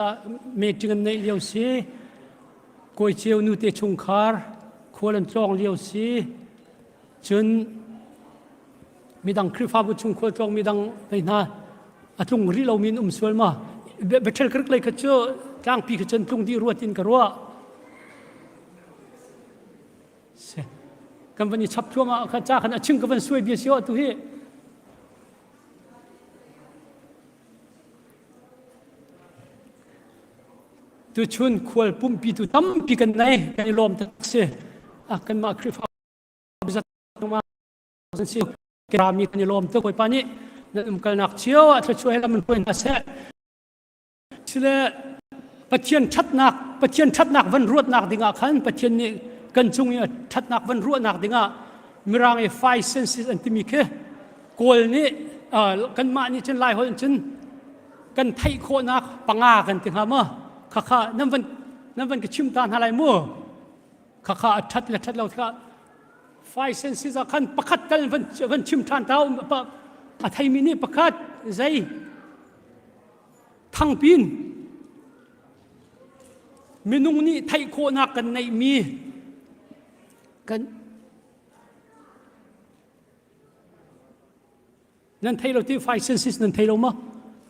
Meeting an neih lio si. Kawi Ceu nu te chungkhar khual an tlawng lio si. Cun midang Khrihfabu chung khual tlawng midang hei hna a tlung rih lomi an um sual ma? Bethel Creek lei kha cu tlangpi kha cun tlung dih ruat in ka ruah. Si. Kan van i chap thluahmah kha ca khan a ching ka van suai bia si tu hi. Tuchun khual pumpi tu tampi kan nei kan i lawm tak si. A kanmah Khrihfa zat an si. Rami kan i lawm tuk Bawipa nih nan umkalnak cio ah thluachuah he lam in hruai hna seh. Sile Pathian ṭhatnak Pathian ṭhatnak van ruatnak dingah khan Pathian nih kan cung i a ṭhatnak van ruahnak dingah Mirang i five senses an timi khi Kawl nih kanmah nih cun Lai holh in cun kan theih khawhnak panga kan ti hnga maw? Khakha nan van nan van ka chim ta hna lai mu. Khakha a ṭhat le ṭhat lo kha five senses ah khan pakhat tal van van chim ṭhan ta a theimi nih pakhat zei thangpin minung nih theih khawhnak kan neihmi kan Nan thei lo ti five senses nan thei lo ma?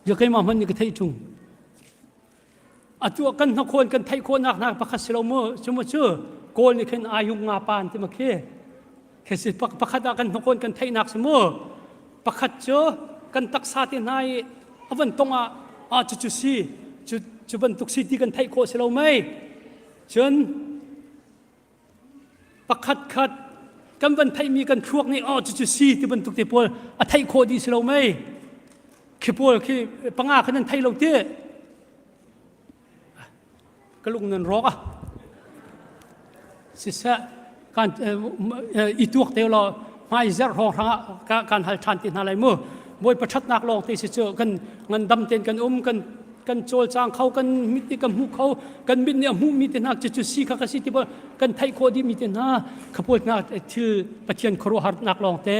Ya keimah hmanh nih ka theih ṭung. Atu kan hnakhawn kan theih khawhnak hna pakhat si lo mu. Cu mu cu Kawl nih khin ayung nga pa an ti ma khi. Khi si pakhat ah kan hnakhawn kan theihnak si mu. Pakhat cu kan taksa te hna i a van tong ah ah cu cu si cu cu bantuk si ti kan theih khawh si lo mei. Cun pakhat khat kan van theihmi kan thluak nih oh cucu si ti bantuk te pawl a theih khawh dih si lo mei khi pawl khi panga khan nan thei lo ti ka lung nan rawk a siseh kan i tuak te law hmai zer hrawng hrang ah kan hal ṭhan ti hna lai mu Bawipa ṭhatnak lawng te si cu kan ngandam tein kan um kan kan cawlcang kho kan mit nih kan hmu kho kan mit nih a hmuhmi te hna cu si kha ka si ti kan theih khawh dihmi te hna khapawl hna thil Pathian khuaruahharnak lawng te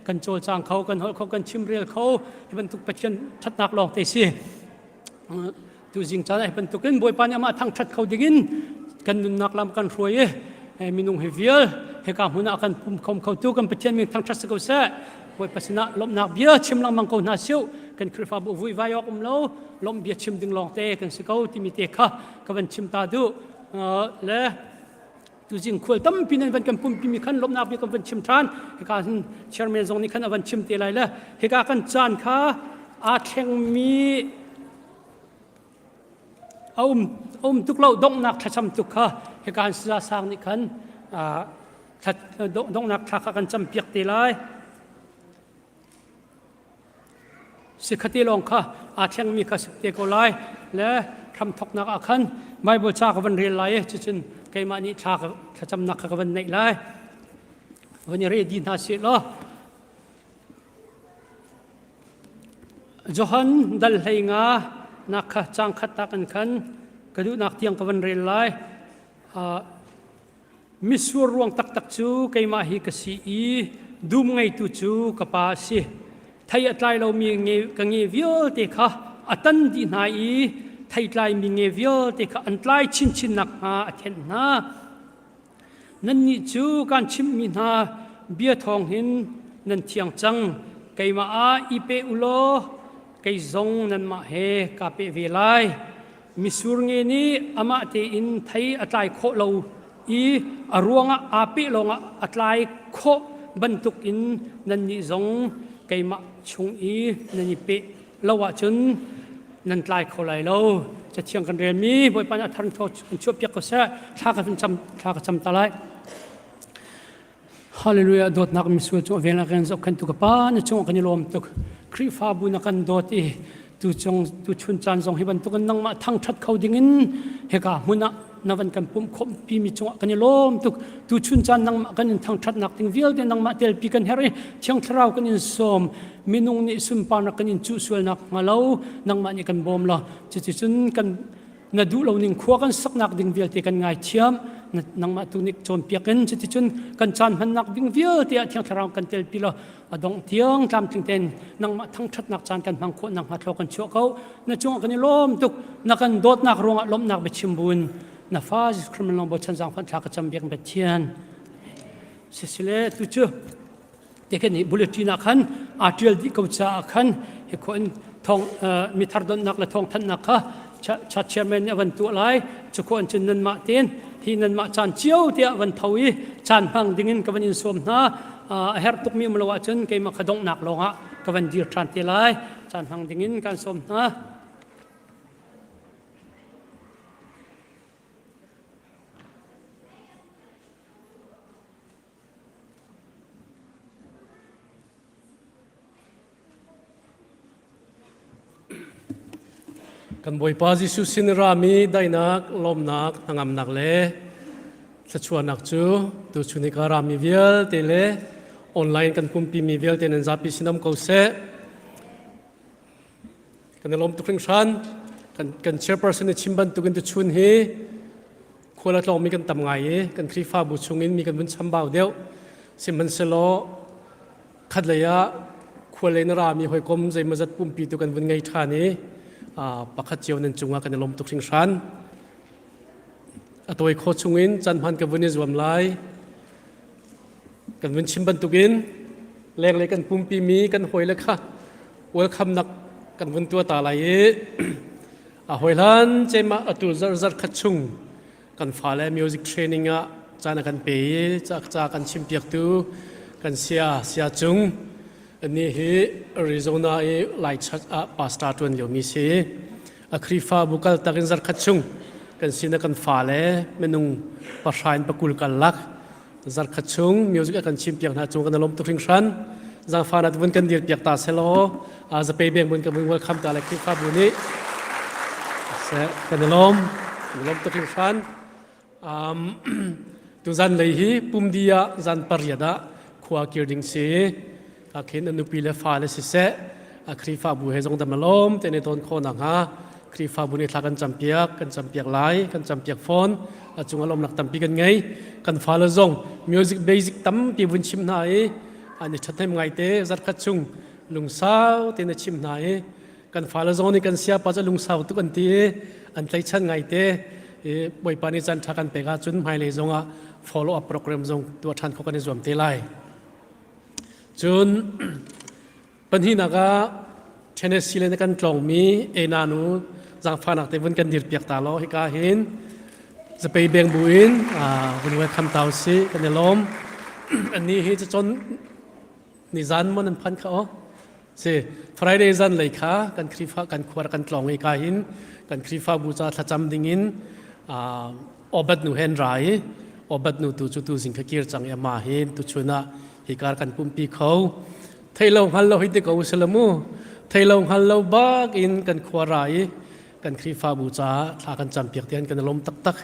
kan cawlcang kho kan holh kho kan chimrel kho hi bantuk Pathian ṭhatnak lawng te si tuzing caan ah bantukin Bawipa nih amah thangṭhat kho dingin kan nunnak lam kan hruai i minung hi vial hika hmun ah kan pum khom kho tu kan Pathian min thangṭhat si ko seh Bawipa sinah lawmhnak bia chim lengmang ko hna siu kan Khrihfabu vui vai awk um lo lawmh bia chim ding lawng te kan si ko timi te kha ka van chim ta duh le tuzing khual tampi nan van kan pumpi mi khan lawmhnak bia kan van chim ṭhan hika hin chairman zong nih khan a van chim te lai le hika kan caan kha aa thlengmi a um a um tuk lo donghnak thlacam tuk kha hika hin saza sang nih khan donghnak thla kha kan campiak te lai Sikhati lawng kha aa thlengmi kha si te ko lai le hramthawknak ah khan Bible ca ka van rel lai i cucun keimah nih thla thlacamnak kha ka van neih lai. Van i ready hna sih law Johan dal hlei nga nak kha cang khat tak in khan ka duhnak tiang ka van rel lai. Mitsur ruang taktak cu keimah hi ka si i dum ngeitu cu ka pa a si. Thei a tlai lomi nge, ka nge vialte kha a tan dih hna i theitlaimi nge vialte kha an tlai chinchin nakhnga a thenh hna. Nannih cu kaan chimhmi hna bia thawng hin nan thiang cang. Keimah ah i pe u law kei zong nanmah he kaa peh ve lai. Misur nge nih amah tein thei a tlai khawh lo i a ruangah aa peh lawngah a tlai khawh bantukin nannih zong keimah chung i nan i peh lo ahcun nan tlai kho lai lo. Cathiang kan relmi Bawipa nih a thar in chuahpiak ko seh. Thla ka cam thla ka cam ta lai. Hallelujah dawtnak misual cu vel kan zohkhentu ka pa na cungah kan i lawm tuk Khrihfabu na kan dawt i tu chung tu chun caan zong hi bantukin nangmah thangthat kho dingin hika hmun ah na van kan pumh khawmh pi mi cungah kan i lawm tuk tu chun caan nangmah kan in thangthatnak ding vialte nangmah telpi kan herh i thiang thlarau kan in sawm minung nih sunparnak kan in cuh sualnak hnga lo nangmah nih kan bawm la cuticun kan. Na duh lo ning khua kan saknak ding vialte kan ngaithiam. Nangmah tu nih cawnpiak in cuticun kan caan hmannak ding vialte ah Thiang Thlarau kan telpi law a dongh tiang tlamtling tein nangmah thangṭhatnak caan kan hmang khawh nakhnga thlaw kan chuah ko. Na cungah kan i lawm tuk. Na kan dawtnak ruangah lawmhnak biachim buin na fa Jesuh Christ min lawng bochan zaangfah thla ka cam biak Pathian. Sisile tu cu te kan i bulletin ah khan aa ṭial dih ko caah khan hi khua in thong mithar donnak le thawngthanhnak kha cha chairman nih a van tuah lai. Cu khua in cun nanmah tein hi nanmah caan cio tiah van tho i caan hmang dingin ka van in sawm hna. A herh tukmi um lo ahcun keimah kha donghnak lawngah ka van dir ṭhan te lai. Caan hmang dingin kan sawm hna. Kan Bawipa Jesuh sin rami daihnak, lawmnak, hnangamnak le thluachuahnak cu tuchun hi ka rami vialte le online kan pumpi mi vialte nan zapi sin um ko seh. Kan i lawm tuk hringhran. Kan, kan chairperson i chim bantukin tuchun hi khual a tlawngmi kan tam ngai i kan Khrihfabu chungin mi kan vun chambau deuh. Sihmanhsehlaw khatlei ah khual lei na rami hawikom zeimawzat pumpi tu kan vun ngei ṭhan i pakhat cio nan cungah kan i lawm tuk hringhran. A tawi khawh chungin caan hman ka vun i zuam lai. Kan vun chim bantukin lenglei kan pumpi mi kan hawile kha welcome nak kan vun tua ta lai i a hawi hlan cema atu zar zar khat chung kan fale music training ah caan a kan pe i ca ca kan chimpiaktu kan sia sia cung ani hi Arizona i Lai Church ah pastor tuan liomi si. A Khrihfabu kal takin zarkhat chung kan sin ah kan fale minung pahra in pakul kal lak zarkhat chung music a kan chimpiak hna cung kan lawm tuk hringhran. Zaangfah na vun kan dir piak ta selaw zapei beng vun kan vun welcome ta le Khrihfabu nih se kan i lawm kan lawm tuk hringhran. Um, tuzan lei hi pumdi ah zan pariat ah khua kir ding si. Ka khin a nupi le fale siseh a Khrihfabu he zong dam alawm te ne ton khawh nakhnga Khrihfabu nih thla kan campiak kan campiak lai kan campiak fawn. A cung alawmnak tampi kan ngei. Kan fale zong music basic tampi vun chim hna i an i ṭhathnem ngai te. Zarkhat chung lungsau te na chim hna i kan fale zong nih kan siapa cu lungsau tuk an ti i an tlaichan ngai te. I Bawipa nih caan ṭha kan pek ahcun hmailei zongah follow up program zong tuah ṭhan khawh kan i zuam te lai. Cun pahnihnak ah Tennessee le na kan tlawngmi Ena nu zaangfahnak te vun kan dirpiak ta law hika hin zapei beng bu in vun welcome ta usih. Kan i lawm. Annih hi cun nizan maw nan phan kha aw si Friday zan lei kha kan Khrihfa kan khuar kan tlawng i ka hin kan Khrihfabu ca thlacam ding in obat nu hen ra i obat nu tu cu tu zing kha kir cang i ama hin tu chun ah hi kar kan pumpi kho. Thei lo hngal lo hi ti ko usalamu thei lo hngal lo bak in kan khua ra i kan Khrihfabu caah thla kan campiak tian kan lawm taktak.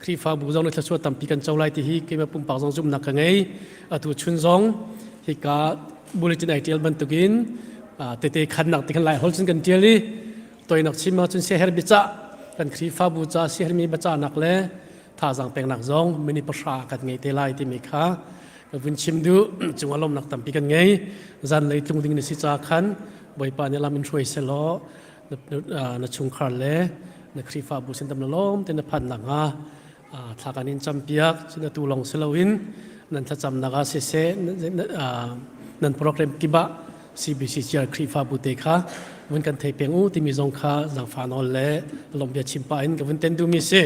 Khrihfabu zong nih thluachuah tampi kan co lai ti hi keimah pumpak zong zumhnak ka ngei. Atu chun zong hika bulletin ai tial bantukin tete khannak ti khan lai hol cun kan tial i toinak chim ahcun siaher biacah kan Khrihfabu ca siahermi biacahnak le thazaang peknak zong minute pahra kan ngei te lai timi kha ka vun chim duh. Cung lawmnak tampi kan ngei. Zanlei tlung ding na si ca khan Bawipa nih lam in hruai selaw na chungkhar le na Khrihfabu sin tam na lawm te na phan nakhnga thla kan in campiak. Cun atu lawng si loin nan thlacamnak ah siseh nan program kip ah CBC CR Khrihfabu te kha vun kan thei peng u timi zong kha zaangfah nawl le lawmhbia chim pah in ka vun ten duhmi si.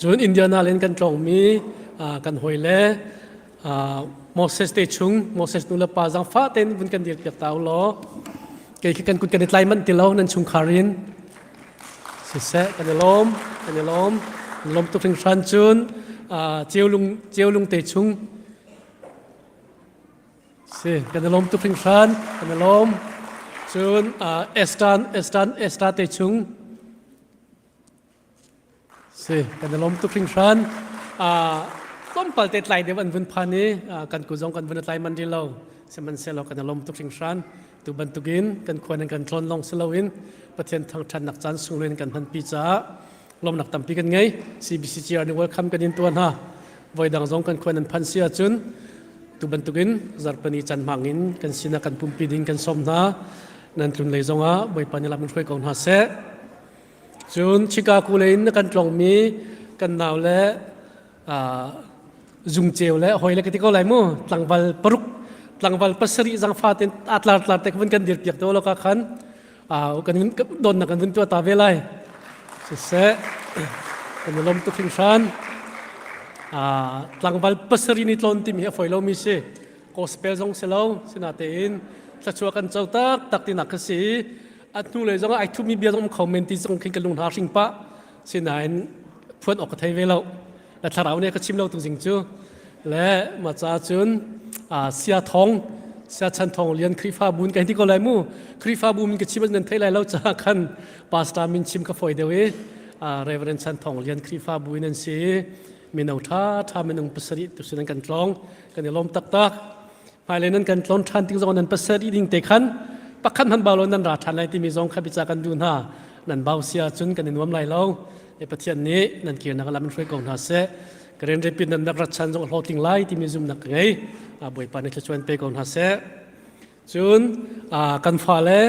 Cun Indiana len kan tlawngmi kan hawi le Moses te chung Moses nu le pa zaangfah tein vun kan dir piak ta u law kei khi kan kut kan i tlai manh ti lo nan chungkhar in siseh kan i lawm kan i lawm lawm tuk hringhran. Cun ceulung ceulung te chung si kan i lawm tuk hringhran kan i lawm. Cun Estan Estan Esta te chung Si, kan i lawm tuk hringhran. Tlawmpal te tlai deuh an vun phan i kan ku zong kan vun tlai man rih lo. Sihmanhsehlaw kan i lawm tuk hringhran. Tu bantukin kan khua nan kan tlawn lawng si loin Pathian thangṭhatnak caan sunglawi in kan hmanpi caah lawmnak tampi kan ngei. CBCGR nih welcome kan in tuah hna. Voi dang zong kan khua nan phanh si ahcun tu bantukin zarhpini caan hmang in kan sinah kan pumpi ding kan sawm hna. Nan tlun lei zongah Bawipa nih lam in hruai ko hna seh. Cun Chicago lei in kan tlongmi kan nau le zungceu le hoi le ka ti ko lai mu tlangval paruk tlangval pasarih zangfa ten atlar tlar te vun kan dir piak te lo ka khan kan don na kan vun tua ta ve lai siseh kan lom tu hringhran tlangval pasarih ni tlon timi hi a foi lo mi si gospel zong si lo sinatein thluachuah kan co tak tak tinak ka si a hnu lei zong ai thumi bia zong um kho men ti zong khin ka lung hna hring pah sinain phuan awk ka thei ve lo le thlarau nih ka chim lo tu zing cu le ma ca cun sia thong sia chan thong lian Khrihfabu in kan ti ko lai mu Khrihfabu min ka chim nan thei lai lo ca khan pastor min chim ka foi deuh i Reverend Chan Thong Lian Khrihfabu in an si mino tha tha minung pasarih tu sin an kan tlong kan i lawm taktak hmailei nan kan tlawn ṭhan ting zong nan pasarih ding te khan pakhat hman bau lo nan ra ṭhan lai timi zong kha bica kan duh hna nan bau sia cun kan i nuam lai lo e Pathian nih nan kirnak lam in hruai ko hna seh Karen repit nan rak rat chan zong hlawhtling lai timi zumnak ka ngei Bawipa nih thluachuah in pe ko hna seh cun kan fale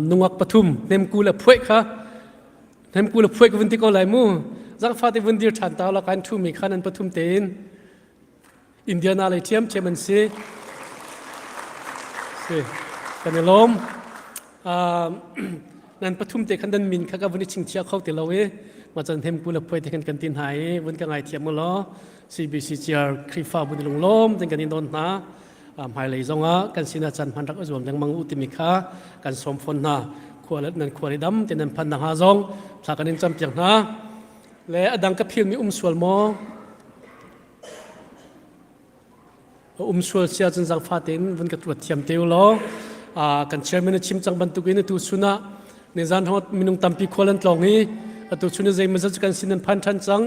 nungak pathum hnemku le phuai kha hnemku le phuai ka vun ti ko lai mu zangfa te vun dir ṭhan ta la kan ṭhu mi kha nan pathum tein Indiana lei ṭhiamṭhiam an si. Si, kan i lawm. Nan pathum te khan nan min kha ka vun i chingchiah kho ti lo i ma chan hem ku le phuai te khan kan tin hna i vun ka ngai thiam law CBCCR Khrihfabu ni lunglawm ten kan in don hna. Hmailei zongah kan sinah chan hman rak zuam lengmang u timi kha kan sawm fawn hna. Khua nan khua le dam te nan phan na ha zong thla kan in cam piak hna. Le adang ka phil mi um sual maw? A um sual sia cun zangfa tein vun ka tuat thiam te u law kan chairman a chim cang bantukin atu chun ah nizan hong minung tampi khual an tlawng i atu chun i zeimawzat cu kan sin an phan ṭhan cang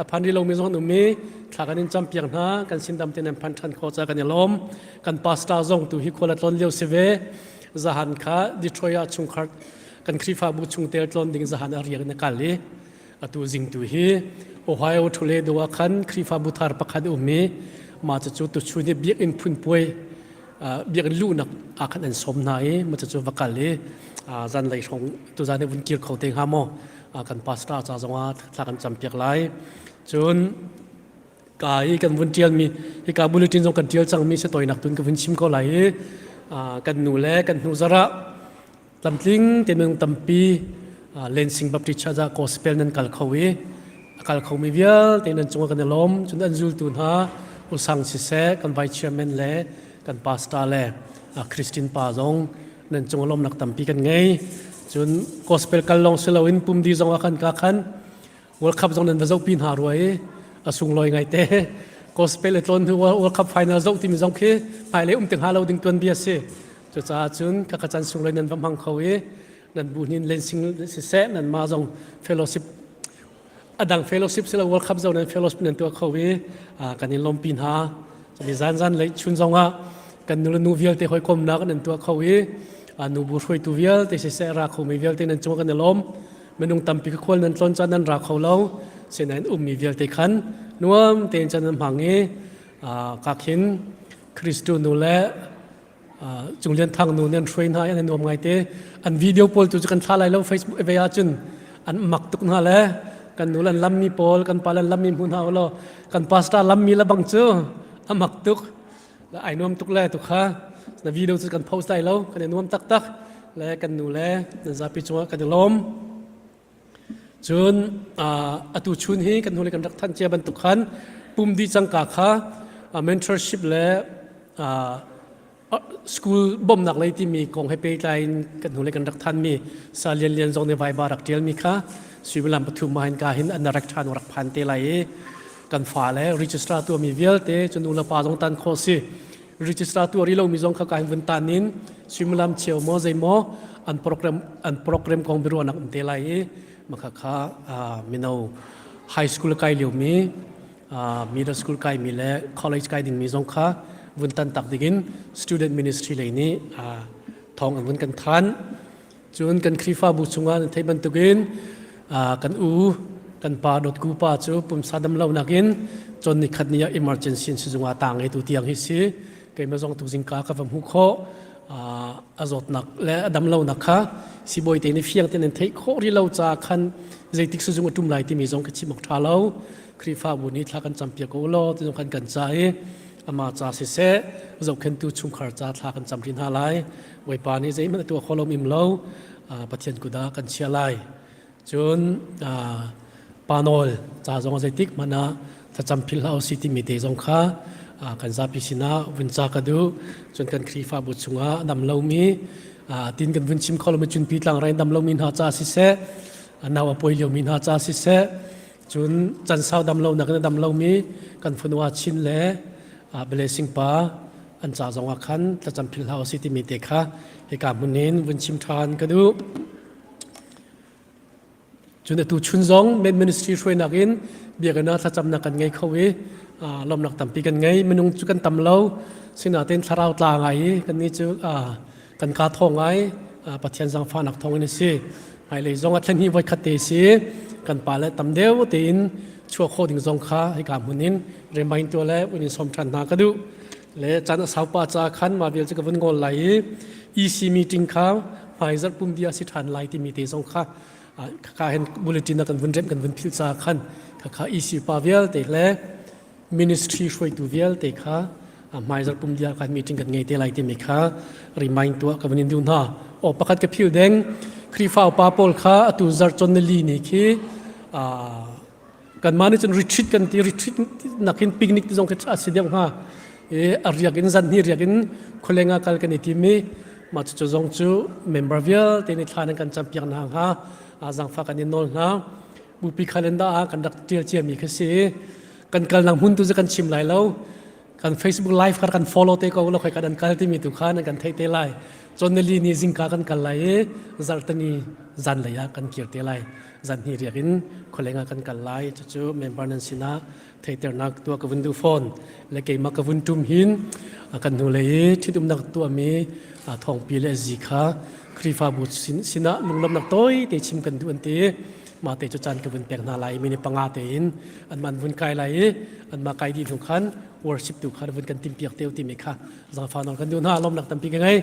a phan rih lomi zong an um i thla kan in campiak hna kan sin dam tein an phan ṭhan khawh caah kan i lawm kan pastor zong tu hi khual a tlawn lio si ve zahan kha Detroit ah chungkhar kan Khrihfabu chungtel tlawn ding zahan a riak in a kal i Atu zingtu hi Ohio Toledo ah khan Khrihfabu thar pakhat a um i mah cucu tuchun hi biakinn phunpuai biakinn luhnak ah khan an sawm hna i mah cucu va kal i zanlei hrawng tuzan hi vun kir kho te hnga maw kan pastor ca zongah thla kan campiak lai cun ka i kan vun ṭialmi hika bulletin zong kan ṭial cangmi si toinak tun ka vun chim ko lai i kan nu le kan hnu zarah Tlamtling te minung tampi Lansing Baptist Church ah gospel nan kal kho i a kal khomi vialte nan cungah kan i lawm. Cun an zultu hna usang siseh kan vice chairman le kan pastor le Christian pa zong nan cungah lawmnak tampi kan ngei. Cun gospel kal lawng si loin pumdi zong ah kan ka khan World Cup zong nan va zohpi hna rua i a sunglawi ngaite. Gospel le tlawn hnu World Cup final zoh timi zong khi hmailei um ti hnga lo ding tuanbia si. Cucaah cun ka can sunglawi nan va hmang kho i nan bu hnin lensing siseh nan ma zong fellowship adang fellowship sila World Cup zong nan fellowship nan tuah kho i kan in lawmpi hna. Cun zan zan lei chun zong ah kan nu le nu vialte hawikomnak nan tuah kho i nubu hruaitu vialte siseh ra khomi vialte nan cung kan i lawm. Minung tampi ka khual nan tlawn caan nan ra kho lo. Sinain ummi vialte khan nuam tein caan nan hmang i ka khin Kristu nu le Cung Lian Thang nu nan hruai hna i an nuam ngaite. An video pawl tu cu kan thla lai lo Facebook ve ahcun an mak tuk hna le kan nu lan lammi pawl kan pa lan lammi hmu hna law kan pastor lammi le bang cu a mak tuk ai nuam tuk le tu kha na video cu kan post lai lo kan i nuam taktak le kan nu le nan zapi cungah kan i lawm Cun atu chun hi kan hnulei kan rak thanh cia bantuk khan pum dih cangka kha mentorship le school bawmhnak lei timi kong he pehtlai in kan hnulei kan rak thanmi sa lian lian zong nih vaiba rak ṭialmi kha suimilam pathum ah hin ka hin an rak ṭhan rak phan te lai i kan fale registrar tuahmi vialte cun nu le pa zong tan khawh si register tuah rih lomi zong kha ka hin vun tan in suimilam cheu maw zei maw an program an program kong biaruahnak um te lai i makha kha mino high school kai liomi middle school kai mi le college kai dingmi zong kha. vun tan tak dingin student ministry lei nih thawng an vun kan than. Cun kan Khrihfabu chungah nan theih bantukin kan u kan pa dawtku pa cu pumsa dam lo nakin chon ni khat ni ah emergency in sizung ah tang e tu tiang hi si keimah zong tu zingka ka va hmuh khawh a zawtnak le a dam lonak kha sibawi te nih fiang tein an theih khawh rih lo ca khan zeitik sizung a ṭum lai timi zong ka chim awk ṭha lo Khrihfabu nih thla kan campiak ko law ti zong khan kan ca i ama ca siseh zohkhentu chungkhar ca thla kan cam rih hna lai Bawipa nih zeihmanh a tuah kho lo im lo Pathian kut ah kan chia lai cun pa nawl ca zong zeitik hmanh ah thlacam philh hlah usih timi te zong kha kan zapi sinah vun ca ka duh cun kan Khrihfabu chungah dam lomi tin kan vun chim kho lomi cunpi tlangrai dam lomi hna ca siseh nau a poi liomi hna ca siseh cun can sau dam lo nak in dam lomi kan funua chin le blessing pa an ca zong ah khan thlacam philh hlah usih timi te kha hika hmun in vun chim ṭhan ka duh. Cun atu chun zong men ministry hruainak in biakinn ah thlacamnak kan ngei kho i lawmnak tampi kan ngei. Minung cu kan tam lo. Sinain thlarau tla ngai i kannih cu kan kaa thawng ngai. Pathian zaangfahnak thawng in a si. Hmailei zong ah thlen hi voikhat te si. Kan pa le tam deuh tein chuah khawh ding zong kha hika hmun in remind tuah le un in sawm ṭhan hna ka duh. Le caan a sau pa ca khan mah vial cu ka vun ngol lai i EC meeting kha hmaizarh pum bia si ṭhan lai timi te zong kha ka hen bulletin ah kan vun remh kan vun philh ca khan khakha EC pa vialte le ministry hruaitu vialte kha hmaizarh pum dia khan meeting kan ngei te lai timi kha remind tuah ka vun in duh hna. O pakhat ka phil deng Khrihfa upa pawl kha atu zarh chon li ni khi kanmah nih cun retreat kan ti retreat nakin picnic ti zong khi a si deuh hnga i a riak in zan hi riak in khualeng ah kal kan i tim i mah cucu zong cu member vialte nih thla nan kan campiak hna hnga zaangfah kan in nawl hna bupi calendar ah kan rak tial ciami khi si kan kalnak hmun tu cu kan chim lai lo kan Facebook live kha kan follow te ko lo khoi kan kal timi tu kha nan kan theih te lai chonneli ni zingka kan kal lai i zarhtani zan lei ah kan kir te lai zan hi riak in khualeng ah kan kal lai cucu member nan sinah theiternak tuah ka vun duh fawn le keimah ka vun tum hin kan hnu lei i ṭhitumnak tuahmi thawngpi le zi kha Khrihfabu sinah lunglawmhnak tawi te chim kan duh an ti mah te cu caan ka vun pek hna lai mini panga tein an man vun kai lai i an ma kai dih hnu khan worship tu khan vun kan tim piak teu timi kha zaangfa nawl kan duh hna lawmnak tampi ka ngei.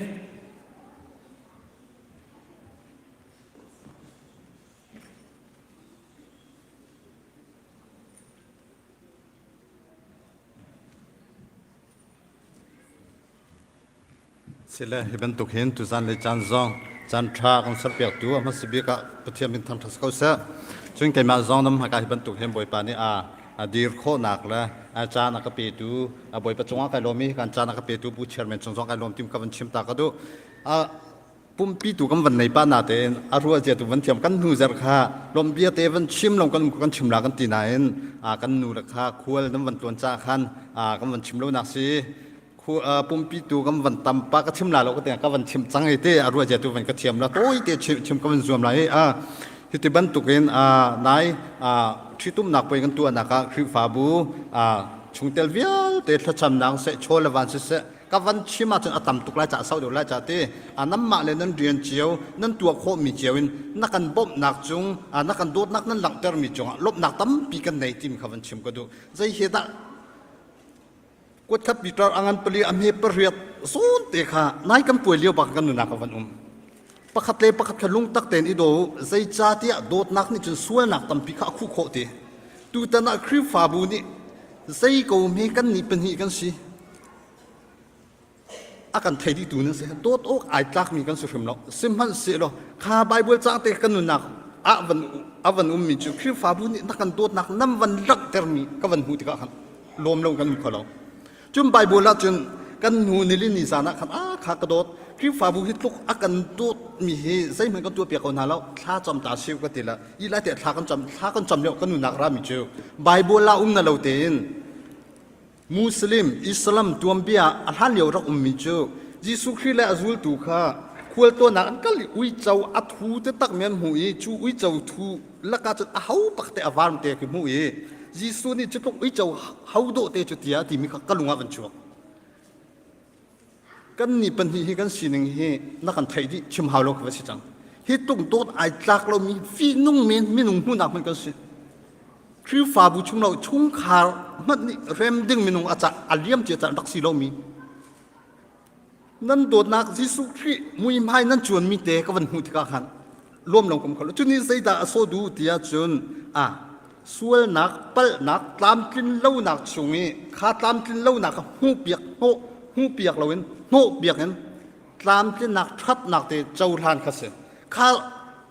Sile hi bantuk hin tuzan le caan zong caan ṭha kan serpiaktu a hmasa bik ah Pathian min thangṭhat ko seh. Cun keimah zong nam hmaka hi bantuk hin Bawipa nih a a dir khawhnak le a caan a ka petu a Bawipa cungah kai lawm i kan caan a ka petu Pu Chairman cung zong kai lawm tim ka van chim ta ka duh. A pumpi tu kan van nei pa na tein a ruah zia tu van thiam kan hnu zer kha lom bia te van chim lo kan kan chim la kan ti nain a kan nu le kha khual nan van tuan cha khan a kan van chim lo nak si pumpi tu kan van tam pa ka chim la lo ka te ka van chim cang i te a ruah zia tu van ka thiam la toi te chim chim ka van zuam lai a hiti bantukin a nai a ṭhitumnak poi kan tuahnak ah Khrihfabu a chungtel vialte thlacamnak seh chaw le van siseh ka van chim ahcun a tam tuk lai ca sau deuh lai ca ti a nanmah le nan rian cio nan tuah khawhmi cio in na kan bawmhnak cung na kan dawtnak nan langhtermi cungah lawmhnak tampi kan nei timi kha van chim ka duh zei he dah kuat khat Peter a ngan pali a hme pariat zawn te kha nai kan puai lio bak kan nunak a van um pakhat le pakhat kha lungtak tein i daw zeicahtiah dawtnak nih cun sualnak tampi kha a khuh khawh ti tutan ah Khrihfabu nih zei ko hme kan nih pahnih kan si a kan thei dihtu nan si dawt awk ai tlakmi kan si hrim lo sihmanhsehlaw kha Bible caang te kan nunnak ah van a van ummi cu Khrihfabu nih na kan dawtnak nan van langhtermi ka van hmuh tikah khan lawm lo kan um kho lo cun Bible ah cun kan hnu nili ni zan ah khan a kha ka dawt Khrihfabu hi tluk a kan dawtmi hi zeihmanh kan tuahpiak ko hna lo thla cam ta siu ka ti la i lai te thla kan cam thla kan cam lio kan nunnak rami cu Bible ah um na lo tein Muslim Islam tuanbia a hlan lio rak ummi cu Jesuh Khrih le a zultu kha khualtlawnnak an kal i uico a thu te tak mi an hmuh i cu uico thu lakah cun a ho bak te a varm te khi hmuh i Jesuh nih cu tluk uico ho dawh te cu tiah timi kha ka lung ah van chuak. Kan nih pahnih hi kan sining hi na kan theih dih chim hau lo ka va si cang. Hi tluk dawt ai tlak lomi fihnung men minung hmuhnak hmanh kan si. Khrihfabu chung lo chungkhar hmanh nih rem ding minung a ca a liam cia caan rak si lomi nan dawtnak Jesuh Khrih muihmai nan cuanmi te ka van hmuh tikah khan lawm lo kum kho lo. Cuni zeidah a sawh duh tiah cun a sualnak palhnak tlamtlin lonak chung i kha tlamtlin lonak kha hmuhpiak hnawh hmuhpiak loin hnawhpiak in tlamtlinnak ṭhatnak te cohlan kha si. Kha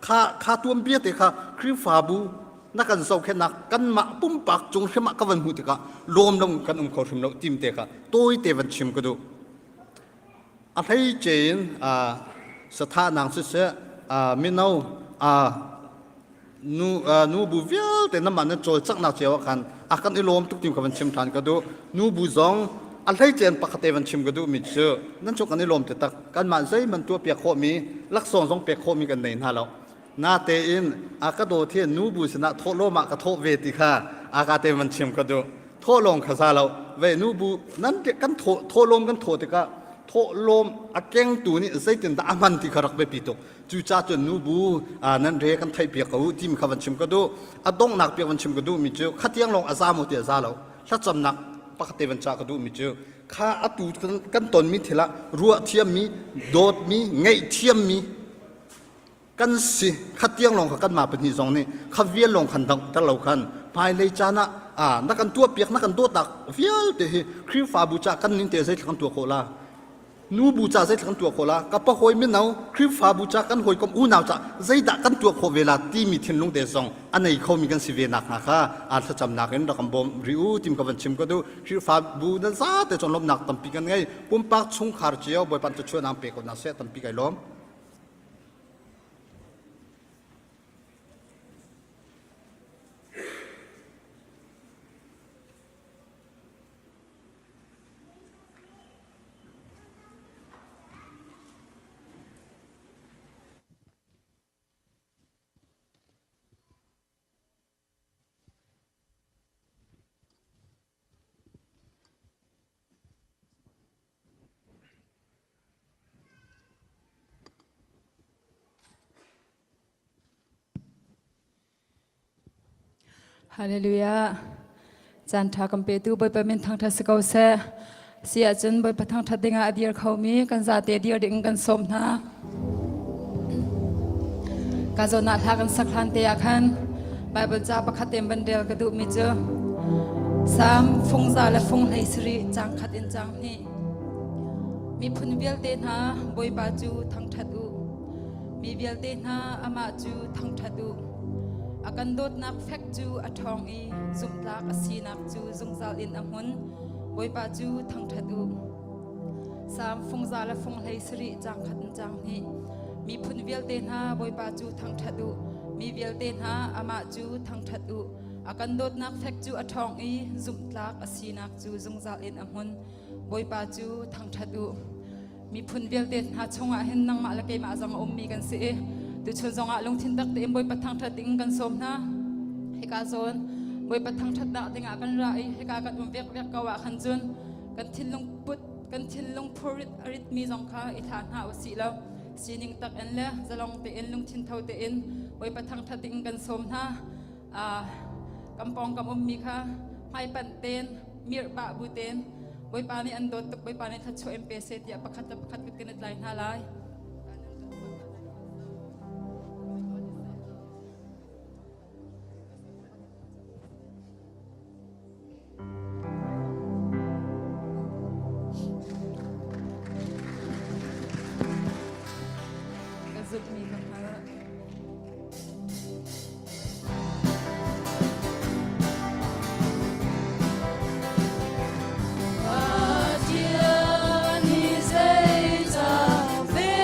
kha kha tuanbia te kha Khrihfabu na kan zohkhenhnak kanmah pumpak cung hrim ah ka van hmuh tikah lawm lo kan um kho hrim lo tim te kha tawite van chim ka duh. A hleice in sathahnak siseh mino nu nubu vialte namah nan cawlcanghnak cio ah khan a kan i lawm tuk tim ka van chim ṭhan ka duh. Nubu zong a hleice in pakhat te van chim ka duh mi cu nan cu kan i lawm taktak kanmah zeihmanh tuahpiak khawhmi laksawng zong pek khawhmi kan nei hna lo. Natein a ka dawt hi nubu sinah thawhlawm ah ka thawh ve ti kha aka te van chim ka duh. Thawhlawm kha za lo. Ve nubu nan kan thawh thawhlawm kan thawh tikah thawhlawm a kengtu nih zeitindah a hman ti kha rak biapi tuk. Cucaah cun nubu nan re kan theihpiak ko u timi kha van chim ka duh. A donghnak piak van chim ka duh mi cu khatiang lawng a za maw ti a za lo. Thlacamnak pakhat te van cah ka duh mi cu kha atu kan tonmi thil ah ruah thiammi, dawtmi, ngaihthiammi kan si khatiang lawng kha kanmah pahnih zong nih kha vial lawng khan donghter lo khan hmailei caan ah ah na kan tuahpiak na kan dawtnak vialte hi Khrihfabu ca kan ning te zeitluk kan tuah khawh la nubu ca zeitluk kan tuah khawh la ka pahawi mino Khrihfabu ca kan hawikom unau ca zeidah kan tuah khawh ve la timi thinlung te zong a nei khomi kan si ve nak hnga kha aa thlacamnak in rak kan bawm rih u tim ka van chim ka duh Khrihfabu nan zate cun lawmhnak tampi kan ngei pumpak chungkhar cio Bawipa thluachuahnak pe ko hna seh tampi kai lawm. Hallelujah. Caan ṭha kan petu Bawipa min thangṭhat si ko seh. Si ahcun Bawipa thangṭhat dingah a dir khomi kan zate dir ding kan sawm hna. Ka zawn ah hla kan sak hlan te ah khan Bible ca pakhat tein van rel ka duhmi cu Salm fungza le fung hlei sarih caang khat in caang hnih. Miphun vialte hna Bawipa cu thangṭhat u. Mi vialte hna amah cu thangṭhat u. A kan dawtnak fek cu a ṭhawng i zumhtlak a sinak cu zungzal in a hmun. Bawipa cu thangṭhat u. Salm fungza le fung hlei sarih caang khat in caang hnih. Miphun vialte hna Bawipa cu thangṭhat u. Mi vialte hna amah cu thangṭhat u. A kan dawtnak fek cu a ṭhawng i zumhtlak a sinak cu zungzal in a hmun. Bawipa cu thangṭhat u. Miphun vialte hna chungah hin nangmah le keimah zong a ummi kan si i tuchun zongah lungthin tak tein Bawipa thangṭhat ding kan sawm hna. Hika zawn Bawipa thangṭhatnak dingah kan ra i hika kan um vekvek ko ah khan cun kan thinlung put kan thinlung phurit a ritmi zong kha i thlah hna u sih law sining tak in le zalong tein lungthin tho tein Bawipa thangṭhat ding kan sawm hna. Kan pawngkam ummi kha hmaipanh tein mirh pah bu tein Bawipa nih an dawt tuk Bawipa nih thluachuah in pe seh tiah pakhat le pakhat kut kan i tlai hna lai. Ka zumhmi ka hngalh. Pathian hi zeicah ve?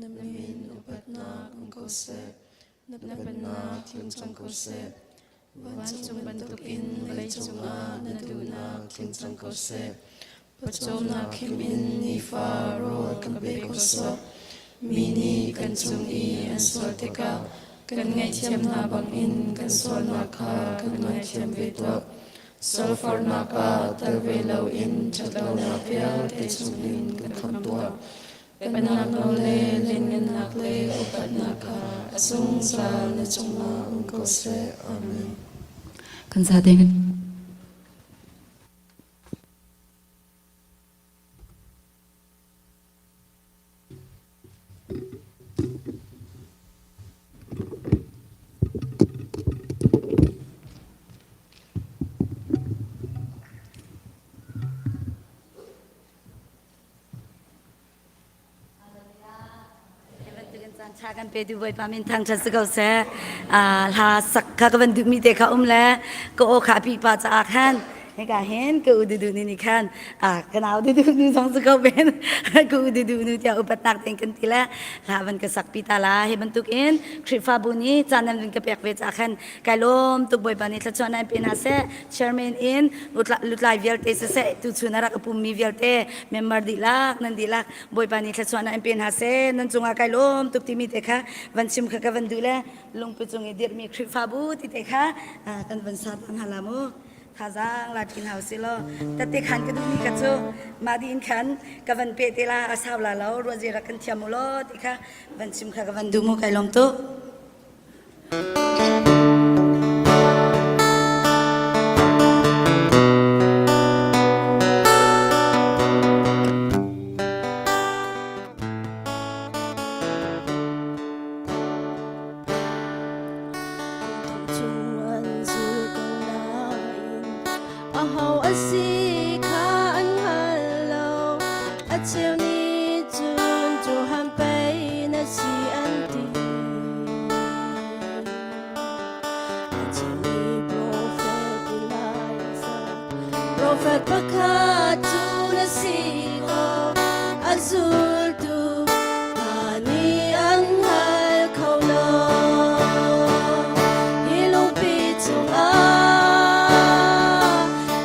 Na min upatnak um ko seh. Na pennak tling cang ko seh. Vancung bantukin vawleicung ah na duhnak tling cang ko seh. Pawcawmnak khim in nifa rawl kan pe ko sawh. Mi nih kan cung i an sual tikah kan ngaihthiam hna bangin kan sualnak kha kan ngaithiam ve tuah. Sulfarnak ah tel ve loin ṭhatlonak vialte chungin kan khamh tuah. Pennak nawl le lianngannak le upatnak kha a zungzal na cungah um ko seh. Amen. Kan za ding. Caan kan pe tu Bawipa min thangṭhat si ko seh. Hla sak kha ka van duhmi te kha um le ka aw kha pi pa caah khan hika hin ka u dudu ni nih khan ka nau dudu nu zong si ko ben ka u dudu nu tiah upatnak tein kan ti le hla van ka sak pi ta la hi bantuk in Khrihfabu nih caan nan van ka pek ve caah khan kai lawm tuk Bawipa nih thluachuah nan pe hna seh chairman in lutlai vialte siseh tuchun a rak pummi vialte member dihlak nan dihlak Bawipa nih thluachuah nan pe hna seh nan cungah kai lawm tuk timi te kha van chim kha ka van duh le lungpi cung i dirhmi Khrihfabu ti te kha kan van sa ta hna la mu thazaang la ṭi hna usih law tate khan ka duhmi kha cu mah dih in khan ka van pe te la a sau la lo ruahzia rak kan thiam u law ti kha van chim kha ka van duh mu kai lawm tuk. Chung an zul ko nain aho a si kha an hngal lo. A cheu nih cun Johan pei na si an ti. A cheu nih profet Elijah, profet pakhat cu na si ko. A zultu hna nih an hngal kho lo. Hi lungpi cungah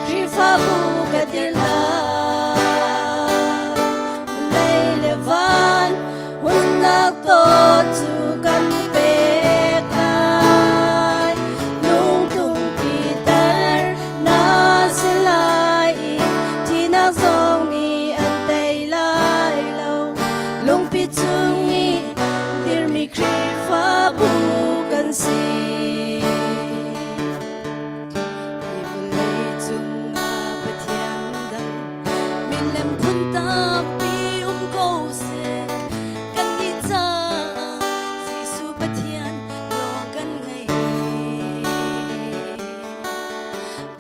Khrihfabu ka dir lai. Lei le van hunnak tawt cu kan pek lai. Lungtum piter na si lai i thihnak zong nih an tei lai lo. Lungpi cung i dirmi Khrihfabu kan si. Hi vawlei cungah Pathian dang milem phun tampi um ko seh. Kannih caah Jesuh Pathian lawng kan ngei.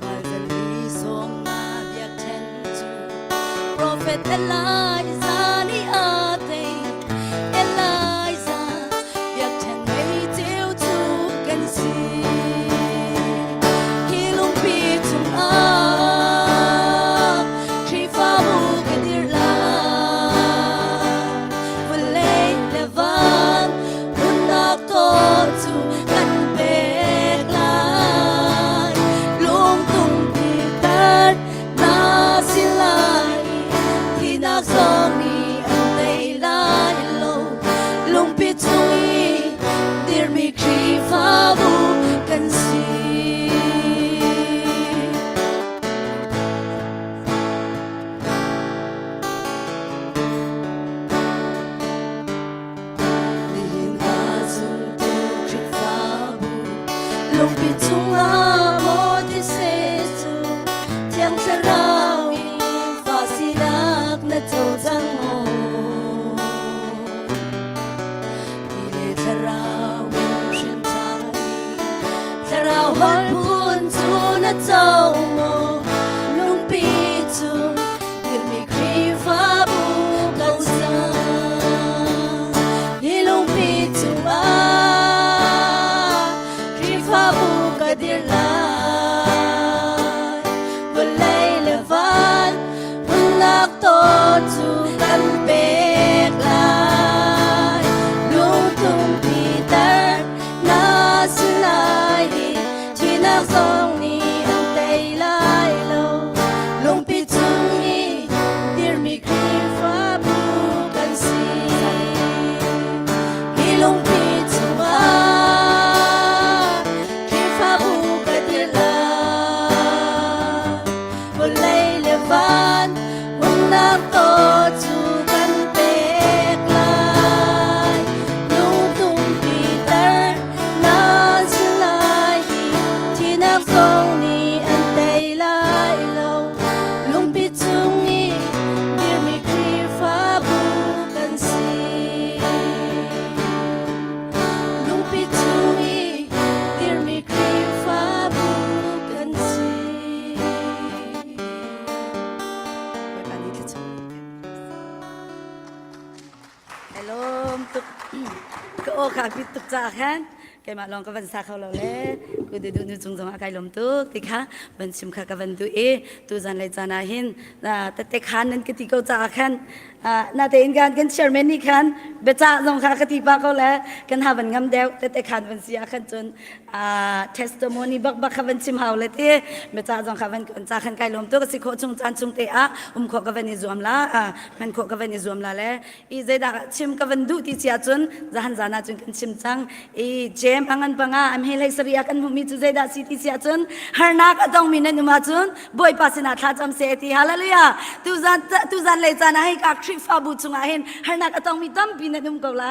Palzali sawmnga biakṭhen cu Prophet Elijah nih a tei. Elijah biakṭhen mei ceu cu kan si. Hi lungpi cungah Khrihfabu kan dir lai. Vawlei le van nunnak tawt cu kan pek lai. Lungtum tar na si lai Thinak zong nih an tei lai lo. Lungpi cung i dirmi Khrihfabu kan si. Nihin ah zumtu Khrihfabu lungpi cungah maw thisen cu Thiang Thlarau in fa sinak na co cang maw? Ti le Thlarau in hrin ṭhanmi Thlarau holh phun cu na co maw? Lungpi cung dirmi Khrihfabu kan sa. Hi lungpi cungah Khrihfabu ka dir lai. Vawlei le van hmunnak tawt cu kan pek lai. lawm tuk. Ka aw kha bit tuk caah khan keimah lawng ka van sa kho lo le ku du du nu cung zong ah kai lawm tuk ti kha van chim kha ka van duh i tu zan lei caan ah hin tette khan nan ka ti ko caah khan natein kan kan chairman nih khan biacah zong kha ka ti pa ko le kan ha van ngam deuh tette khan van si ah khan cun testimony bak bak kha van chim hau le ti biacah zong kha van kan ca khan kai lawm tuk a si khawh chung caan chung te ah um khawh ka van i zuam la hman khawh ka van i zuam la le i zeidah chim ka van duh ti cia cun zahan zan ah cun kan chim cang i jem angan panga am he hlei sari ah kan hmuhmi cu zeidah si ti sia cun harnak a tongmi nan um ahcun Bawipa sinah thla cam seh ti hallelujah tuzan tuzan lei caan ah hei ka Khrihfabu chungah hin harnak a tongmi tampi nan um ko la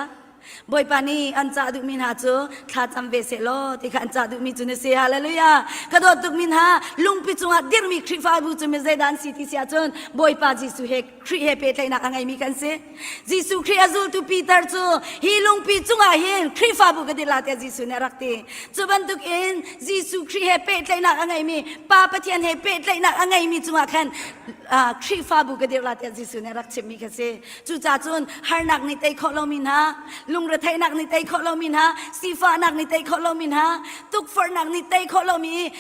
Bawipa nih an cah duhmi hna cu thla cam ve seh law ti kha an cah duhmi cu na si hallelujah ka dawt tukmi hna lungpi cungah dirmi Khrihfabu cu mi zeidah an si ti si ahcun Bawipa Jesuh he Khrih he pehtlaihnak a ngeimi kan si. Jesuh Khrih a zultu Peter cu hi lungpi cungah hin Khrihfabu ka dir la tiah Jesuh nih a rak ti. Cu bantukin Jesuh Khrih he pehtlaihnak a ngeimi Pa Pathian he pehtlaihnak a ngeimi cungah khan Khrihfabu ka dir la tiah Jesuh nih a rak chimmi kha si. Cucaah cun harnak nih tei khawh lomi hna, lungretheihnak nih tei khawh lomi hna, sifahnak nih tei khawh lomi hna, tukforhnak nih tei khawh lomi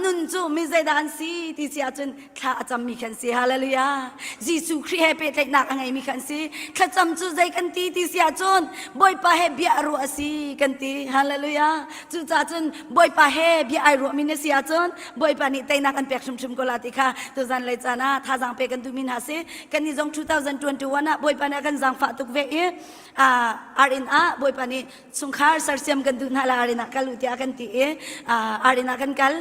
nun cu mi zeidah an si ti si ahcun thla a cammi khan si hallelujah Jesuh Khrih he pehtlaihnak a ngeimi khan si thlacam cu zei kan ti ti si ahcun Bawipa he bia a ruah a si kan ti hallelujah cucaah cun Bawipa he bia ai ruahmi na si ahcun Bawipa nih teinak an pek hrimhrim ko la ti kha tuzan lei caan ah thazaang pe kan duhmi hna si kan nih zong 2021 ah Bawipa nih a kan zaangfah tuk ve i ar-inn ah Bawipa nih chungkhar sersiam kan duh hna la ar-inn ah kal u tiah kan ti i ar-inn ah kan kal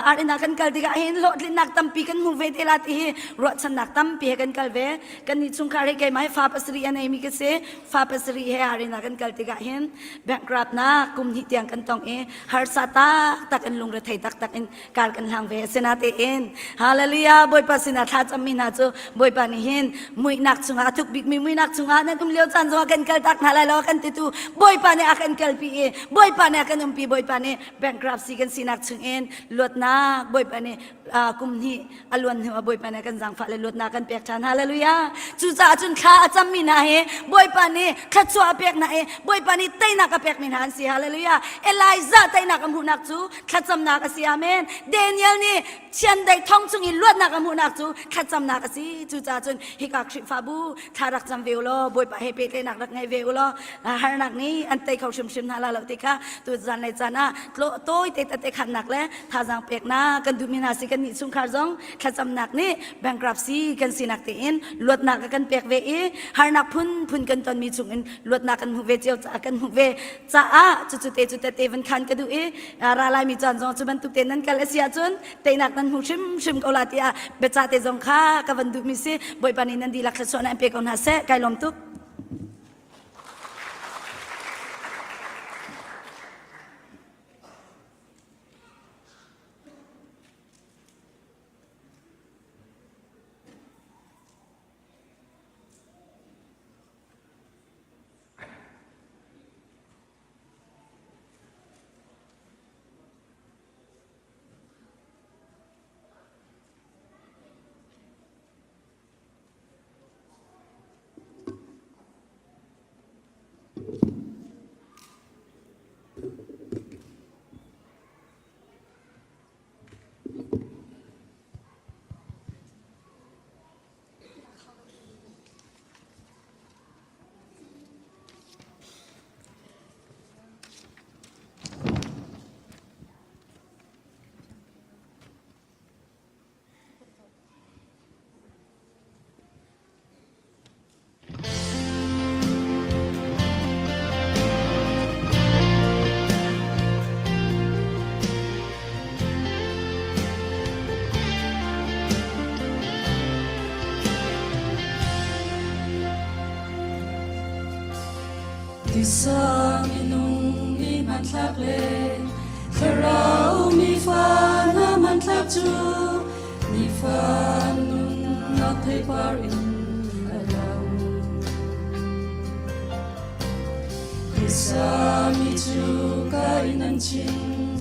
ar-inn ah kan kal tikah hin hlawhtlinnak tampi kan hmu ve te la ti hi ruahchannak tampi he kan kal ve kan nih chungkhar hi keimah hi fa pasarih a neimi ka si fa pasarih he ar-inn ah kan kal tikah hin bankrupt nak kum hnih tiang kan tong i harsa taktak in lungrethei taktak in kar kan hlang ve asinatein hallelujah bawipa sinah thla cammi hna cu bawipa nih hin muihnak chungah a thuk bikmi muihnak chungah nan um lio caan zongah kan kal tak hna lai lo kan titu bawipa nih a kan kalpi i bawipa nih a kan umpi bawipa nih bankruptcy kan sinak chungin luatnak bawipa nih kum hnih a luan hnu ah bawipa nih kan zaangfah le luatnak kan pek ṭhan hallelujah cucaah cun thla a cammi hna hi bawipa nih thluachuah a pek hna i bawipa nih teinak a pekmi hna an si hallelujah Elijah teinak a hmuhnak cu thlacamnak a si amen Daniel nih chiandeih thong chung i luatnak a hmuhnak cu thlacamnak a si cucaah cun hika Khrihfabu thla rak cam ve u law bawipa he pehtlaihnak rak ngei ve u law harnak nih an tei kho hrimhrim hna la lo ti kha tu zan le caan ah tawi te tete khannak le thazaang peknak kan duhmi hna si kan nih chungkhar zong thlacamnak nih bankruptcy kan sinak tein luatnak a kan pek ve i harnak phunphun kan tonmi chungin luatnak kan hmuh ve cio caah kan hmuh ve caah cucu te cu tete van khan ka duh i ra laimi caan zong cu bantuk te nan kal a si ahcun teinak nan hmu hrimhrim ko la tiah biacah te zong kha ka van duhmi si Bawipa nih nan dihlak thluachuah an pe ko hna seh kai lawm tuk. Tisa minung mi hmanthlak le thlarau mi fa na hmanthlak cu nifa nunnak theipar in a lang. Tisa mi cu ka in an chim,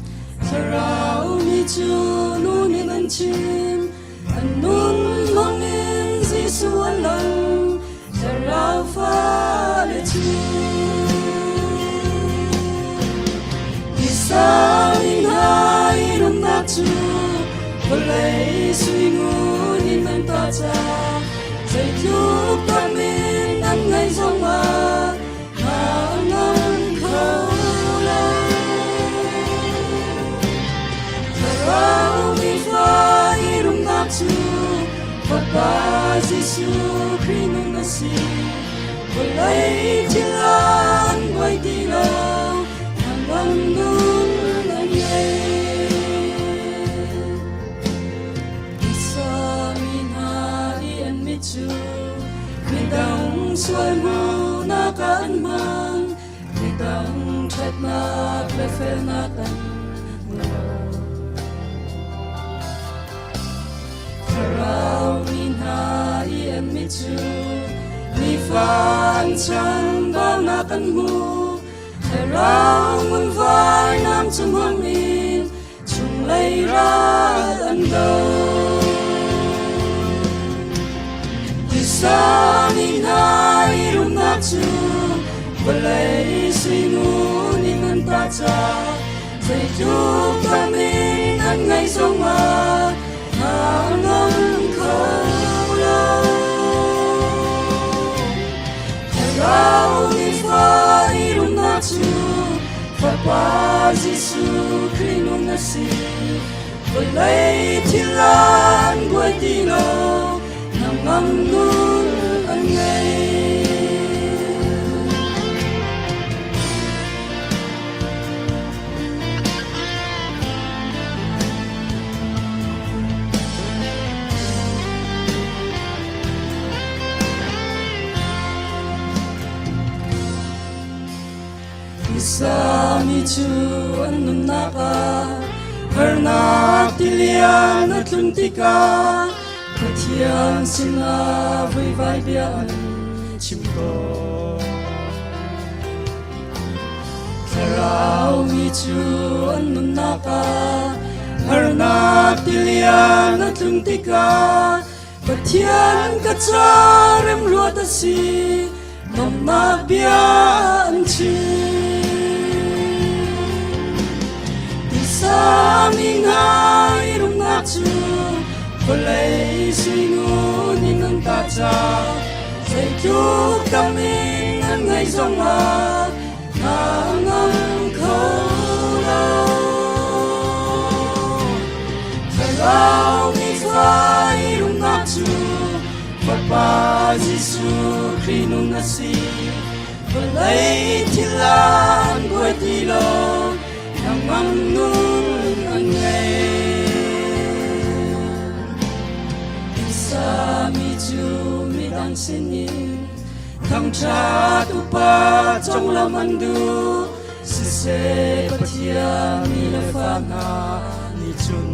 thlarau mi cu nun in an chim. An nun hmangin Jesuh an lang, thlarau fale. cu. Tisami hna i rumnak cu vawlei sui ngun in an ta ca zeitluk tam in an ngaih zongah hna ngam kho lo. Thlarau mi fa i rumnak cu Fapa Jesuh Khrih nun a si. Vawlei thil an buai ti lo, hnangam nun an ngei. Tisa mi hna i an mit cu midang sual hmuhnak ah an hmang, midang ṭhatnak le felnak an hmu lo. Thlarau mi hna i an mit cu nifa an chambaunak an hmu. Thlarau ngunvai nam cu hmang in chunglei ral an do. Tisa mi hna i rumnak cu vawlei sui ngun in an ta ca Zeitluk tam in an ngaih zongah hna ngam kho lo. Thlarau nifa i rumnak cu Fapa Jesuh Khrih nun a si. Vawlei thil an buai ti lo, hnangam nun an ngei. Sami cu an nunnak ah harnak tilian a tlun tikah Pathian sinah vuivai bia an chim tawn. Thlarau mi cu an nunnak ah harnak tilian a tlun tikah Pathian ka ca remruat a si nomnak bia an chim. Tisa mi ngai rumnak cu vawlei sui ngun in an ta ca Zeitluk tam in an ngaih zongah hna ngam kho lo. Thlarau mi fai rumnak cu Fapa Jesuh Khrih nung a si. Vawlei thil an buai ti lo, hnangam nun an ngei. Sami cu midang sinin thangṭhat upa conglam an duh siseh Pathian mi le fa hna nih cun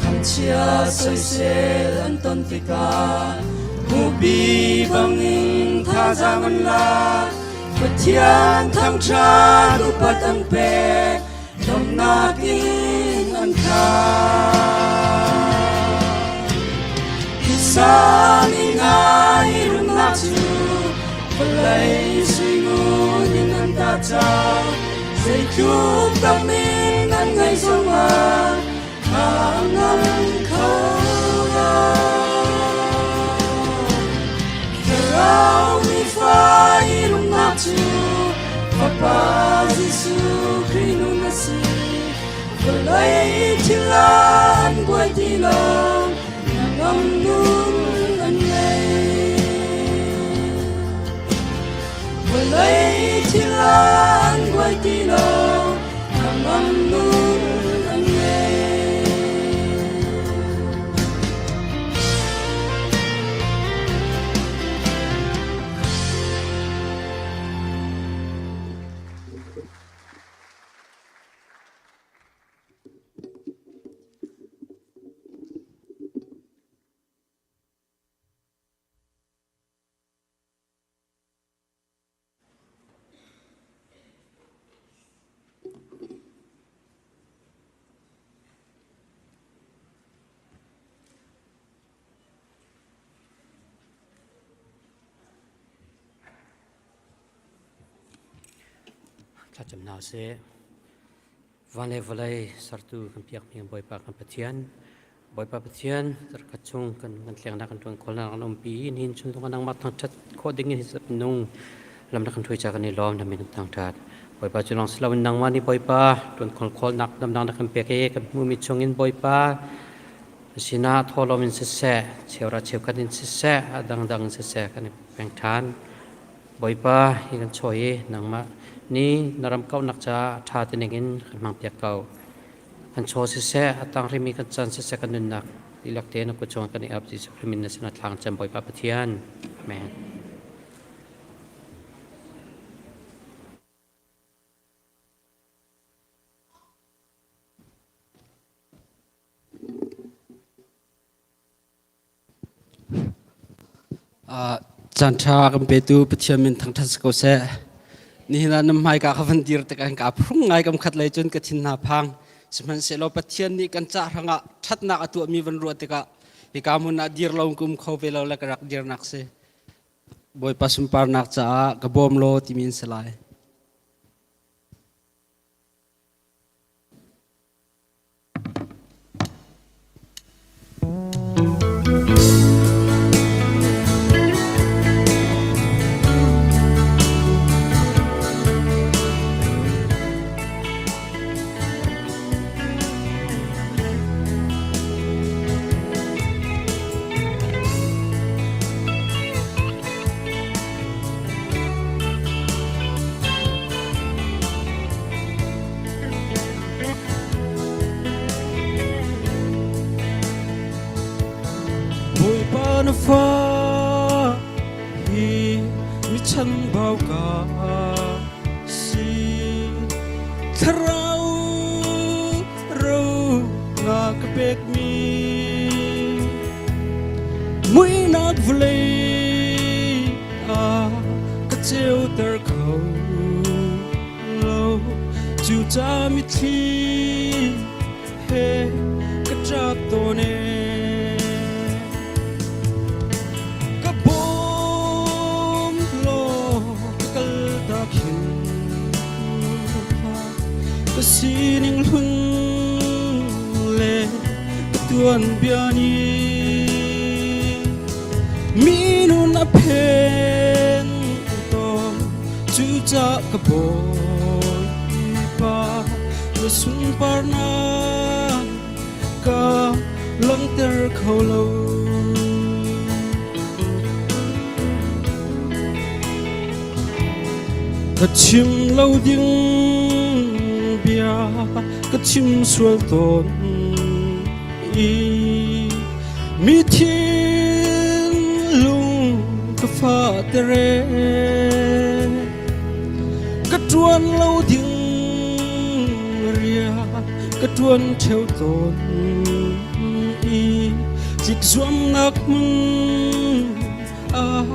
thangchia soisel an ton tikah mupi bangin thazaang an lak Pathian thangṭhat upat an pek Lawmhnak in an khat. Tisa mi ngai rumnak cu vawlei sui ngun in an ta ca. Zeitluk tam in an ngaih zongah hna ngam kho lo. Thlarau mi fa i rumnak cu Fapa Jesuh Khrih nun a si. Vawlei thil an buai ti lo, hnangam nun an ngei. Vawlei thil an buai ti lo, hnangam nun an ngei. Thlacam hna usih. Van le vawlei sertu kan piakmi Bawipa kan Pathian, Bawipa Pathian zarkhat chung kan kan tlengnak kan ṭuan khawlnak kan umpi nihin chung zong nangmah thangṭhat khawh ding in minung lam na kan hruai ca kan i lawm na min thangṭhat. Bawipa cu lawng si loin nangmah nih Bawipa ṭuan khawl khawlnak damnak na kan pek i kan hmuhmi chung in Bawipa sinah thawhlawm in siseh, cheura cheukhat in siseh, a dangdang in siseh kan i peng ṭhan. Bawipa hi kan chawi i nangmah nih na ram kauhnak caah ṭha te ning in kan hmangpiak ko. Kan chaw siseh, a tang rihmi kan caan siseh kan nunnak dihlak tein na kut chungah kan i ap Jesuh Khrih min na sinah thlang cem Bawipa Pathian. Amen. Caanṭha kan petu Pathian min thangṭhat si ko seh. Nihin ah nan hmaika ka van dir tikah hin kaa phrung ngai kam khat lei cun ka thin hna phang. Sihmanhsehlaw Pathian nih kan cah hrangah ṭhatnak a tuahmi van ruah tikah hika hmun ah dir lo ka um kho ve lo le ka rak dirnak si. Bawipa sunparnak caah ka bawm law timi in si lai. Bawipa na fa hi mi chanbau ka si thlarau ro na ka pekmi muihnak vawlei ah ka ceuter kho lo cu ca mitthli he ka ṭap tawn ee ka bawm law ka kal tak hin ka sining hlun le ka tuanbia nih mi nun a phen tawn Cucah ka Bawipa na sunparnak ka langhter kho lo. Ka chim lo ding bia ka chim sual tawn i mi thinlung ka fahter ee ka ṭuan lo ding rian ka ṭuan ṭheo tawn i tlik zuamnak hmun ah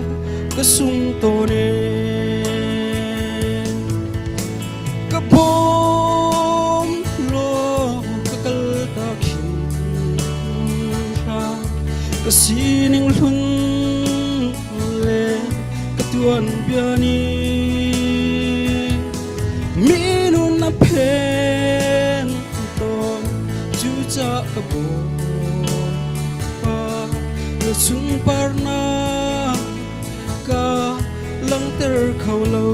ka sung tawn ee ka bawm law ka kal tak hin hlah ka sining hlun le ka tuanbia nih mi nun a phen tawn cucah ka Bawipa na sunparnak ka langhter kho lo.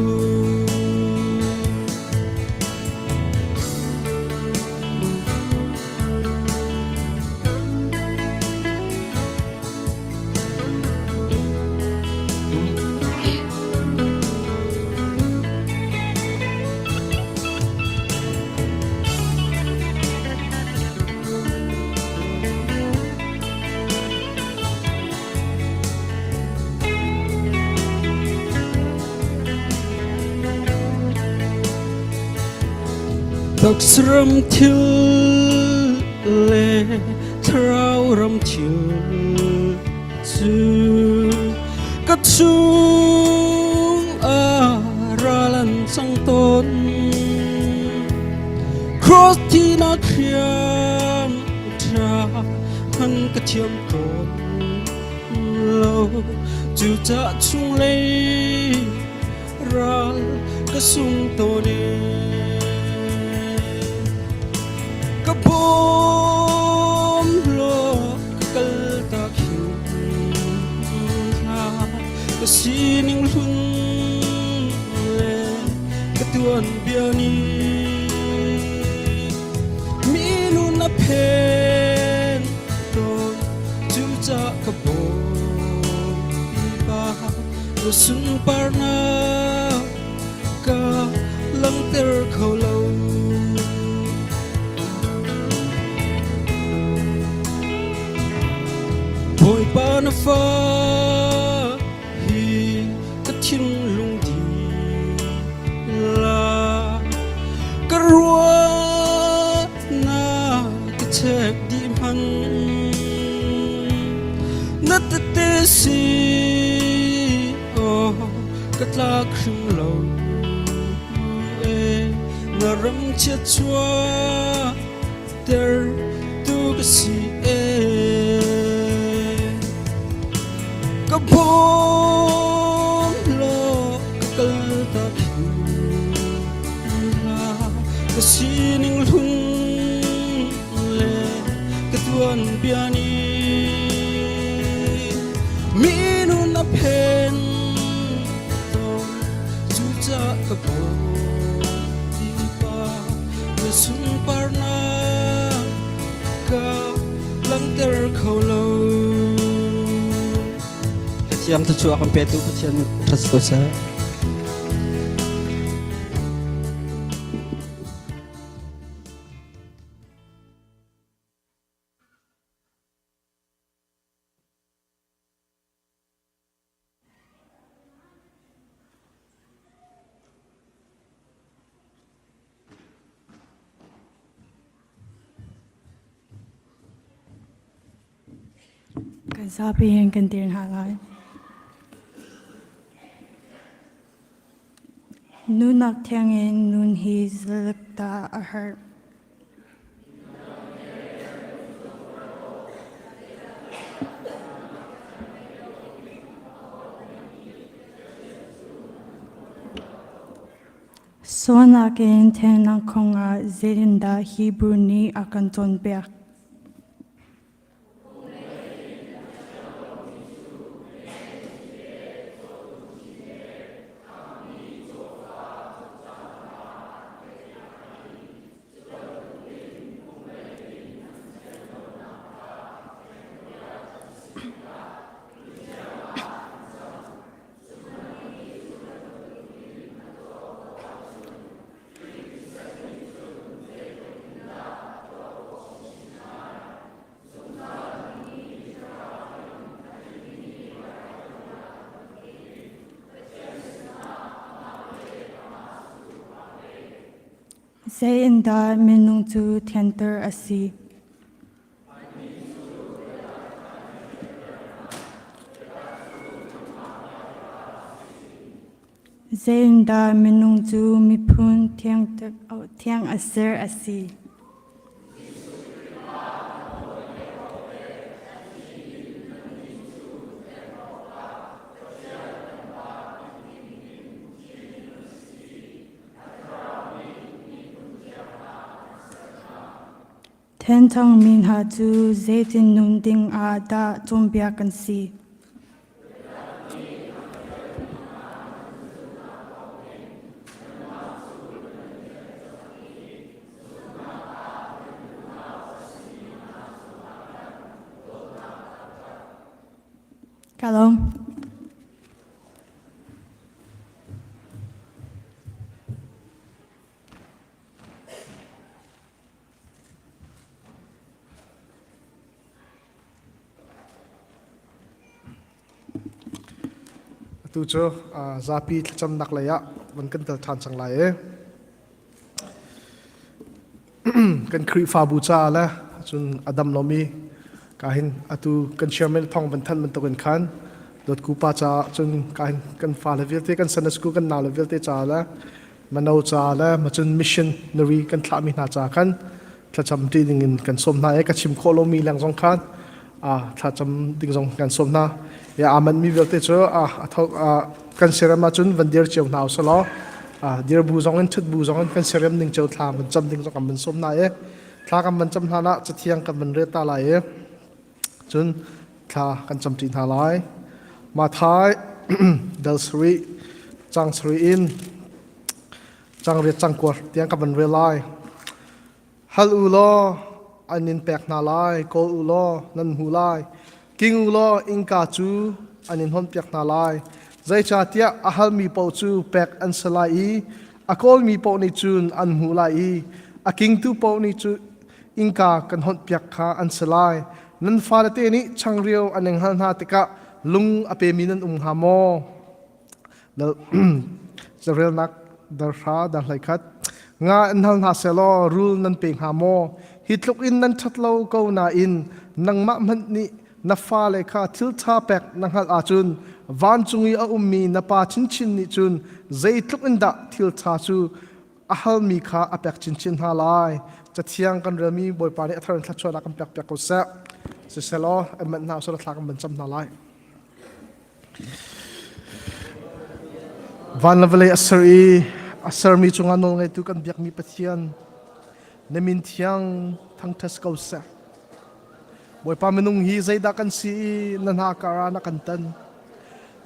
Taksaram thil le thlarau ram thil cu ka chung ah ral an cang tawn. Cross thinak hriam ṭha hman ka thiam tawn lo. Cucah chunglei ral ka sung tawn e. Ka bawm law ka kal tak hin hlah. Ka sining hlun le ka tuanbia nih mi nun a phen tawn. Cucah ka Bawipa na sunparnak ka langhter kho lo. Bawipa na fa hi ka thinlung dihlak ka ruahnak ka chek dih hmanh na tete si aw ka tlak hrim lo e na ram chiat chuah ter tu ka si e ka bawm law ka kal tak hlah ka sining hlun le ka tuanbia nih mi nun a phen tawn cucah ka Bawipa na sunparnak ka langhter kho lo. Pathian thluachuah kan petu Pathian ṭhat ko seh. Kan zapi in kan dir hna lai. Nunak thiangin nun hi zalak ta a herh. Sualnak in thiannak kongah zeitindah Hebrew nih a kan cawnpiak? Zei in dah minung cu thianter a si? Zei in dah minung cu miphun thiang a ser a si? Thenthangmi hna cu zeitin nun ding ah dah cawnpiak kan si? Ka lawm. Atu cu zapi thlacamnak lei ah van kan kal ṭhan cang lai i kan Khrihfabu caah le cun a dam lomi ka hin atu kan chairman thong van thanh bantukin khan dawtku pa caah cun ka hin kan fale vialte kan Sunday school kan naule vialte caah le mano caah le macun missionary kan thlahmi hna caah khan thlacam ṭi ding in kan sawm hna i ka chim khawh lomi leng zong khan thlacam ding zong kan sawm hna. Ya aman mi vialte cu kan siram ahcun van dir cio hna usih law. Dir bu zong in ṭhut bu zong in kan siarem ning cio thla kan cam ding zong kan van sawm hna i thla kan van cam hlan ah cathiang kan van rel ta lai i cun thla kan cam ṭi hna lai. Mathai dal sarih cang sarih in cang riat cang kuar tiang kan van rel lai. Hal u law an in pek hna lai, kawl u law nan hmu lai, king u law innka cu an in hawnpiak hna lai. Zeicahtiah a halmi paoh cu pek an si lai i a kawlmi paoh nih cun an hmuh lai i a kingtu paoh nih cu innka kan hawnpiak kha an si lai. Nan fale te nih changreu an in hal hna tikah lung a pemi nan um hnga maw? Carelnak darhra darhlei khat nga in hal hna sehlaw rul nan pe hnga maw? Hi tluk in nan ṭhat lo ko nain nangmah hmanh nih na fale kha thil ṭha pek na hngalh ahcun vancung i a ummi na Pa chinchin nih cun zeitluk in dah thil ṭha cu a halmi kha a pek chinchin hna lai. Cathiang kan relmi Bawipa nih a thar in thluachuahnak kan pek piak ko seh. Siselaw, an manh hna usih thla kan van cam hna lai. Van le vawlei a ser i a sermi cungah nawlngeitu kan biakmi Pathian, na min thiang thangṭhat ko seh. Bawipa minung hi zeidah kan si i na hna kar ah na kan tan.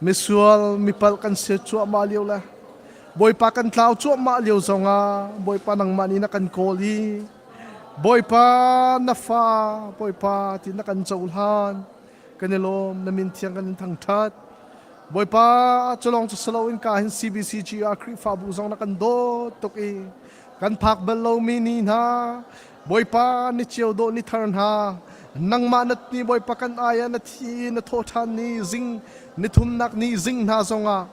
Misual, mipalh kan si cuahmah lio le Bawipa kan tlau cuahmah lio zongah Bawipa nangmah nih na kan kawl i Bawipa na fa Bawipa ti na kan cohlan. Kan i lawm, na min thiang kan in thangṭhat. Bawipa culawng cu si loin ka hin CBCG ah Khrihfabu zong na kan dawt tuk i kan phak bal lomi ni hna Bawipa ni cio dawh ni thar hna nangmah na ni Bawipa kan ai ah na thi i na thawh ṭhan ni zing ni thumnak ni zing hna zongah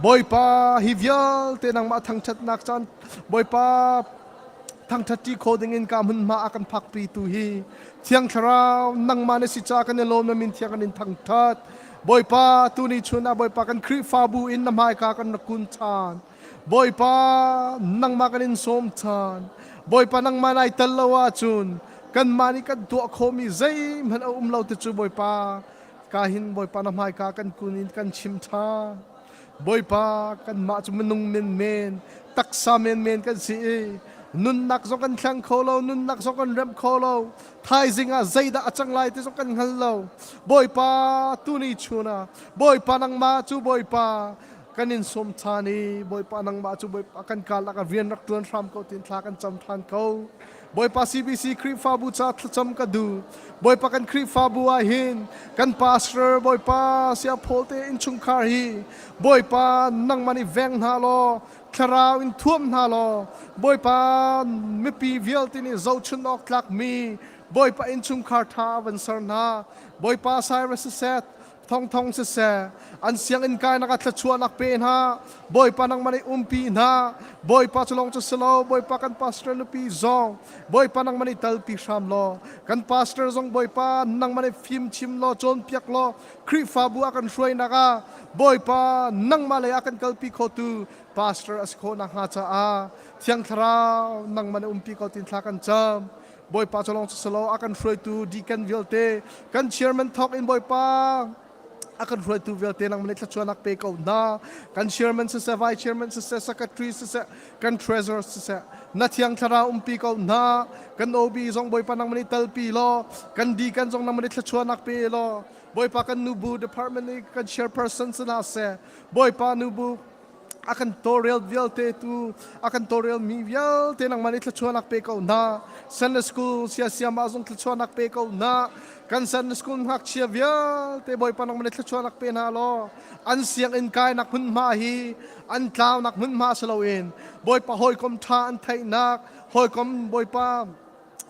Bawipa hi vialte nangmah thangṭhatnak caan Bawipa thangṭhatṭi kho dingin ka hmunhma a kan phakpi tu hi Thiang Thlarau nangmah na si ca kan i lawm na min thiang kan in thangṭhat Bawipa tuni chun ah Bawipa kan Khrihfabu in na hmaika kan rak kun ṭhan Bawipa nangmah kan in sawm ṭhan Bawipa nangmah nai tel lo ahcun kanmah nih kan tuah khawhmi zeihmanh a um lo ti cu Bawipa ka hin Bawipa na hmaika kan kun in kan chim ṭhan Bawipa kanmah cu minung menmen taksa menmen kan si i nunnak zong kan thleng kho lo nunnak zong kan remh kho lo thaizing ah zeidah a cang lai ti zong kan hngal lo Bawipa tuni chun ah Bawipa nangmah cu Bawipa kan in sawm ṭhan i Bawipa nangmah cu Bawipa kan karlak ah rian rak ṭuan hram ko tin thla kan cam ṭhan ko Bawipa CBC Khrihfabu ca thlacam ka duh. Bawipa kan Khrihfabu ah hin kan pastor Bawipa Sia Paul te innchungkhar hi Bawipa nangmah nih veng hna law thlarau in thuam hna law Bawipa mipi vialte nih zohchun awk tlakmi Bawipa innchungkhar tha van ser hna. Bawipa Cyrus siseh thongthong siseh an sianginn kainak ah thluachuahnak pe hna bawipa nangmah nih umpi hna bawipa cu lawng cu si lo bawipa kan pastor nupi zong bawipa nangmah nih talpi hram law kan pastor zong bawipa nangmah nih fim chim law cawnpiak law khrihfabu ah kan hruainak ah bawipa nangmah lei ah kan kalpi khotu pastor a si khawh nakhnga caah thiang thlarau nangmah nih umpi ko tin thla kan cam Bawipa cu lawng cu si lo a kan hruaitu deacon vialte kan chairman thawk in Bawipa a kan hruaitu vialte nangmah nih thluachuahnak pe ko hna kan chairman siseh vice chairman siseh secretary siseh kan treasurer siseh na thiang thlarau umpi ko hna kan OB zong Bawipa nangmah nih talpi law kan deacon zong nangmah nih thluachuahnak pe law Bawipa kan nubu department i kan chairperson si hna seh Bawipa nubu a kan tawlrel vialte tu a kan tawlrel mi vialte nangmah nih thluachuahnak pe ko hna Sunday school siasiam ah zong thluachuahnak pe ko hna kan Sunday school ngakchia vialte Bawipa nangmah nih thluachuahnak pe hna law an sianginn kainak hmunhma hi an tlaunak hmunhma si loin Bawipa hawikom ṭha an theihnak hawikom Bawipa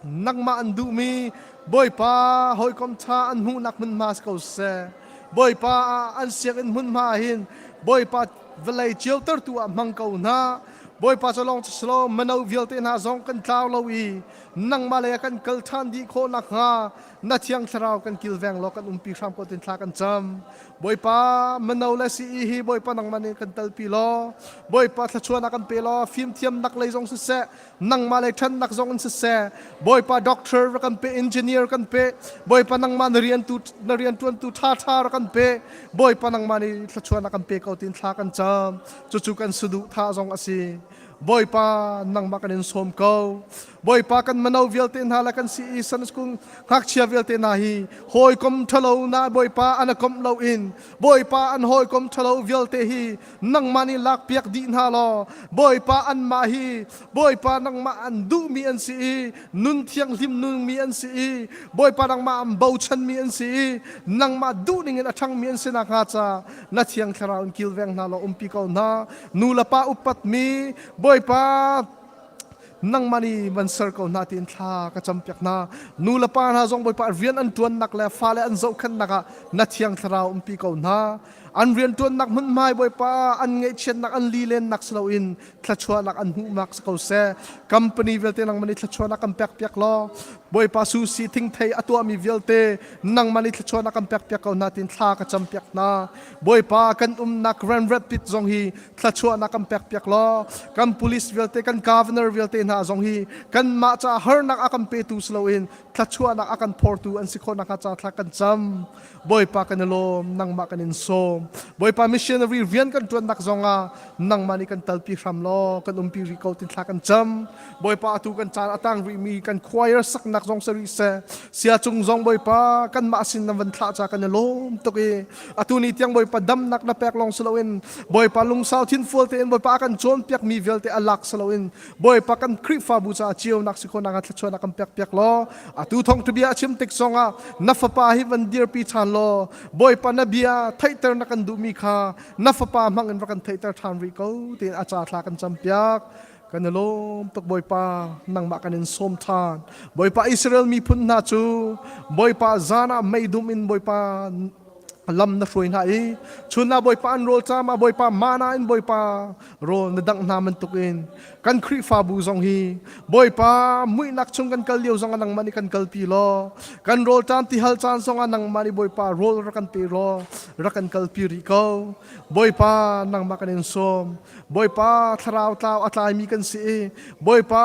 nangmah an duhmi Bawipa hawikom ṭha an hmuhnak hmunhma si ko seh. Bawipa an sianginn hmunhma hin Bawipa vawlei ciotertu ah hmang ko hna. Bawipa cu lawng si lo mano vialte hna zong kan tlau lo i nangmah lei ah kan kal ṭhan dih khawh nakhnga. Na thiang thlarau kan kilveng law kan umpi hram ko tin thla kan cam. Bawipa mano le CE hi Bawipa nangmah nih kan telpi law Bawipa thluachuahnak kan pe law fimthiamnak lei zong siseh nangmah lei ṭhannak zong in siseh Bawipa doctor rak kan pe engineer kan pe Bawipa nangmah na rian tu na rian ṭuantu ṭha ṭha rak kan pe Bawipa nangmah nih thluachuahnak kan pe ko tin thla kan cam cucu kan saduh tha zong a si Bawipa nangmah kan in sawm ko Bawipa kan mano vialte hna le kan CE Sunday School ngakchia vialte hna hi hawikom ṭhalo na Bawipa an komh lo in Bawipa an hawikom ṭhalo vialte hi nangmah nih lakpiak dih hna law Bawipa anmah hi Bawipa nangmah an duhmi an si i nun thianghlim nungmi an si i Bawipa nangmah an bochanmi an si i nangmah duhning in a ṭhangmi an si nakhnga ca na thiang thlarau in kilveng hna law umpi ko hna nu le pa upatmi Bawipa nangmah nih van ser ko hna tiin thla ka campiak hna nu le pa hna zong Bawipa rian an ṭuannak le fale an zohkhenhnak ah na thiang thlarau umpi ko hna an rian ṭuannak hmunhmai Bawipa an ngaihchiatnak an lilennak si loin thluachuahnak an hmuhnak si ko seh company vialte nangmah nih thluachuahnak kan pekpiak law Bawipa susi thingthei a tuahmi vialte nangmah nih thluachuahnak kan pekpiak ko hna tiin thla ka campiak hna Bawipa kan umnak Grand Rapids zong hi thluachuahnak kan pekpiak law kan police vialte kan governor vialte hna zong hi kanmah caah harnak a kan petu si loin thluachuahnak a kan phortu an si khawh nakhnga ca thla kan cam Bawipa kan i lawm nangmah kan in sawm Bawipa missionary rian kan ṭuannak zongah nangmah nih kan talpi hram law kan umpi rih ko tin thla kan cam Bawipa atu kan caan a tang rihmi kan choir saknak zong si rih seh sia cung zong Bawipa kanmah sin na van thlah ca kan i lawm tuk i atu ni tiang Bawipa damnak na pek lawng si loin Bawipa lungsau thinfual tein Bawipa a kan cawnpiakmi vialte a lak si loin Bawipa kan Khrihfabu caah ceunak si khawhnak ah thluachuahnak kan pek piak law atu thawngtha a chim tik zongah na fapa hi van dirpi ṭhan law Bawipa na bia theihter na kan duhmi kha na fapa hmang in rak kan theihter ṭhan rih ko tiin a ca thla kan campiak kan i lawm tuk Bawipa nangmah kan in sawm ṭhan Bawipa Israel miphun hna cu Bawipa zan ah meidum in Bawipa lam na hruai hna i chun ah Bawipa an rawl caam ah Bawipa mana in Bawipa rawl na dangh hna bantukin kan Khrihfabu zong hi Bawipa muihnak chung kan kal lio zong ah nangmah nih kan kalpi law kan rawl caan tihal caan zong ah nangmah nih Bawipa rawl rak kan pe law rak kan kalpi rih ko Bawipa nangmah kan in sawm Bawipa thlarau tlau a tlaimi kan si i Bawipa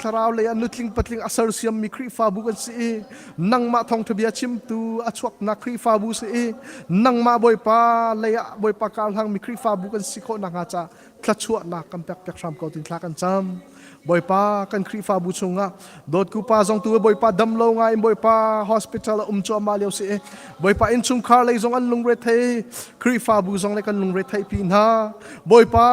thlarau lei ah nutling patling a sersiammi Khrihfabu kan si i nangmah thawngṭha bia chimtu a chuaknak Khrihfabu si i nangmah Bawipa lei ah Bawipa karhlangmi Khrihfabu kan si khawh nakhnga ca thluachuahnak kan pekpiak hram ko tin thla kan cam. Bawipa kan Khrihfabu chungah dawtku pa zong tu Bawipa dam lo ngai in Bawipa hospital a um cuahmah lio si i Bawipa innchungkhar lei zong an lungre thei Khrihfabu zong le kan lungre theih pi hna Bawipa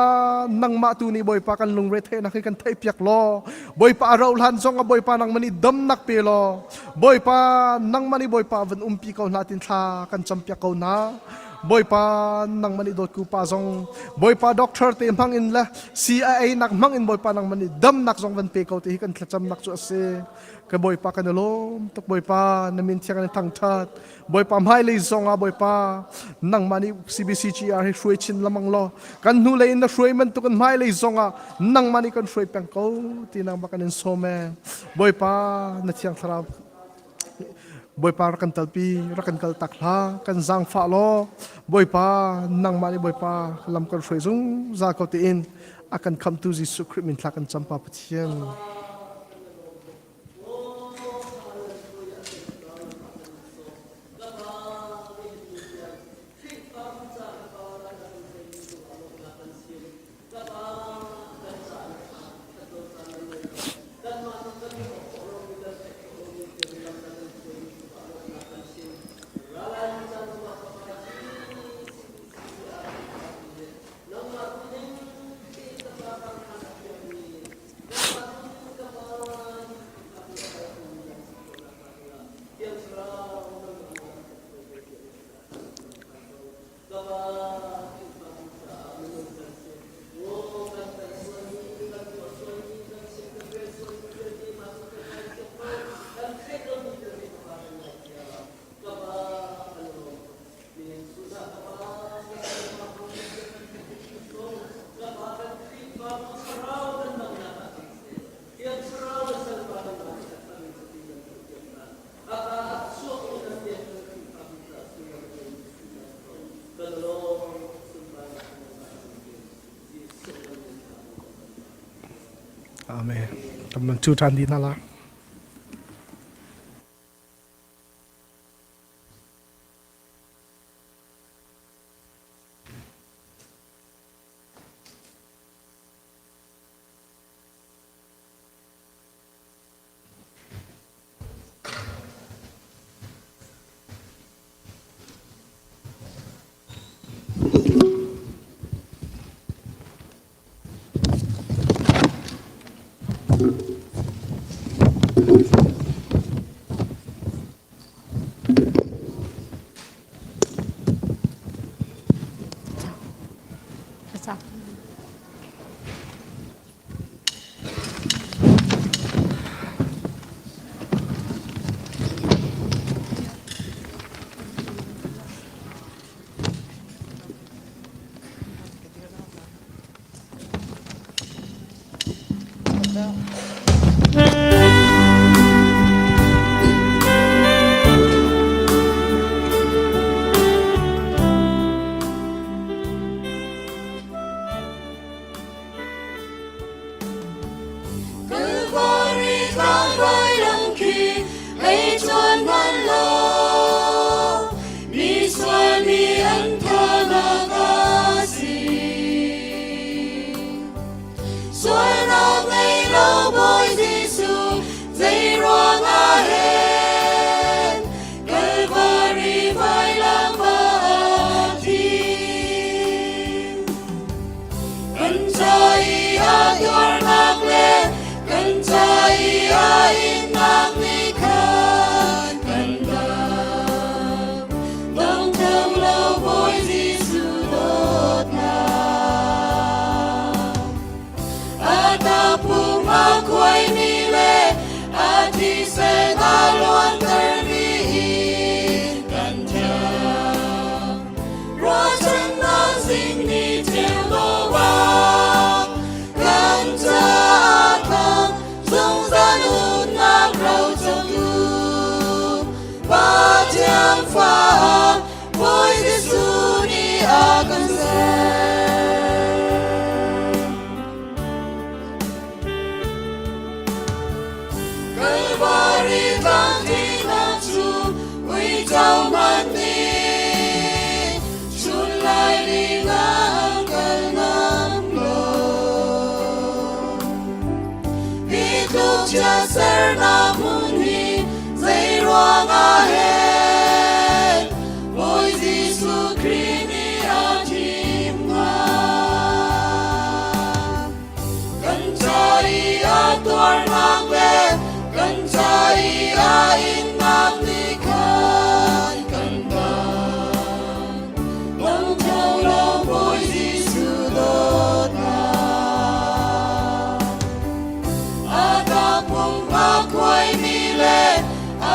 nangmah tu nih Bawipa kan lungre theihnak hi kan theih piak law Bawipa a rauh hlan zong ah Bawipa nangmah nih damnak pe law Bawipa nangmah nih Bawipa van umpi ko hna tin thla kan campiak ko hna Bawipa nangmah nih dawtku pa zong Bawipa doctor te hmang in le CIA nak hmang in Bawipa nangmah nih damnak zong van pe ko ti hi kan thlacamnak cu a si. Ka Bawipa kan i lawm tuk Bawipa na min thiang in thangthat Bawipa hmailei zong ah Bawipa nangmah nih CBCGR hi hruai chin lamang law kan hnu lei in na hruai bantuk in hmailei zong ah nangmah nih kan hruai peng ko ti nangmah kan in sawm e Bawipa na thiang thlarau Bawipa rak kan talpi, rak kan kal tak hlah, kan zaangfah law, Bawipa nangmah nih Bawipa lam kan hruai zungzal ko tiin a kan khamtu Jesuh Khrih min thla kan cam Pa Pathian. Amen. Kan man cu ṭhan dih hna la. Kalvari tlangrai lam khi hei chuan hman law mi sual mi an thanak a si. Sualnak ngei lo Bawi Jesuh zei ruangah hen Kalvari vailam va thi. Kan ca i a tuarnak le kan ca i a innak nih khan kan dam. Dong theng lo Bawi Jesuh dawtnak. A tapung a khuaimi le a thisen a luantermi in kan thiang. Ruahchannak zing ni ceu dawh kan caah thang zungzal nunnak rocotu Pathian fa Bawi Jesuh nih a kan ser. Kalvari tlang thihnak cu uico hmanh nih chun lai lila an kal ngam lo. Hi tluk chiatsernak hmun hi zei ruangah hen Bawi Jesuh Khrih nih a thim hnga? Kan ca i a tuarnak le kan ca i a innak nih khan kan dam. Dong kho lo Bawi Jesuh dawtnak. A takpum a khuaimi le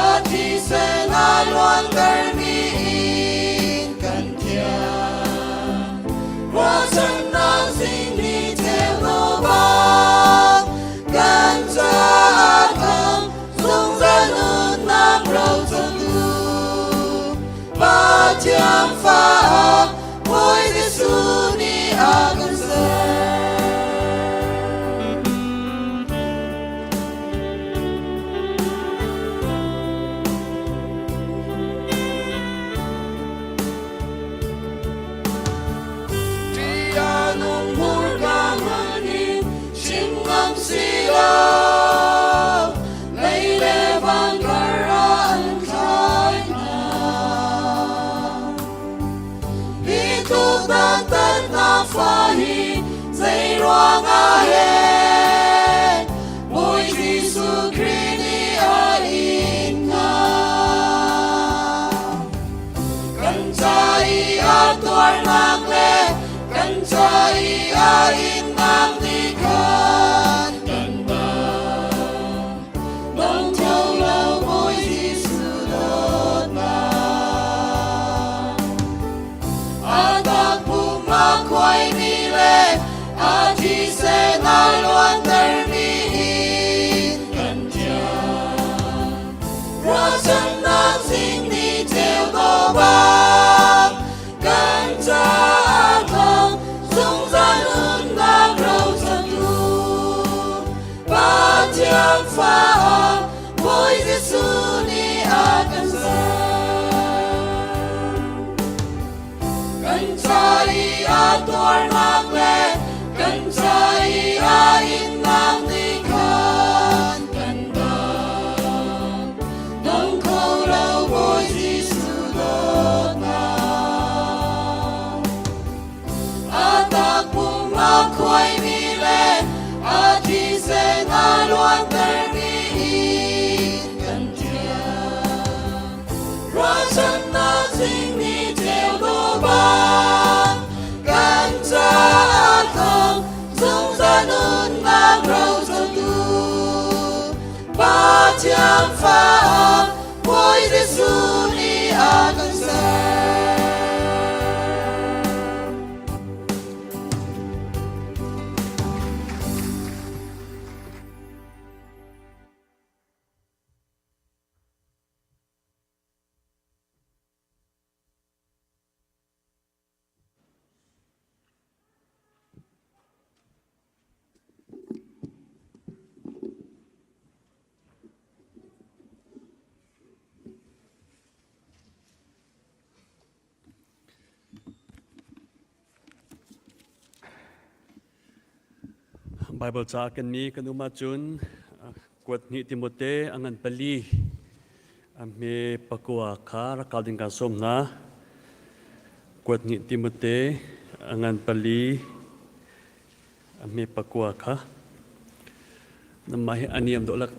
a thisen a luantermi in kan thiang. Ruahchannak zing ni ceu bang kan caah thang zungzal nunnak rocotu Pathian fa Bawi Jesuh nih a kan ser. Ṭih-a-nung hmurka hmanh in chim ngam si lo. Lei le van kar ah an thlai hna. Hi tluk dantatnak fa hi zei ruangah hen Bawi Jesuh Khrih nih a in hnga? Kan ca i a tuarnak le kan ca i a innak nih khan kan bang. Dong theo lo Bawi Jesuh dawtnak. A takpum a khuaimi le a thisen a luantermi in kan thiang. Ruahchannak zing ni ceu dawh bang kan caah thawng zungzal nunnak rocotu. A khuaimi le a thisen a luantermi in kan thiang. Ruahchannak zingni ceu dawh bang kan caah thawng zungzal nunnak rocotu Pathian fa Bawi Jesuh nih a kan ser. Bible ca kan mi kan um ahcun kuat hnih Timote a ngan pali a hme pakua kha rak kal ding kan sawm hna. Kuat hnih Timote a ngan pali a hme pakua kha namah hi aniam dawh lak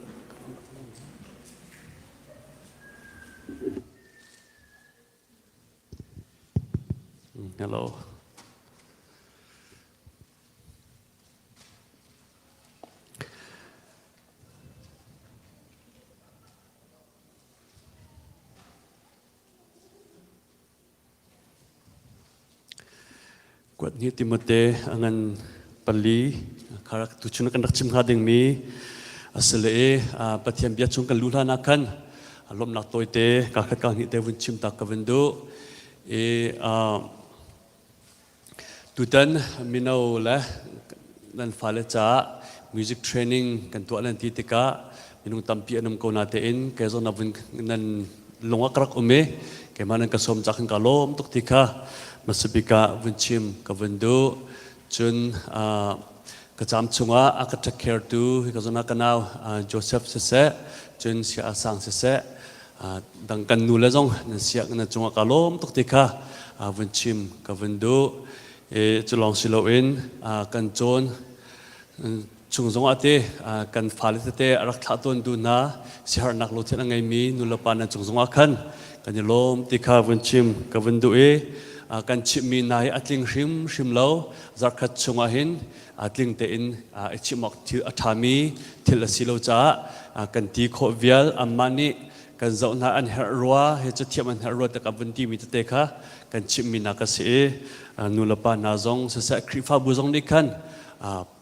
Hello. Kuat ni Timote a ngan pali kharak tuchun kan rak chim hnga dingmi asile i Pathian bia chung kan lu hlan ah khan lawmhnak tawite ka khat ka hnih te vun chim tak ka vun duh i Tutan mino le nan fale caah music training kan tuah nan ti tikah minung tampi an um ko natein kei zong na vun nan lung ah ka rak um i keimah nan ka sawm cak hin ka lawm tuk ti kha hmasabik ah vun chim ka vun duh. Cun ka caam chungah a ka take care tu hi ka zawn ah ka nau Joseph siseh cun Sia Sang siseh dang kan nu le zong nan siak na cungah ka lawm tuk ti kha vun chim ka vun duh i cu lawng si loin kan cawn chung zong ah te kan fale tete a rak thlah tawn tu hna siaherhnak lungthin a ngeimi nulepa nan cung zong ah khan kan i lawm ti kha vun chim ka vun duh i kan chimhmi hna hi a tling hrimhrim lo zarkhat chungah hin tling tein i chimh awk thil a ṭhami thil a si lo caah kan ti khawh vial anmah nih kan zoh hna an herh rua he cu thiam an herh rua te ka vun timi tete kha kan chimhmi hna ka si i nulepa hna zong siseh Khrihfabu zong nih khan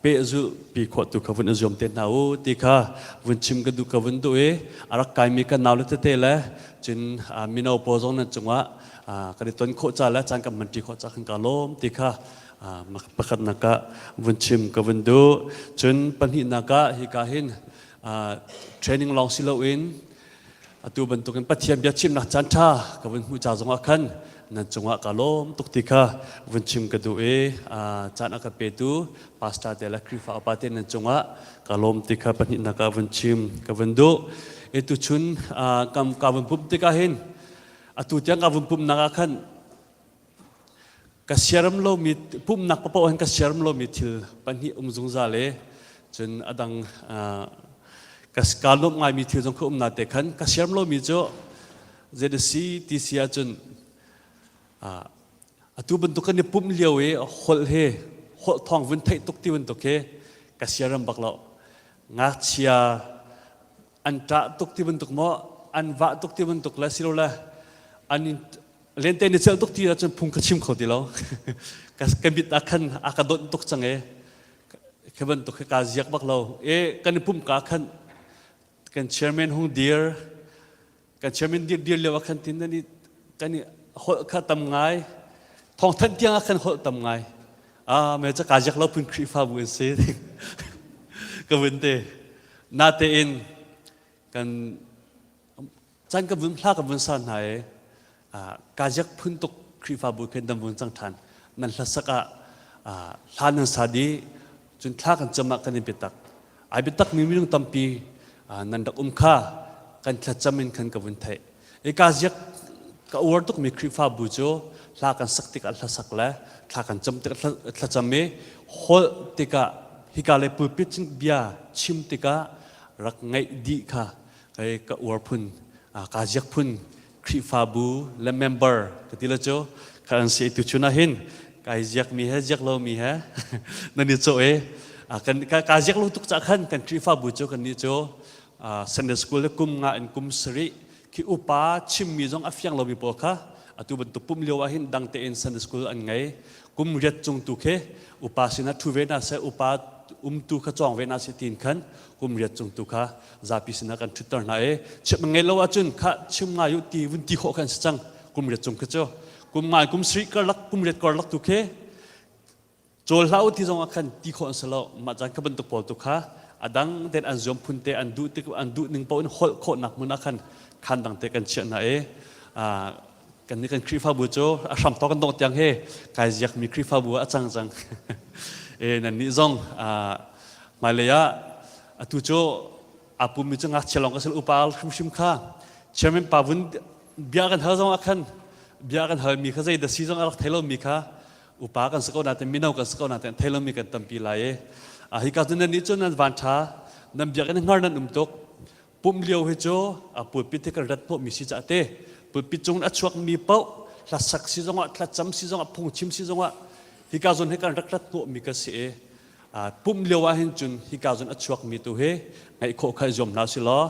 pehzulh pi khawh tu kha vun i zuam te hna u ti kha vun chim ka duh ka vun duh i a rak kaimi kan naule tete le cun mino pawl zong nan cungah kan i ton khawh ca le caan kan hmanṭi khawh ca khan ka lawm ti kha pakhatnak ah vun chim ka vun duh. Cun pahnihnak ah hika hin training lawng si loin atu bantukin Pathian bia chimnak caan ṭha ka vun hmuh ca zongah khan nan cungah ka lawm tuk ti kha vun chim ka duh i caan a ka petu pastor te le Khrihfa upa te nan cungah ka lawm ti kha pahnihnak ah vun chim ka vun duh. I tuchun ka vun pumh tikah hin atu tiang ka vun pumhnak ah khan Ka siaram lomi pumhnak paoh hin ka siaram lomi thil pahnih um zungzal i cun a dang ka kaa lawmh ngaimi thil zong kha um na te khan ka siaram lomi cu zei a si ti si ahcun atu bantuk kan i pumh lio i holh he holh thawng vun theih tuk ti bantuk hi ka siaram bak lo ngakchia an ṭah tuk ti bantuk maw an vah tuk ti bantuk le silole an lente ni cel tuk ti ahcun phung ka chim kho ti lo ka mit ah khan a ka donh tuk cang e khi bantuk khi kaa ziak bak lo e kan i pumh ka khan kan chairman hung dir kan chairman dir dir lio ah khan tin nan i kan i holh kha tam ngai thawng thanh tiang ah khan holh tam ngai ah me ca kaa ziak lo phun Khrihfabu in si ka vun te natein kan Caan ka vun hla ka vun sa hna i kaziak phun tuk Khrihfabu khin nan vun cang ṭhan. Nan hlasak ah hla nan sa dih cun thla kan cam ah kan i biatak. Ai biatak mi minung tampi nan rak um kha kan thlacam in khan ka vun theih. I kaziak ka uar tukmi Khrihfabu cu Hla kan sak tikah hlasak le thla kan cam tikah thlacam i holh tikah hika le pulpit bia chim tikah rak ngaih dih kha kai ka uar phun kaa ziak phun Khrihfabu le member ka ti le cu kha an si tu chun ah hin kai ziak mi he ziak lo mi he nan i cawh i kan ka ziak lo tuk cah khan kan Khrihfabu cu kan nih cu Sunday school le kum nga in kum sarih khi upa chimmi zong a fiang lomi pawl kha atu bantuk pum lio ah hin dang tein Sunday school an ngei kum riat cung tu khi upa sinah thu ve na seh upa umtu kha cawng ve na seh tin khan kum riat cung tu kha zapi sinah kan ṭhutter hna i chim ngei lo ahcun kha chim ngai u ti vun ti khawh khan si cang kum riat cung khi cu kum ngai kum sarih karlak kum riat karlak tu khi cawl hlah u ti zong ah khan ti khawh an si lo mah caan kha bantuk pawl tu kha a dang ten an zuam phun te an duh tik an duh ning paoh in holh khawhnak hmun ah khan khan dang te kan chiah hna i kan nih kan Khrihfabu cu a hram tawk kan dongh tiang he kai ziakmi Khrihfabu ah a cang cang e nan nih zong hmailei ah atu cu aa pummi cu ngakchia lawng ka si upa hrimhrim kha chairman pa vun bia kan hal zong ah khan bia kan halmi kha zei da si zong a rak thei lomi kha upa kan si ko nain mino kan si ko nain thei lomi kan tampi lai i hi ka cu nan nih cun nan van ṭha nan biakinn hngar nan um tuk pumh lio hi cu a pulpit hi kan rat hnawhmi si caah te pulpit cung a chuakmi paoh hlasak si zongah thlacam si zongah phungchim si zongah hika zawn hi kan rak rat hnawhmi ka si i pumh lio ah hin cun hika zawn a chuakmi tu hi ngaih khawh kha i zuam hna si law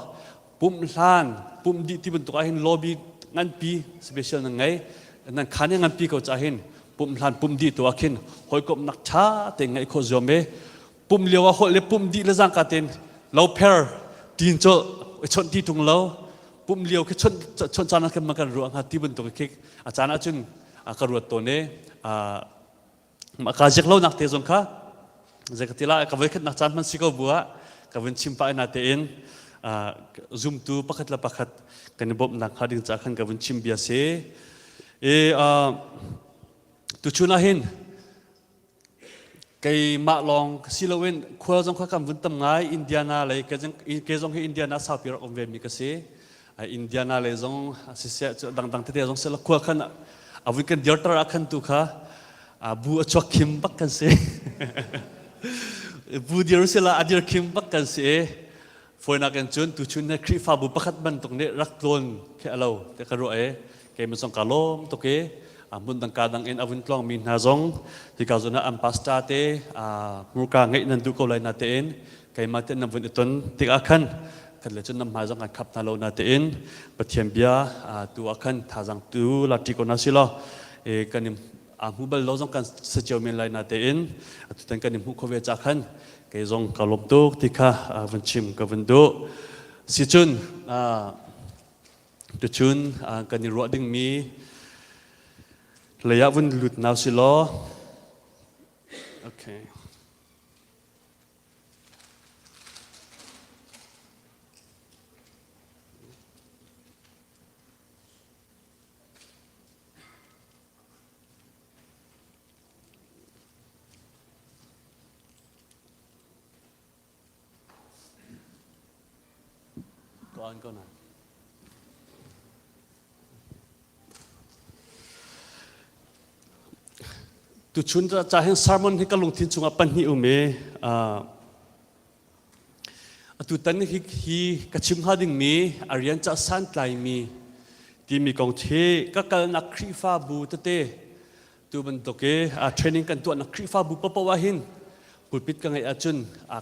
pumh hlan pumh dih ti bantuk ah hin lobby nganpi special nan ngei nan khan nganpi ko ca hin pumh hlan pumh dih tu ah khin hawikomhnak ṭha te ngaih khawh zuam i pumh lio ah holh le pumh dih le zangka tein lo pher tin colh i chawnh ti tung lo pumh lio khi chawnh chawnh caan ah khan kan ruah hnga ti bantuk khi a caan ah cun ka ruat tawn i ka zik lo nak te zong kha zei ka ti la ka voi khat nak caan hman si ko bu ah ka vun chim pah na tein zumtu pakhat le pakhat kan i bawmhnak hnga ding ca khan ka vun chim bia si i tuchun ah hin keimah lawng si loin khual zong kha kan vun tam ngai Indiana lei ke zong hi Indiana saupi rak um ve mi ka si Indiana lei zong siseh cu dangdang tete zong sila khua khan a vui kan dirter ah khan tu kha bu a chuak khim bak kan si bu dir sila a dir khim bak kan si Fawinak in cun tuchun he Khrihfabu pakhat bantuk nih rak tlawn khi a lo ti ka ruah i keimah zong ka lawm tuk i hmun dang ka dang in a vun tlawngmi hna zong hika zawn ah an pastor te hmurka ngeih nan duh ko lai na tein keimah te nan vun i ton tikah khan khat le cun nan hmai zong kan khap hna lo na tein Pathian bia tu ah khan thazaang tu la ṭi ko na si law kan i a hmu bal lo zong kan sa cio men lai na tein atutan kan i hmuh kho ve ca khan kei zong ka lawm tuk ti kha vun chim ka vun duh sicun tuchun kan i ruah dingmi lei ah vun lut nau si law okay Go on, go now. Tuchun ca hin sermon hi ka lungthin chungah pahnih um i atutan hi hi ka chim hnga dingmi a rian ca santlaimi timi kong hi ka kalnak Khrihfabu tete tu bantuk i training kan tuahnak Khrihfabu paoh ah hin pulpit ka ngeih ahcun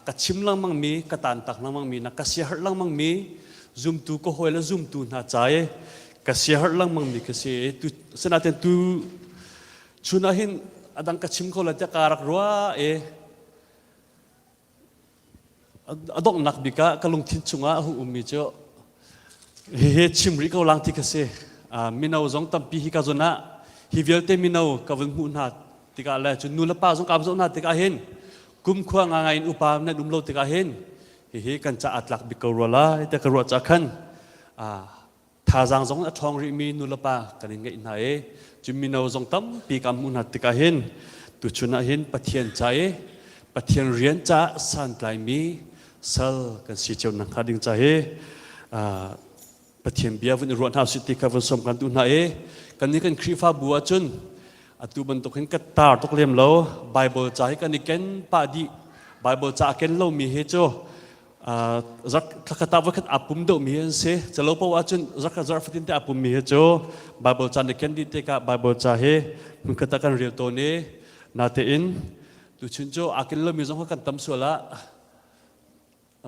ka chim lengmang mi ka tantak lengmang mi na ka siaherh lengmang mi zumtu ka hawi le zumtu hna ca i ka siaherh lengmang mi ka si i tu sinain tu chun ah hin adang ka chim ko lai tiah ka rak ruah i A donghnak bik ah ka lungthin chungah a hung ummi cu hihi chim rih ko lang ti ka si. Mino zong tampi hi ka zawn ah hi vialte mino ka vun hmuh hna tikah le cun nu le pa zong ka zoh hna tikah hin kumkhua ngangai in upa nan um lo tikah hin hihi kan caah tlak bik ko rua lai tiah ka ruah caah khan Thazaang zong a ṭhawng rihmi nulepa kan in ngeih hna i cu mino zong tampi kan hmuh hna tikah hin tuchun ah hin Pathian ca i Pathian rian caah santlaimi sal kan si cio nakhnga ding ca hi Pathian bia vun i ruah hna usih ti kha vun sawm kan duh hna i kannih kan Khrihfabu ahcun. Atu bantuk hin ka tar tuk lem lo. Bible ca hi kan i ken pah dih. Bible ca a ken lomi hi cu thlakhat ah voikhat aa pum deuhmi an si. Calo paoh ahcun zarkhat zarh fatin te aa pummi hi cu Bible ca nih ken dih tikah Bible ca hi hmunkhat ah kan rel tawn i natein tuchun cu aa ken lomi zong kha kan tam sual ah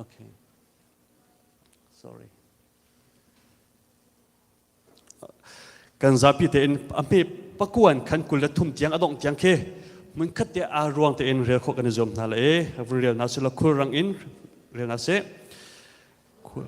okay sorry Kan zapi tein a hme pakuan khan 23 tiang a dongh tiang khi hmunkhat te aa ruang tein rel khawh kan i zuam hna le vun rel hna sila khulrang in rel hna sih. Khul.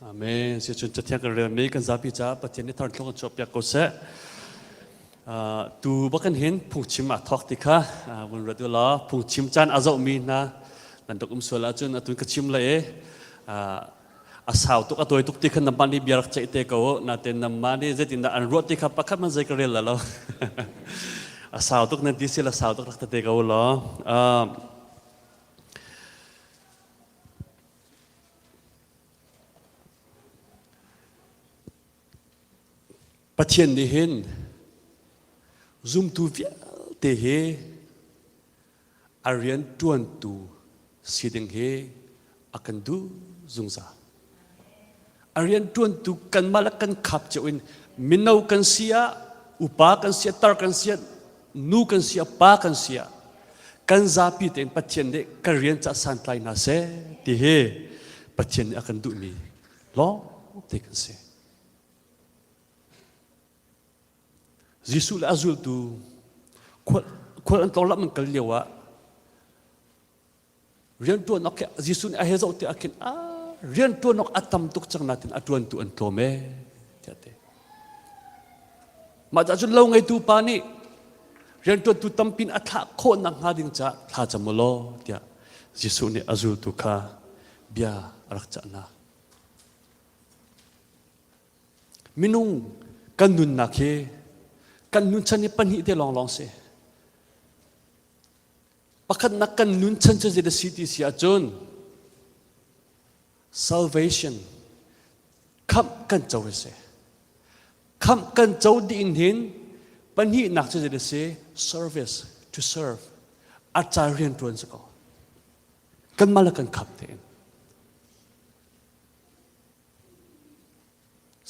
Amen. Si cun cathiang kan relmi kan zapi caah Pathian nih thar thlung chuah piak ko seh. Tu bakan hin phungchim a thawk ti kha vun rat ulaw phungchim caan a zohmi hna nan rak um sual ahcun atun ka chim le a sau tuk a tawi tuk ti kha namah nih bia rak ceih te ko natein namah nih zeitindah an ruah ti kha pakhat man zei ka rel la lo a sau tuk nan ti si la sau tuk rak te ko law Pathian nih hin zumtu vialte hi a rian ṭuantu si ding hi a kan duh zungzal. A rian ṭuantu kanmah le kan khap cio in mino kan si ah, upa kan si ah, tar kan si ah, nu kan si ah, pa kan si ah, kan zapi tein Pathian nih kan rian ca santlai hna seh ti hi Pathian nih a kan duhmi lawng te kan si. Jesuh le a zultu khual an tlawng lam an kal lio ah rianṭuan awk Jesuh nih a he zoh ti ah khin a rianṭuan awk a tam tuk cang natin a ṭuantu an tlawm ee tiah ti. Mah cah cun lo ngeitu pa nih rianṭuantu tampin a thlah khawh nak hnga ding caah thla cam u law tiah. Jesuh nih a zultu kha bia a rak cah hna. Minung kan nunnak hi kan nunchan hi pahnih te lawnglawng si. Pakhatnak kan nunchan cu zei si ti si ahcun salvation khamh kan co a si. Khamh kan co dih in hin pahnihnak cu zei si service to serve a ca rian ṭuan si ko. Kanmah le kan khamh tein.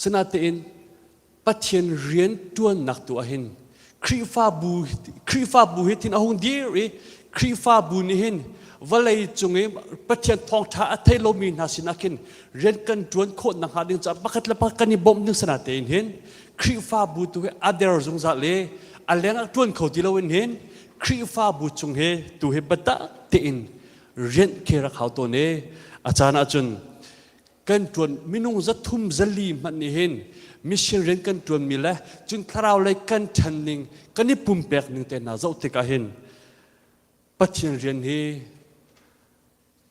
Sinatein Pathian rian ṭuannak tu ahhin Khrihfabu Khrihfabu hi thin a hung dir i Khrihfabu nih hin vawlei cung i Pathian thawngṭha a thei lomi hna sinah khin rian kan ṭuan khawh nakhnga ding caah pakhat le pakhat kan i bawmh ding sinatein hin Khrihfabu tu hi a der zungzal i a leng ah ṭuan kho ti loin hin Khrihfabu chung hi tu hi biatak tein rian khi rak hau tawn i a caan ahcun kan ṭuan minung zathum zali hmanh nih hin mission rian kan ṭuanmi le cun thlarau lei kan ṭhan ning kan i pumpek ning te hna zoh tikah hin Pathian rian hi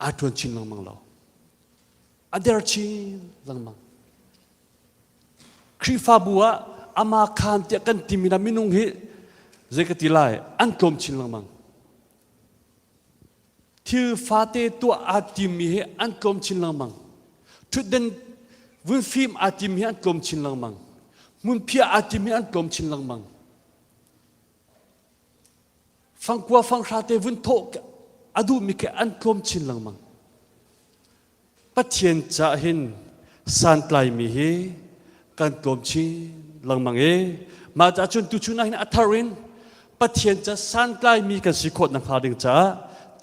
aa ṭuan chin lengmang lo a der chin lengmang Khrihfabu ah ama khaan tiah kan timi na minung hi zei ka ti lai an tlawm chin lengmang Thil fate tuah aa timmi hi an tlawm chin lengmang. Ṭhutden vun fim aa timmi hi an tlawm chin lengmang. Hmunphiah aa timmi an tlawm chin lengmang. Fangkua fanghra te vun thawh a duhmi khi an tlawm chin lengmang. Pathian caah hin santlaimi hi kan tlawm chin lengmang i mah caah cun tuchun ah hin a thar in Pathian ca santlaimi kan si khawh nakhnga ding caah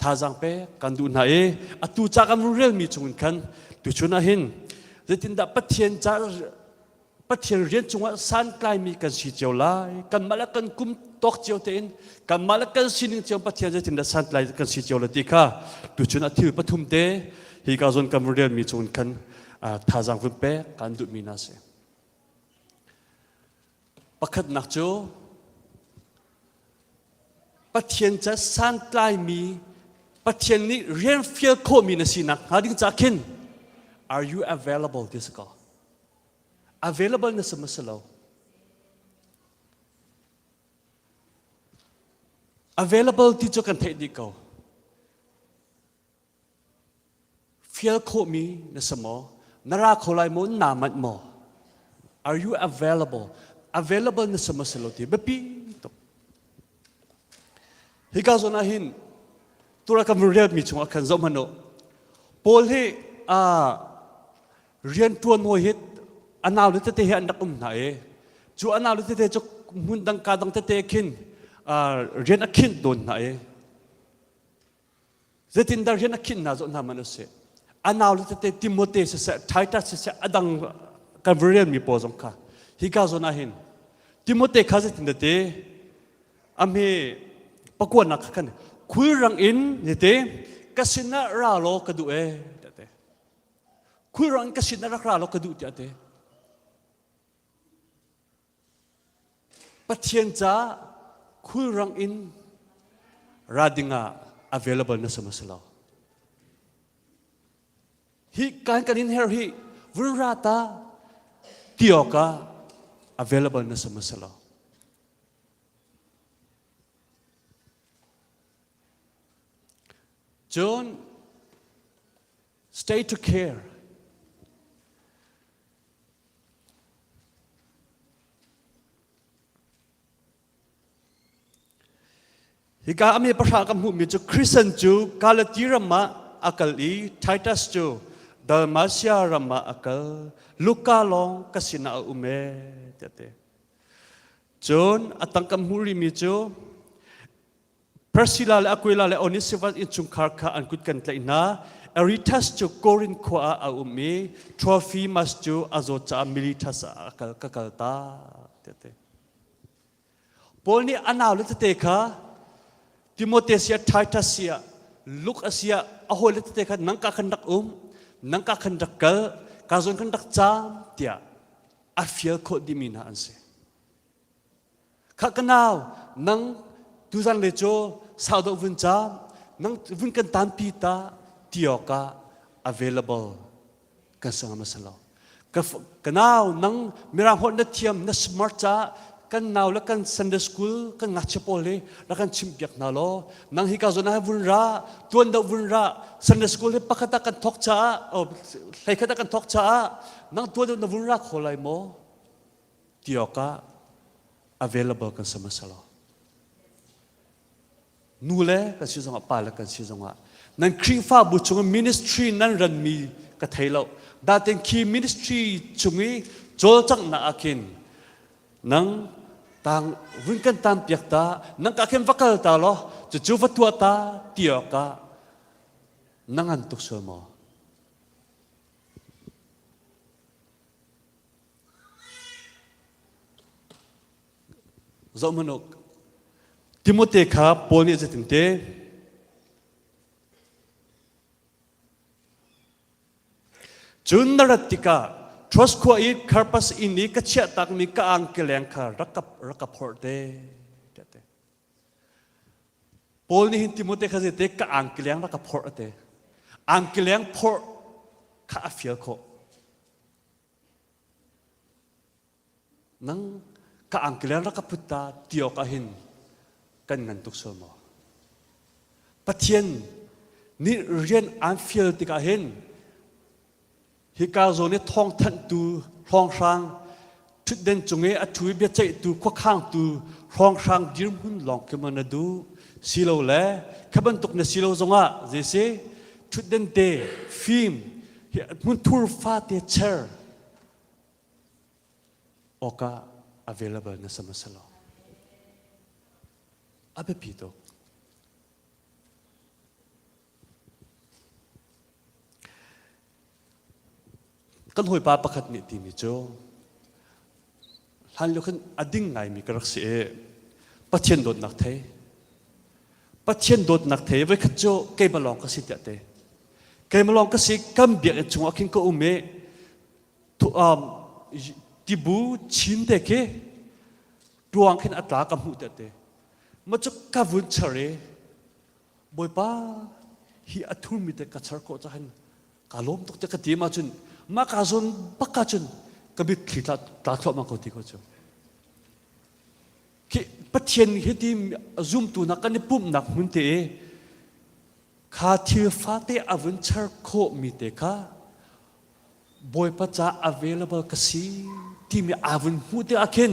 thazaang pek kan duh hna i atu ca kan vun relmi chungin khan tuchun ah hin zeitindah Pathian ca Pathian rian cungah santlaimi kan si cio lai. Kanmah le kan kum tawk cio tein kanmah le kan sining cio Pathian zeitindah santlai kan si cio le ti kha tuchun ah thil pathum te hi ka zawn kan relmi chung khan thazaang vun pek kan duhmi hna si. Pakhatnak cu Pathian ca santlaimi Pathian nih rian fial khawhmi na sinak hnga ding ca khin are you available ti si ko. Available na si maw lo? Available ti cu kan theih dih ko. Fial khawhmi na si maw? Na ra kho lai maw? Naa manh maw? Are you available? Available na si maw si lo ti biapi tuk. Hika zawn ah hin tura kan vun relmi chungah khan zoh hmanh u. Paul hi uh, rianṭuan hawi hi a naule tete hi an rak um hna i cu a naule tete cu hmun dang ka dang tete khin rian a khinh tawn hna i zeitindah rian a khinh hna zoh hna man usih a naule tete Timote siseh Titus siseh a dang kan rian mi pawl zong kha hika zawn ah hin Timote kha zeitindah te a hme pakuanak kha khan khulrang in nite ka sinah ra law ka duh e te Khulrang ka sin rak ra law ka duh tiah ti. Pathian ca khulrang in ra dingah available na sama si lo. Hi kan kan in her hi vun ra ta ti awkah available na sama si lo. Cun Stay to care. Hika ame pahra kan hmuhmi cu Christian cu Galati ram ah a kal i Titus cu Dalmatia ram ah a kal. Luka lawng ka sinah a um e tiah ti. Cun a tang kan hmuh rihmi cu Priscilla le Aquila le Onesimus innchungkhar kha an kut kan tlaih hna. Aretas cu Korinth khua ah a um i Trophimus cu a zawt caah Miletus ah a kal, ka kal ta. Tiah Paul nih a naule tete kha Timote siah Titus siah Luke a siah a hawile tete kha nang ka khan rak um, nang ka khan rak kal, ka zawn khan rak caam tiah a fial khawh dihmi hna an si. Khah ka nau, nang tuzan le cu sau deuh vun caam. Nang vun kan tanpi ta ti awkah available kan si ngam lo. Ka, ka nau nang mirang holh na thiam na smart ca kan nau le kan Sunday school kan ngakchia pawl hi rak kan chimh piak hna law nang hi ka zawn ah vun ra tuan deuh vun ra Sunday school hi pakhat ah kan thok caah oh, hlei khat ah kan thok caah nang tuan deuh na vun ra kho lai maw ti awkah available kan si hmasa lo. Nu le kan si zongah pa le kan si zongah nan Khrihfabu chung ministry nan ranmi ka thei lo. Daten khi ministry chung i cawlcanghnak ah khin nang tang vun kan tan piak ta nang ka khin va kal ta law cucu va tuah ta ti awkah na ngan tuk sual maw? Zohhmanh u, Timote kha Paul nih zeitinte Cun na rat tikah Troas khua i Carpus inn i ka chiahtakmi ka angkeleng kha rak ka, rak ka phorh te. Paul nih hin Timote kha zeite ka angkeleng rak ka phorh ate. Angkeleng phorh kha a fial khawh. Nang ka angkileng rak ka put ta ti awk ah hin kan ngan tuk sual maw? Pathian nih rian aan fial tikah hin hika zawn i thawngthanhtu hrawnghrang ṭhutden cung i a ṭhu i biaceihtu khuakhangtu hrawnghrang dirhmun lawng khi maw na duh silole kha bantuk na si lo zongah zeisi ṭhutden te fim hmunthur fate cher awkah available na si hmasa lo. A biapi tuk. Kan hawipa pakhat nih timi cu hlan lio khan a ding ngaimi ka rak si i Pathian dawtnak thei Pathian dawtnak thei voikhat cu keimah lawng ka si tiah te keimah lawng ka si kan biakinn chungah khin ka um i tibu chin te khi tuang khin a tla ka hmuh te te ma cu ka vun char i bawipa hi a thurmi te ka char khawh cahin ka lawm tuk te ka ti ma cun ma ka zawn bak ka cun ka mitthli tla tla thluahmah ko ti ko cu khi Pathian hi ti zumtu nak kan i pumhnak hmun te i kha thil fate a vun char khawh mi te kha Bawipa ca available ka si timi aa vun hmuh te ah khin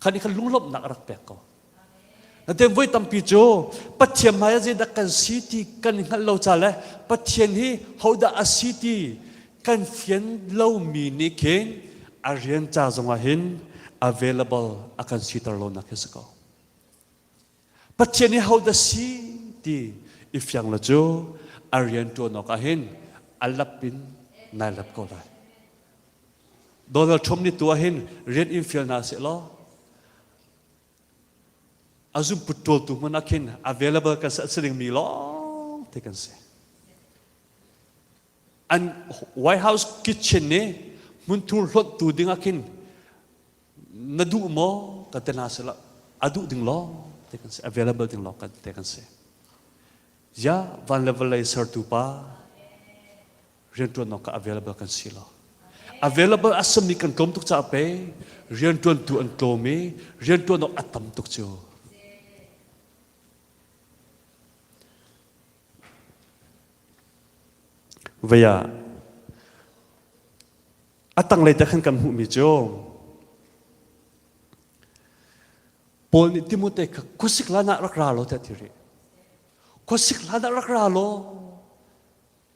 khan i khan lunglawmhnak a rak pek ko. Natin voi tampi cu Pathian hmai ah zeidah kan si ti kan i hngalh lo ca le Pathian hi hodah a si ti kan fian lomi nih khin a rian ca zongah hin available a kan siter lonak hi si ko. Pathian hi hodah si ti i fiang lo cu a rian ṭuan awk ah hin a lap in nai lap ko lai. Donald Trump nih tu ah hin rian in fial hna seh law a zumput ṭawltu hmanh ah khin available kan si dingmi lawng te kan si. An White House kitchen nih hmunthur hlonhtu ding ah khin na duh maw kan te hna sila a duh ding lawng te kan si available ding lawng kan te kan si ya van le vawlei sertu pa rianṭuannak ka available kan si lo available a sami kan tlawm tuk caah pe rianṭuantu an tlawm i rianṭuan awk a tam tuk cu vei ah A tanglei te khan kan hmuhmi cu Paul nih Timote kha khuasik hlan ah rak ra law tiah ti rih. Khuasik hlan ah rak ra law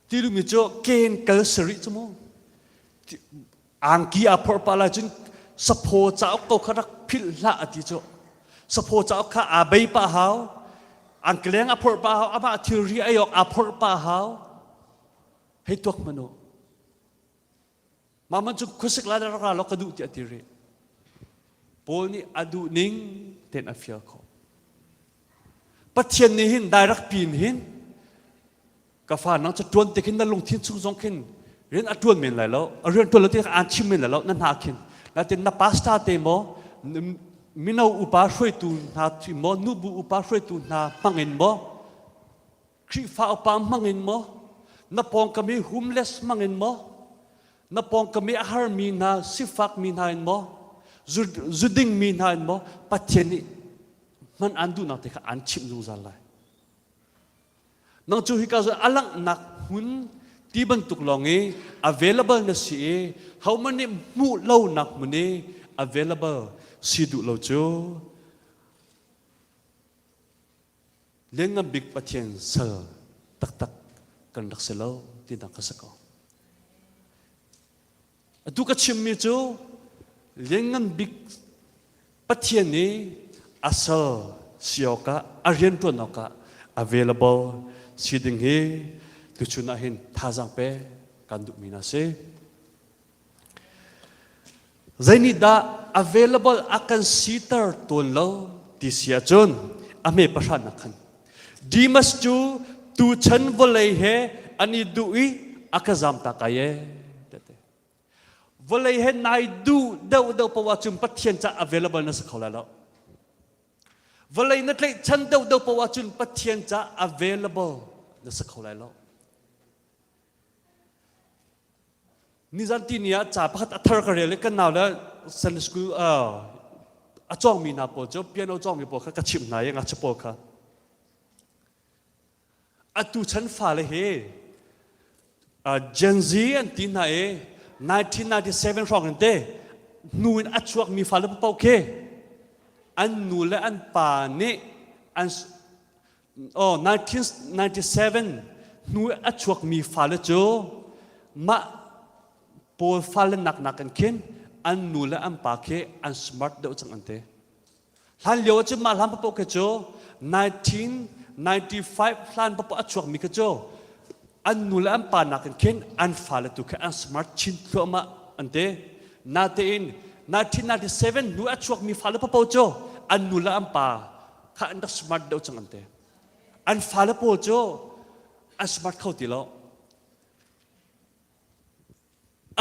ti duhmi cu ken kal si rih cu mu. Angki aa phorh pah lai cun saphaw cauk ko kha rak philh hlah a ti cu. Saphaw cauk kha aa bei pah hau. Angkeleng a phorh pah hau. Amah thilri ei awk aa phorh pah hau. Hei tuak hmanh u. Mah man cu khuasik lai rak ra law ka duh tiah a ti rih. Paul nih a duh ning tein a fial khawh. Pathian nih hin direct pin hin ka fa nang cu tuan te khin na lungthin chung zong khin rian a tuan men lai lo a rian tuan lo ti aan chim men lai lo na hna khin natin na pastor te maw mino upa hruaitu hna maw nubu upa hruaitu hna hmangin maw. Khrihfa upa hmangin maw, na pawngkam i homeless hmangin maw, na pawngkam i a harmi hna, sifakmi hna in maw, zuding mi hna in maw, Pathian nih hman aan duhnak te kha aan chimh zungzal lai. Nang cu hika zawn a langhnak hmun ti bantuk lawng i available na si i hohmanh nih hmuh lonak hmun i available si duh lo cu Lianngan Bik Pathian sal taktak kan rak si lo tinak ka si ko. Atu ka chimmi cu Lianngan Bik Pathian nih a sal si awkah a rianṭuan awkah available si ding hi tuchun ah hin thazaang pe kan duhmi hna si. Zeinihdah available a kan siter tawn lo ti si ahcun a hme pahranak khan Demas cu tuchan vawlei he an i duh i a ka zamtak ai ee. Vawlei he nai duh deuh deuh paoh ahcun Pathian ca available na si kho lai lo. Vawlei na tlaihchan deuh deuh paoh ahcun Pathian ca available na si kho lai lo. Nizan tini ah ca pakhat a thar ka rel i kan nau le Sunday school a cawngmi hna pawl cu piano cawngmi pawl kha ka chimh hna i ngakchia pawl kha atu chan fale hi Gen Z an ti hna i 1997 hrawng in te hnu in a chuakmi fale paoh khi an nu le an pa nih an oh 1997 hnu a chuakmi fale cu mah pawl fale nak nak in khin an nu le an pa khi an smart deuh cang an ti. Hlan lio ah cun mah hlan paoh khi cu 1995 hlan paoh a chuakmi khi cu an nu le an pa nakin khin an fale tu khi an smart chin thluahmah an ti. Natein 1997 hnu a chuakmi fale paoh cu an nu le an pa kha an rak smart deuh cang an ti. An fale pawl cu an smart kho ti lo.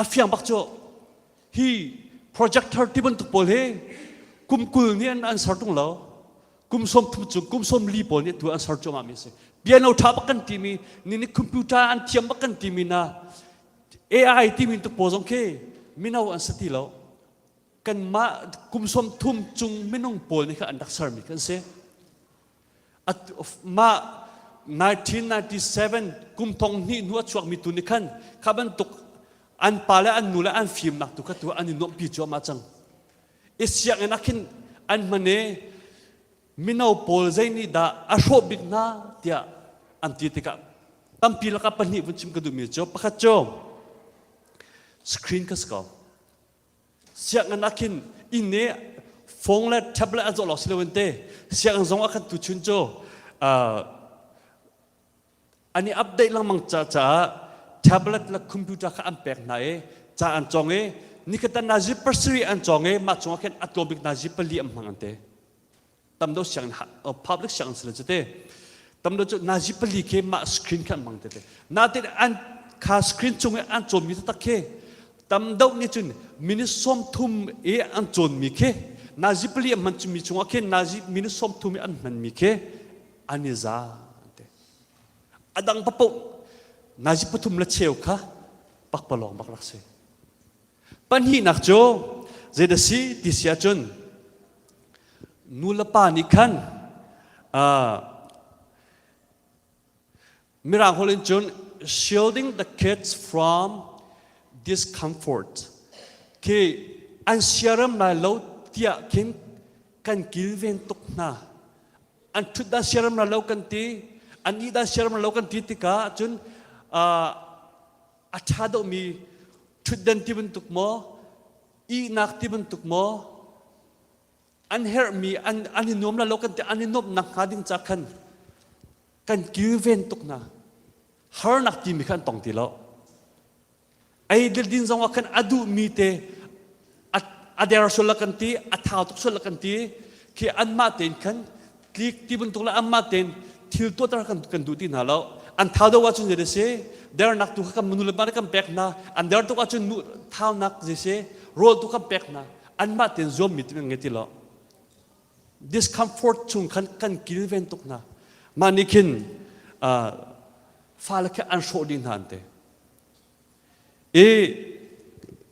A fiang bak cu hi projector ti bantuk pawl hi kum 20 nih an, an ser tung lo. Kum 30 cung kum 40 pawl nih tu an ser cuahmah mi a si. Piano tha bak kan timi, ni nih computer an thiam bak kan timi na AI timi tuk pawl zong khi mino an si ti lo. Kanmah kum 30 cung minung pawl nih kha an rak sermi kan si. Mah 1997 kum thong hnih hnu a chuakmi tu nih khan kha bantuk an pa le an nu le an fimnak tu kha tu an i nuamhpi cuahmah cang. I sianginn ah khin an hman i mino pawl zei nih dah a hrawh bik hna tiah an ti tikah tampi lakah pahnih vun chim ka duhmi cu pakhat cu screen ka si ko. Sianginn ah khin inn i phone le tablet an zoh lawng si loin te sianginn zong ah khan tuchun cu an i update lengmang ca caah tablet le computer kha an pek hna i ca an cawng i nikhat ah nazi pasarih an cawng i mah chungah khin a tlawm bik nazi pali an hmang an ti. Tam deuh sianginn public sianginn si le cu te tam deuh cu nazi pali khi mah screen kha an hmang te te natin an kha screen cung i an cawnmi taktak khi tam deuh nih cun minute 30 i an cawnmi khi nazi pali an hman mi chungah khin nazi minute 30 i an hmanmi khi an i za te a dang papoh nazi pathum le cheu kha pakpalawng bak rak si Pahnihnak cu zeidah si ti si ahcun nu le pa nih khan uh, Mirang holh in cun shielding the kids from discomfort khi an siaram lai lo tiah khin kan kilven tuk hna an ṭhut dah siaram lai lo kan ti an ih dah siaram lai lo kan ti tikah cun uh, a ṭha deuhmi ṭhutdan ti bantuk maw ihnak ti bantuk maw an herhmi an an i nuam la lo kan ti an i nuamhnak hnga ding ca khan kan kilven tuk hna harnak timi kha an tong ti lo ei din zong ah khan a duhmi te a der sual la kan ti a thau tuk sual la kan ti khi anmah tein khan tlik ti bantuk le anmah tein thil tuahter kan kan duh ti hna lo an thau deuh ahcun zei si dernak tu kha kan nu le pa kan pek hna an der tuk ahcun nu thaunak zei si rawl tu kan pek hna anmah tein zuammi ti ngei ti lo discomfort chung khan kan kilven tuk hna mah nih khin. Fale khi an hrawh dih hna an ti. I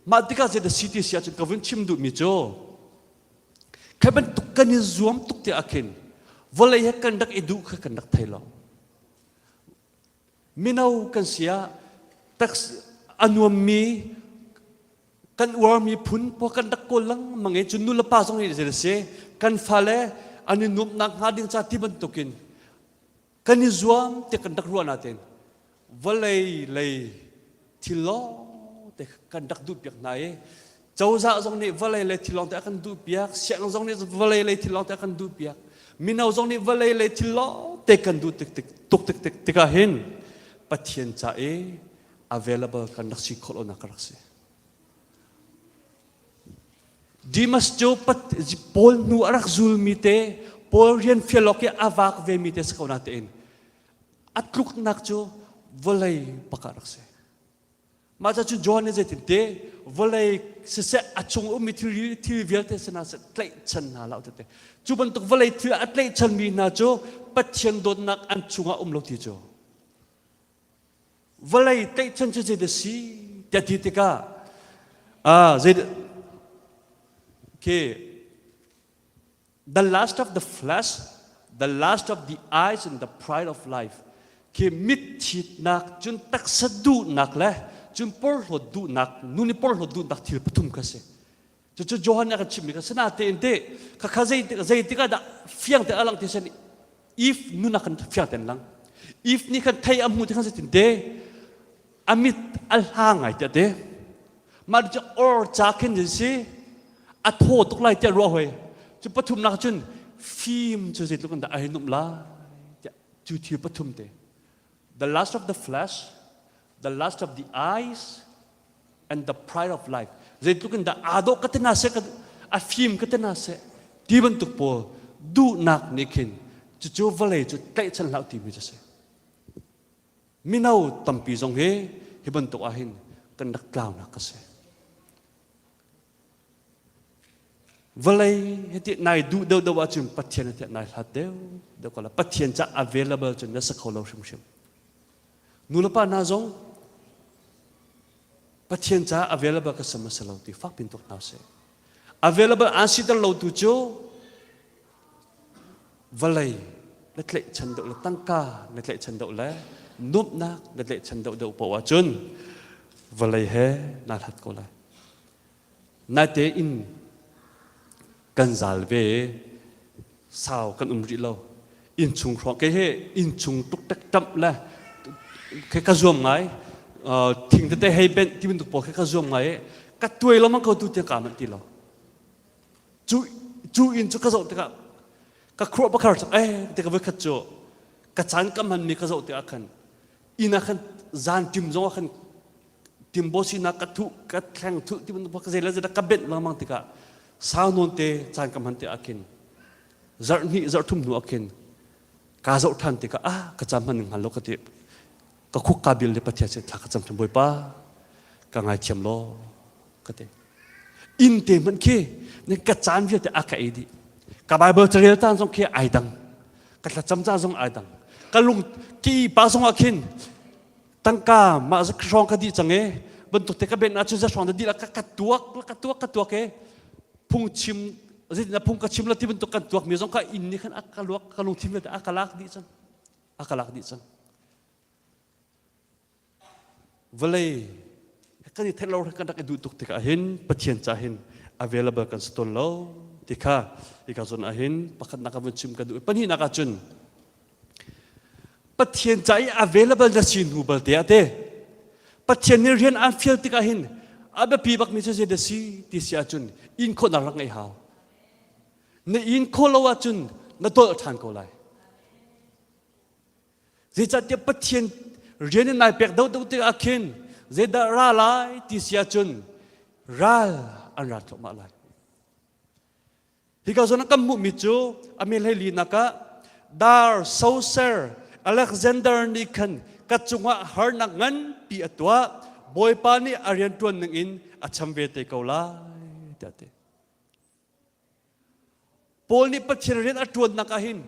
mah tikah zei dah si ti si ahcun ka vun chim duhmi cu khi bantuk kan i zuam tuk ti ah khin vawlei he kan rak i duh kha kan rak thei lo. Mino kan si ah a nuammi kan uarmi phun pawl kan rak kawl lengmang i cun nu le pa zong nih zei a si kan fale an i nuamhnak hnga ding ca ti bantukin kan i zuam ti kan rak ruah nain vawlei lei thil lawng te kan rak duhpiak hna i cozah zong nih vawlei lei thil lawng te a kan duhpiak sianginn zong nih vawlei lei thil lawng te a kan duhpiak mino zong nih vawlei lei thil lawng te kan duh tik tik tuk tik tik tikah hin Pathian ca i available kan rak si khawh lonak ka rak si. Dimas cu Paul hnu a rak zulmi te Paul rian fial awk i a vak vemi te si ko natein a tluknak cu vawlei bak ah rak si. Mah ca cu John nih zeitin te vawlei siseh a chung ummi thil, thil vialte sinah seh tlaihchan hna hlah tete. Cu bantuk vawlei thil a tlaihchanmi hna cu Pathian dawtnak an chungah um lo ti cu. Vawlei tlaihchan cu zeidah si tiah ti tikah ah zei okay the lust of the flesh, the lust of the eyes and the pride of life khi mitthitnak cun taksa duhnak le cun porhlawt duhnak nu nih porhlawt duhnak thil pathum kha si cucu Johan nih a kan chimmi kha sinatein te khakha zei zei tikah dah fiang te a lang ti sen if nun ah khan fiang ten lang if nih khan thei a hmuh ti khan zeitin te a mit a hla ngai tiah te mah cu or ca khin an si a thaw tuk lai tiah ruah hoi cu pathumnak cun fim cu zeitluk in dah a hei numh lai tiah cu thil pathum te the lust of the flesh the lust of the eyes and the pride of life zeitluk in dah aa dawh ka te na seh a fim ka te na seh ti bantuk pawl duhnak nih khin cucu vawlei cu tlaihchan hlah timi cu si Mino tampi zong hi hi bantuk ah hin kan rak tlaunak ka si. Vawlei hiti nai duh deuh deuh ahcun Pathian hiti nai hlat deuh deuh ko la. Pathian ca available cun na si kho lo hrimhrim. Nu le pa hna zong Pathian ca available ka sam a si lo ti fak pin tuk hna sih. Available an siter lo tu cu vawlei na tlaihchan deuh le tangka na tlaihchan deuh le nuamhnak na tlaihchan deuh deuh paoh ahcun vawlei he naa hlat ko lai. Naite in kan zal ve sau kan um rih lo. Innchung hrawng kei he innchung tuk ṭamh le ke ka zuam ngai thing tete hei benh ti bantuk pawl kha ka zuam ngai i ka tuai lo mang ko tu tiang kaa manh ti lo. Cu cu inn cu ka zoh tikah ka khuah bakhar cak eh ti ka voikhat cu ka caan ka hmanmi ka zoh tikah khan inn ah khan zan tim zong ah khan timbo sinak ka thuh ka thleng thuh ti bantuk ka zei le zei ka benh lengmang tikah sau nawn te caan ka hman tikah khin zarh hnih zarh thum hnu ah khin kaa zoh ṭhan tikah ah ka caan hman ning hngal lo ka ti ka khuk ka bil le Pathian sin thla ka cam ṭhan Bawipa ka ngaithiam law ka ti inn te hmanh khi ka caan vialte a ka ei dih ka Bible carel caan zong khi ai dang ka thlacam caan zong ai dang ka lung ki pa zong ah khin tangka mah hrawng ka dih cang e bantuk te ka ben ahcun za hrawng da dih la ka ka tuak ka tuak ka tuak e phung chim zeitin phung ka chim la ti bantuk kan tuak mi zong ka inn nih khan a ka luak ka lungthin vialte a ka lak dih cang a ka lak dih cang Vawlei kan i theih lo kan rak i duh tuk tikah hin Pathian ca hin available kan si tawn lo ti kha hika zawn ah hin pakhatnak ah vun chim ka duh. Pahnihnak ah cun Pathian ca i available na si hnu balte ah te Pathian nih rian aan fial tikah hin a biapi bakmi cu zei dah si ti si ahcun in khawhnak rak ngeih hau. Na in khawh lo ahcun na dolh ṭhan ko lai. Zeicahtiah Pathian rian in nai pek deuhdeuh tikah khin zeidah ra lai ti si ahcun ral an ra thluahmah lai. Hika zawn ah kan hmuhmi cu a min hlei linak ah Dar Soser Alexander nih khan ka cungah harnak nganpi a tuah Bawipa nih a rianṭuan ningin a cham ve te ko lai tiah a ti. Paul nih Pathian rian a ṭuannak ah hin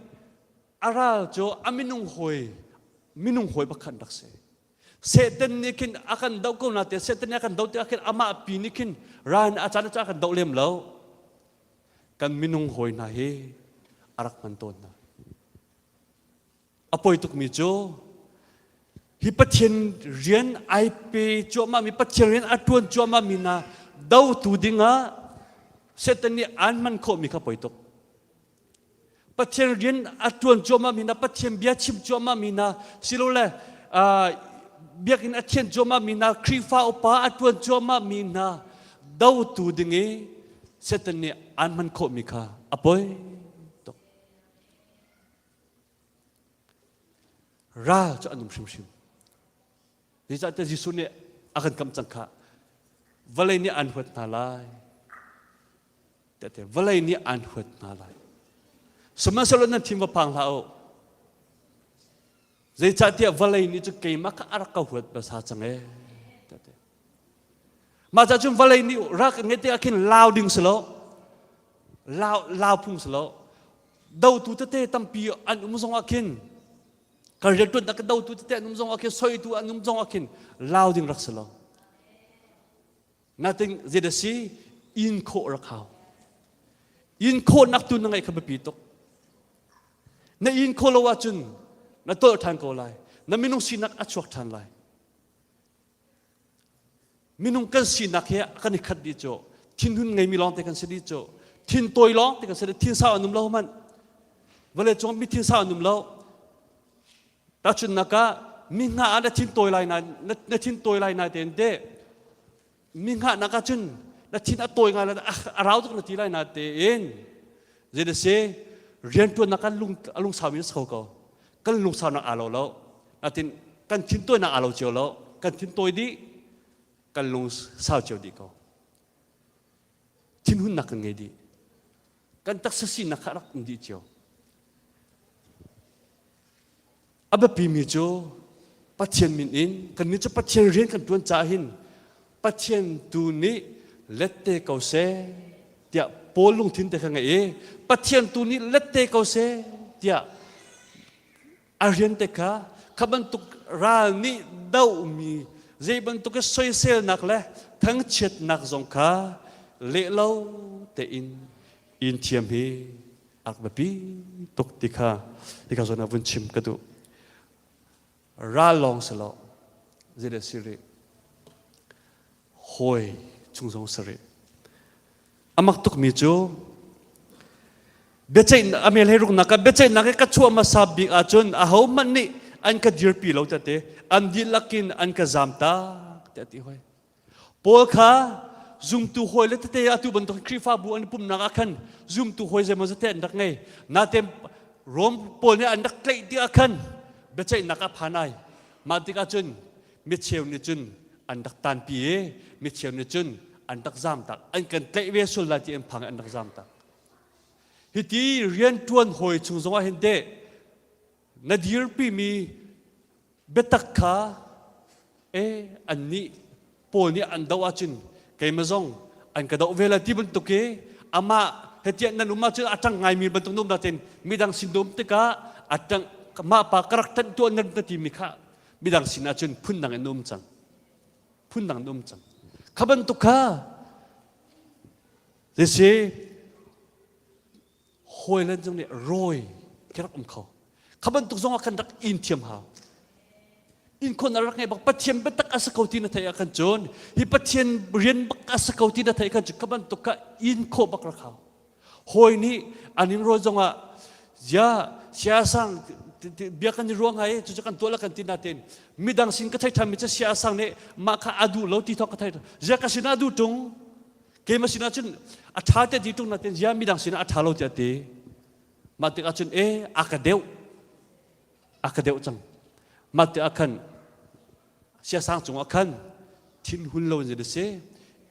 a ral cu a minung hawi. minung hawi bakhan rak si. Satan nih khin a kan doh ko na te Satan nih a kan doh tikah khin amah pi nih khin ral a caan a kan doh lem lo. Kan minung hawi hna hi a rak hman tawn hna. A poi tukmi cu hi Pathian rian ai pe cuahmah mi Pathian rian a tuan cuahmah mi hna dotu dingah Satan nih aan hman khawhmi kha poi tuk. Pathian rian a tuan cuahmah mi hna Pathian bia chim cuahmah mi hna silole biakinn a thian cuahmah mi hna Khrihfa upa a tuan cuahmah mi hna dotu ding i Satan nih aan hman khawhmi kha a poi tuk. Ral cu an um hrimhrim. Zeicahtiah Jesuh nih a kan kamh cang kha vawlei nih an huat hna lai. Tiah vawlei nih an huat hna lai. Sihmanhsehlaw nan thin va phang hlah u. Zeicahtiah vawlei nih cu keimah kha a rak ka huat hmasa cang ee. Mah ca cun vawlei nih rak ngeih tikah khin lau ding si lo. Lau, lau phung si lo. Dotu tete tampi an um zong ah khin kan rianṭuannak ka dotu tete an um zong ah khin soitu an um zong ah khin lau ding rak si lo. Natin zei si in khawh rak hau. In khawhnak tu na ngeih kha biapi tuk. Na in khawh lo ahcun na tolh ṭhan ko lai. Na minung sinak a chuak ṭhan lai. Minung kan sinak he kan i khat dih cu. Thinhun ngeimi lawngte kan si dih cu. Thin tawi lawngte kan si dih. Thin sau an um lo hmanh. Vawlei cung mi thin sau an um lo. Tahchunhnak ah mi hna ah na thin tawi lai na na thin tawi lai na tein te mi hngahnak ah cun na thin a tawi ngai lai a rau tuk na ti lai na tein zei na si riantuannak ah lung a lungsau mi na si kho ko kan lungsaunak aa lo lo natin kan thin tawinak aa lo cio lo kan thin tawi dih kan lung sau cio dih ko thinhunnak kan ngei dih kan taksa sinak kha rak um dih cio A biapimi cu Pathian min in kannih cu Pathian rian kan ṭuan caah hin Pathian tu nih lette ko seh tiah Paul lungthin te kha ngeih i Pathian tu nih lette ko seh tiah a rian te kha kha bantuk ral nih dohmi zei bantuk soiselnak le thangchiatnak zong kha leh lo tein in thiam hi a rak biapi tuk ti kha hika zawn ah vun chim ka duh. Ral lawng si lo, zeidah si rih? Hawi chung zong si rih. A mak tukmi cu biaceih a mel he ruknak ah biaceihnak i ka chuah hmasa bik ahcun ahohmanh nih an ka dirpi lo tete an dihlak in an ka zamtak tiah ti hoi. Paul kha zumtu hawi le tete atu bantuk Khrihfabu an i pumhnak ah khan zumtu hawi zeimaw zate an rak ngei. Nain Rom pawl nih an rak tlaih tikah khan biaceihnak ah phan ai. Mah tikah cun micheu nih cun an rak tanpi i micheu nih cun an rak zamtak. An kan tlaih ve sual lai ti an phang an rak zamtak. Hiti rianṭuan hawi chung zongah hin teh na dirpimi biatak kha e annih pawl nih an doh ahcun keimah zong an ka doh ve lai ti bantuk i amah hetiah nan um ahcun a ṭang ngaimi bantuk na um nain midang sin na um tikah a ṭang mah pa ka rak ṭanh tuah nan na timi kha midang sin ahcun phundang in na um cang phundang na um cang kha bantuk kha zeisi hawilen zong nih rawi khi rak um kho kha bantuk zong ah kan rak in thiam hau in khon a rak ngei bak pathian biatak a si ko ti na theih ah khan cun hi pathian rian bak a si ko ti na theih khan cun kha bantuk kha in khawh bak rak hau hawi nih an in rawi zong ah ya siasang bia kan i ruang hai cucu kan tuah la kan ti na ten midang sin ka thei than mi cu siasang nih mah kha a duh lo ti thawk ka thei zia ka sin a duh tung Keimah sinah cun a ṭha te ti ṭung natin zia midang sinah a ṭha lo tiah ti. Mah tikah cun e a ka deuh a ka deuh cang. Mah tikah khan siasang cungah khan thinhun lo in si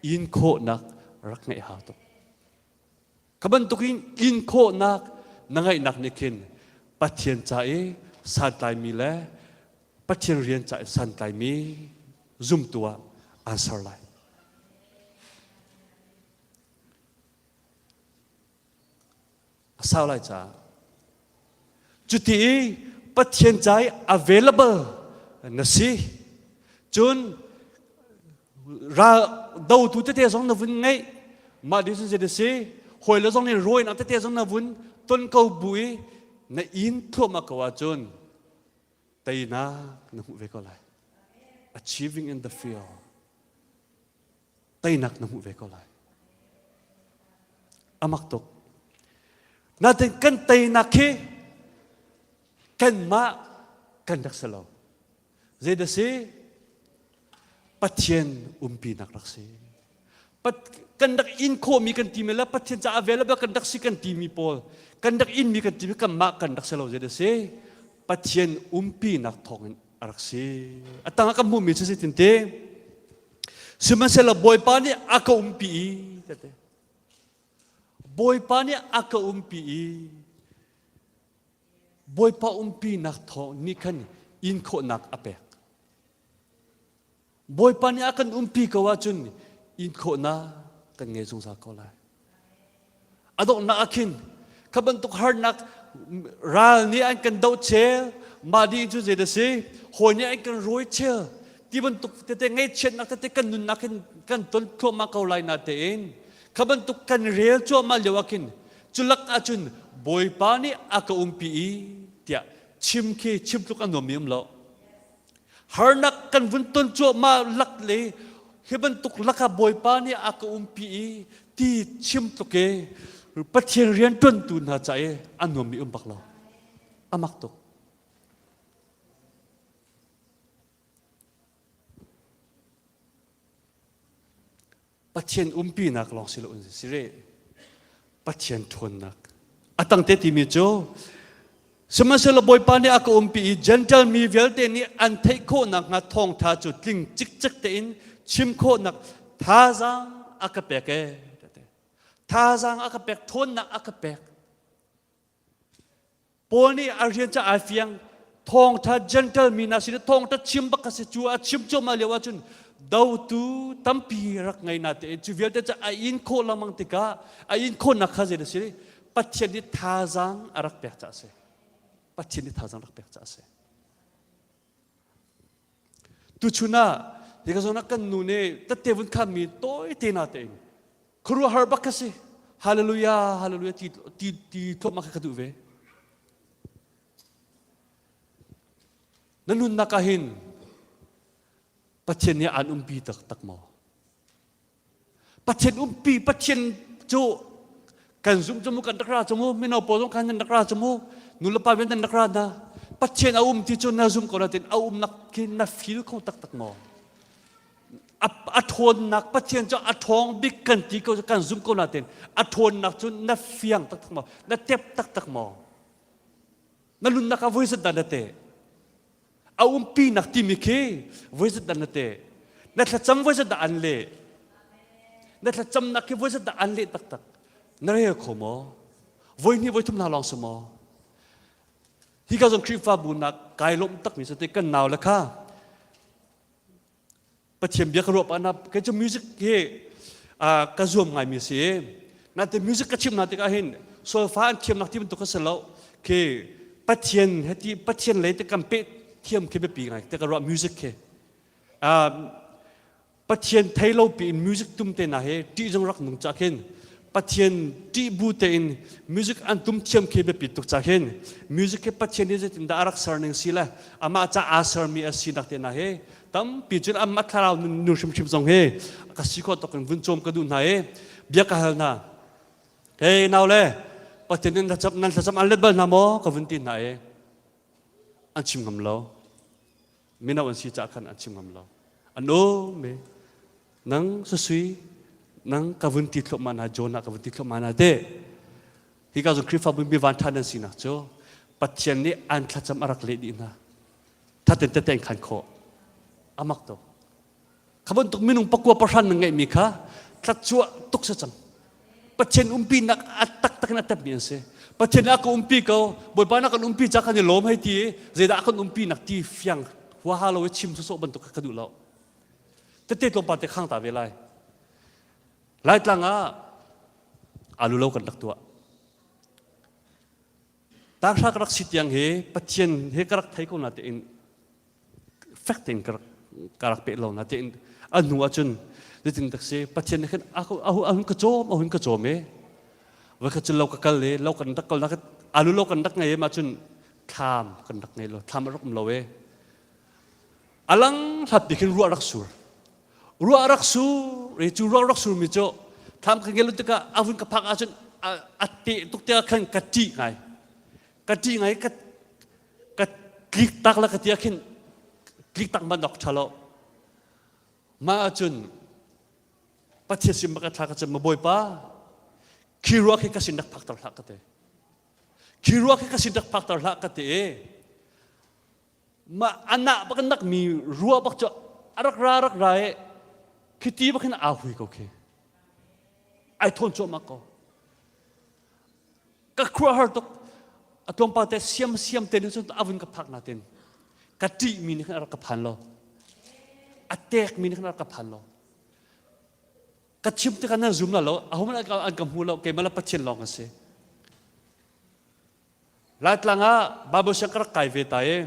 in khawhnak rak ngeih hau tuk. Kha bantukin in khawhnak na ngeihnak nih khin Pathian ca i santlaimi le Pathian rian ca i santlaimi zumtu ah aan ser lai. A sau lai caah. Cuti i Pathian ca i available na si. Cun ral dotu tete zong na vun ngeih mah ding cun zei si hawi le zong nih rawinak tete zong na vun ton ko bu i na inn thluahmah ko ahcun teinak na hmuh ve ko lai achieving in the field teinak na hmuh ve ko lai amak tuk natin kan teinak khi kanmah kan rak si lo Zei dah si? Pathian umpinak rak si. Kan rak in khawhmi kan timi le Pathian caah available kan rak si kan timi pawl, kan rak inmi kan timi kanmah kan rak si lo zei dah si? Pathian umpinak thawngin a rak si. A tangah kan hmuhmi cu zeitin te? Sihmanhsehlaw Bawipa nih a ka umpi i tete. Bawipa nih a ka umpi i Bawipa umpinak thawng nih khan in khawhnak a pek. Bawipa nih a kan umpi ko ahcun in khawhnak kan ngei zungzal ko lai. A donghnak ah khin kha bantuk harnak ral nih an kan doh chel, mah dih cu zei dah si, hawi nih an kan rawi chel, ti bantuk tete ngaihchiatnak tete kan nunnak hin kan ton thluahmah ko lai na tein kha bantuk kan rel cuahmah lio ah khin Culak ahcun Bawipa nih a ka umpi i tiah chim khi chim tluk a nuammi um lo. Harnak kan vun ton cuahmah lak le hi bantuk lakah Bawipa nih a ka umpi i ti chim tluk i Pathian rian ṭuantu hna ca i a nuammi um bak lo. A mak tuk. Pathian umpinak lawng si loin si rih. Pathian ṭhawnnak. A tangte timi cu Sihmanhsehlaw Bawipa nih a ka umpi i Gentile mi vialte nih an theih khawh nakhnga thawngṭha cu tling cikcek tein chim khawhnak thazaang a ka pek ee. Thazaang a ka pek, ṭhawnnak a ka pek. Paul nih a rian cu ai fiang thawngtha gentle mi hna sin thawngtha chim bak ka si cu a chim cuahmah lio ahcun dotu tampi rak ngei na te cu vialte cu a in khawh lengmang tikah a in khawhnak kha zei a si Pathian nih thazaang a rak pek caah a si Pathian nih thazaang rak pek caah a si Tuchun ah hika zawn ah kan nu nih tette vun khammi tawi te na tein khuaruahhar bak ka si hallelujah hallelujah ti ti ti thluahmah kha ka duh ve na nunnak ah hin Pathian nih aan umpi taktak maw Pathian umpi Pathian cu kan zumh cu mu kan rak ra cu mu mino pawl zong khan nan rak ra cu mu nulepa vian nan rak ra na Pathian a um ti cu na zum ko na tin a umnak khi na feel kho taktak maw a ṭhawnnak Pathian cu a ṭhawng bik kan ti ko kan zum ko nain a ṭhawnnak cu na fiang taktak maw na tep taktak maw na nunnak ah voi zat dah na te a umpinak timi khi voi zat dah na te na thlacam voi zat dah an leh na thlacamnak khi voi zat dah an leh taktak na rel kho maw voi hnih voi thum hna lawng si maw hi ka zong Khrihfabu nak kai lawmh takmi cu te kan nau le kha Pathian bia ka ruah pah na kei cu music hi ka zuam ngaimi a si nain music ka chim hna tikah hin solfa an thiamnak ti bantuk ka si lo khi Pathian heti Pathian lei te kan peh thiam khi biapi ngai te ka ruah music khi Pathian thei lo pi in music tum te na he ṭih zong rak nung cha khin Pathian ṭih bu tein music an tum thiam khi biapi tuk ca khin music hi Pathian nih zeitindah a rak ser ning si le amah ca aa sermi a sinak te hna hi tampi cun amah thlarau nun hrimhrim zong hi ka si khawh tawk in vun cawm ka duh hna i bia ka hal hna hey nau le Pathian nih nan thlacam an let bal hna maw ka vun ti hna i an chim ngam lo mino an si caah khan an chim ngam lo an um i nang susui nang ka vun ti thluahmah na Jonah ka vun ti thluahmah na te hi ka zong Khrihfabu mi van ṭha nan sinak cu Pathian nih an thlacam a rak leh dih hna thaten tete an khan khawh amak tuk Kha bantuk minung pakua pahran na ngeihmi kha thlachuah tuk si cang. Pathian umpinak a taktak in a tepmi an si. Pathian a ka umpi ko, Bawipa na kan umpi ca kan i lawm hei ti i zeidah a kan umpi nak ti fiang huaha lo i chim sawsawh bantuk kha ka duh lo. Tete tlawmpal te khang ta ve lai. Laitlang ah alu lo kan rak tuah. Tanghra ka rak si tiang hi Pathian he ka rak thei ko na tein fek tein ka rak ka rak peh lo na tein a hnu ahcun zeitin tak si Pathian nih khan a a hun ka cawm a hun ka cawm e voi khat cu lo ka kal e lo kan rak kal nak alu lo kan rak ngei ma cun thlam kan rak ngei lo thlam a rak um lo e alang hlat bi khin ruah rak sur ruah rak sur i cu ruah rak sur mi cu thlam kan ngei lo tikah a vun ka phak ahcun a te tuk tikah khan ka ṭih ngai ka ṭih ngai ka ka tlik tak la ka ti ah khin tlik tak man ok ṭha lo mah ahcun Pathian sin bak thla ka cam ma Bawipa khi ruah khi ka sin rak phakter hlah ka ti khi ruah khi ka sin rak phakter hlah ka ti mah anah bak nak mi ruah bak cu arak ra rak ra e khi ti bak hin aa hui ko khi ai thawn cuahmah ko ka khuahar tuk a tlawmpal te siam siam te nih cun a vun ka phak natin ka ṭih mi nih khan a rak ka phan lo a tek mi nih khan a rak ka phan lo ka chim tikah nan zum la lo ahohmanh an ka hmu lo keimah le Pathian lawng ka si Laitlang ah Bible siang ka rak kai ve ta i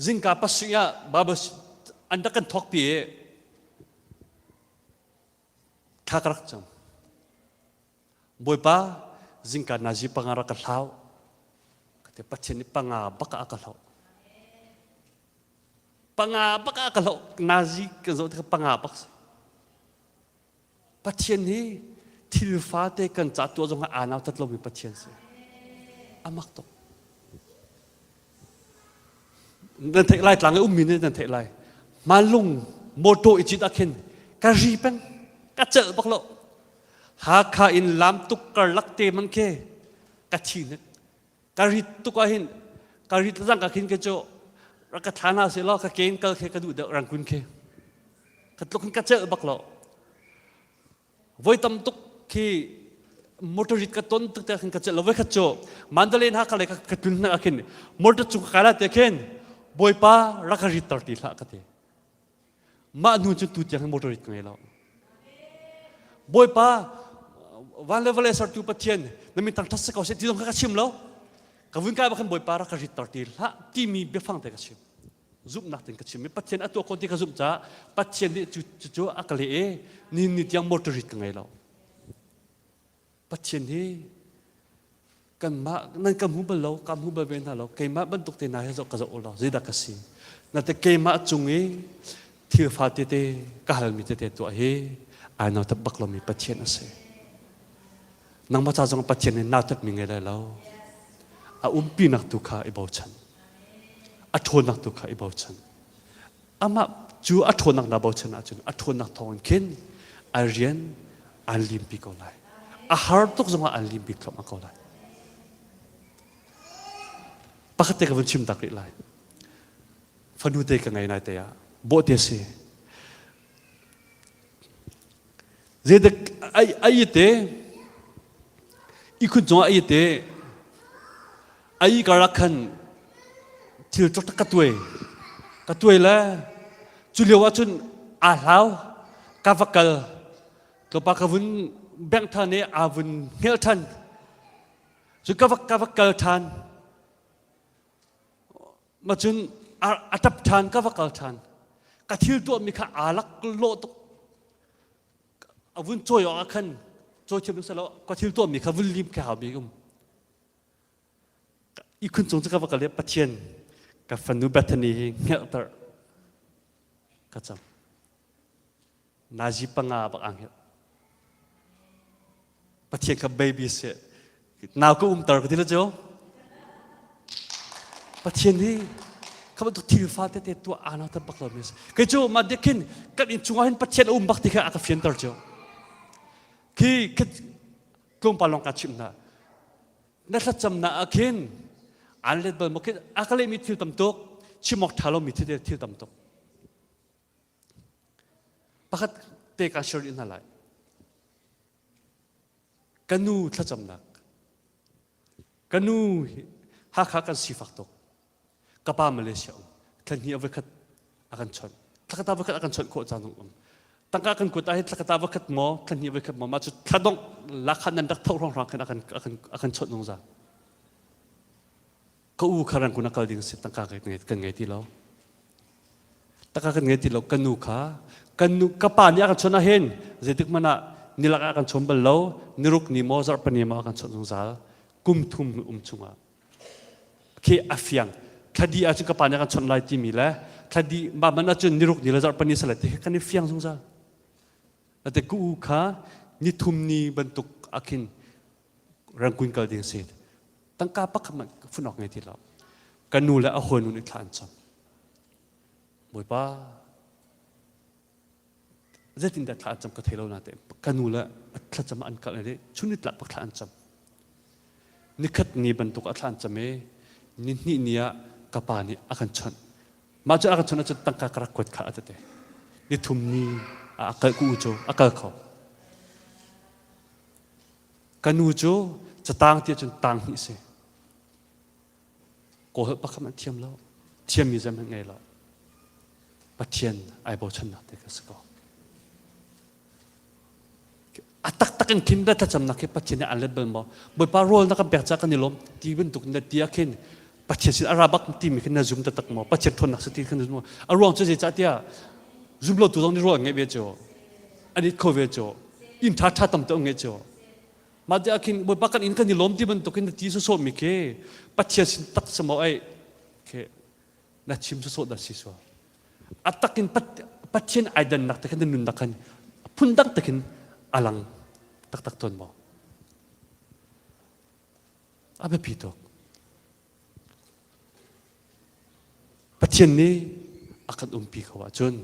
zingka pasarih ah Bible an rak kan thawk pi i thla ka rak cam Bawipa zingka nazi panga rak ka hlau ka ti Pathian nih panga bak ah a ka hloh panga bak ah ka hloh nazi ka zoh tikah panga bak si Pathian hi thil fate kan ca tuah zong ah aa nautat lomi Pathian si. A mak tuk. Nan theih lai tlang i ummi nih nan theih lai. Malung motor i cit ah khin ka ri peng ka celh bak lo. Hakha in lam tuk karlak te man khi ka thi nek. Ka rit tuk ah hin ka rit zang ka khin ke cu rak ka thla hna seh law ka ken kal khi ka duh deuh rangkun khi. Ka tluk hin ka celh bak lo. Voi tam tuk khi motor rit ka ton tuk te khin ka celh lo. Voi khat cu Mandalay in Hakha lei ka tlun hna ah khin motor cung ka kai la te khin Bawipa rak ka rit tar ti hlah ka ti. Mah hnu cun tu tiang hin motor rit ka ngei lo. Bawipa van le vawlei sertu Pathian na min thangṭhat si ko seh ti zong kha ka chim lo. Ka vun kai bak khan Bawipa rak ka rit tar ti hlah timi biafang te ka chim. Zumhnak tein ka chim i Pathian a tuah ko ti ka zumh caah Pathian nih cu cu a ka leh i ni ni tiang motor rit ka ngei lo. Pathian hi kanmah nan ka hmu bal lo ka hmu bal ve hna lo keimah bantuk te hna hi zoh ka zoh u law zeidah ka si na te keimah cung i thil fa tete ka halmi tete tuah hi ai nautat bak lomi Pathian a si nangmah ca zong Pathian nih nautatmi ngei lai lo a umpinak tu kha i bochan a ṭhawnnak tu kha i bochan amah cu a ṭhawnnak naa bochan ahcun a ṭhawnnak thawngin khin a rian aan limpi ko lai a har tuk zongah aan limpi thluahmah ko lai pakhat te ka vun chim tak rih lai fanu te ka ngei nai te ah bawhte si Zeidak ai ai te ikhun cungah ai te ai karak khan thil tuk ka tuai ka tuai le cu lio ah cun aa hlau ka va kal tlawpa ka vun bengh than i aa vun hngel than cu ka va ka va kal than Ma cun a ṭap ṭhan ka va kal ṭhan. Ka thil tuahmi kha aa lak lawh tuk. A vun cawi awk ah khan cawi thiam seh law ka thil tuahmi kha vun lim kha haumi um. Ihkhun cung cu ka va kal i Pathian ka fanu Bethany hi hngelhter ka cam. Nazi panga bak aa hngelh. Pathian kha baby seh nau ka umter ka ti la cu Pathian hi kha bantuk thil fa tete tuah aa nau bak lo mi kei cu mah dek khin kan inn chungah hin Pathian a um bak ti kha a ka fianter cu khi tlawmpal lawng ka chimh hna na thlacamnak ah khin aan let bal maw khin a ka lehmi thil tam tuk chim awk ṭha lomi thil thil tam tuk Pakhat te ka share hna lai. Ka nu thlacamnak. Ka nu Hakha kan sifak tuk. Ka pa Malaysia um. Thla hnih a voikhat a kan chawnh. Thlakhat ah voikhat a kan chawnh khawh caan um. Tangka kan kut ah hin thlakhat ah voikhat maw, thla hnih voikhat maw, mah cu thla dongh lakhan nan rak tho hrawng hrawng khin a kan a kan a kan chawnh zungzal. Ka u kha Rangoon a kal ding si tangka kan ngei, kan ngei ti lo. Tangka kan ngei ti lo. Ka nu kha kan nu ka pa nih a kan chawnh ahhin zeitik hmanh ah nilak ah kan chawn bal lo. Niruk ni maw zarhpani maw a kan chawnh zungzal. Kum thum um chungah. Khi a fiang. Thladi ahcun ka pa nih a kan chawnh lai timi le thladi mah man ahcun niruk ni le zarhpani sale ti kan i fiang zungzal. Ate ku u kha nithum ni bantuk akhin Rangoon kal ding si. Tangka pakhat hmanh fun awk ngei ti lo. Ka nu le a hawinu nih thla an cam. Bawipa, zeitindah thla an cam ka thei lo na te ka nu le a thlacam an kal i chun ni tlak bak thla an cam. Nikhat ni bantuk a thla an cam i ni hnih ni ah ka pa nih a kan chawnh. Mah cu a kan chawnh ahcun tangka ka rak kuat kha a tete. Ni thum ni ah a kal ku cu a kal kho. Ka nu cu catang ti ahcun tang hnih si. Kawl pakhat hmanh thiam lo. Thiammi zeihmanh ngei lo. Pathian ai bochannak te ka si ko. A taktak in khin thlacamnak khi Pathian nih an let bal maw? Bawipa rawl na kan pek caah kan i lawm ti bantuk na ti ah khin Pathian sin a ra bak timi khin na zum taktak maw? Pathian ṭhawnnak si ti khin na zum maw? A ruang cu zeicah tiah zum lo tu zong nih rawl an ngeih ve cu. An it kho ve cu. Inn ṭha ṭha tam deuh an ngeih cu. Mah ti ah khin Bawipa kan inn kan i lawm ti bantuk in na ti sawsawh mi khi Pathian sin tak si maw ei khi na chim sawsawh dah si sual. A tak in Pathian ai dannak te khan na nunnak khan phundang takin a lang taktak tawn maw? A biapi tuk. Pathian nih a kan umpi ko ahcun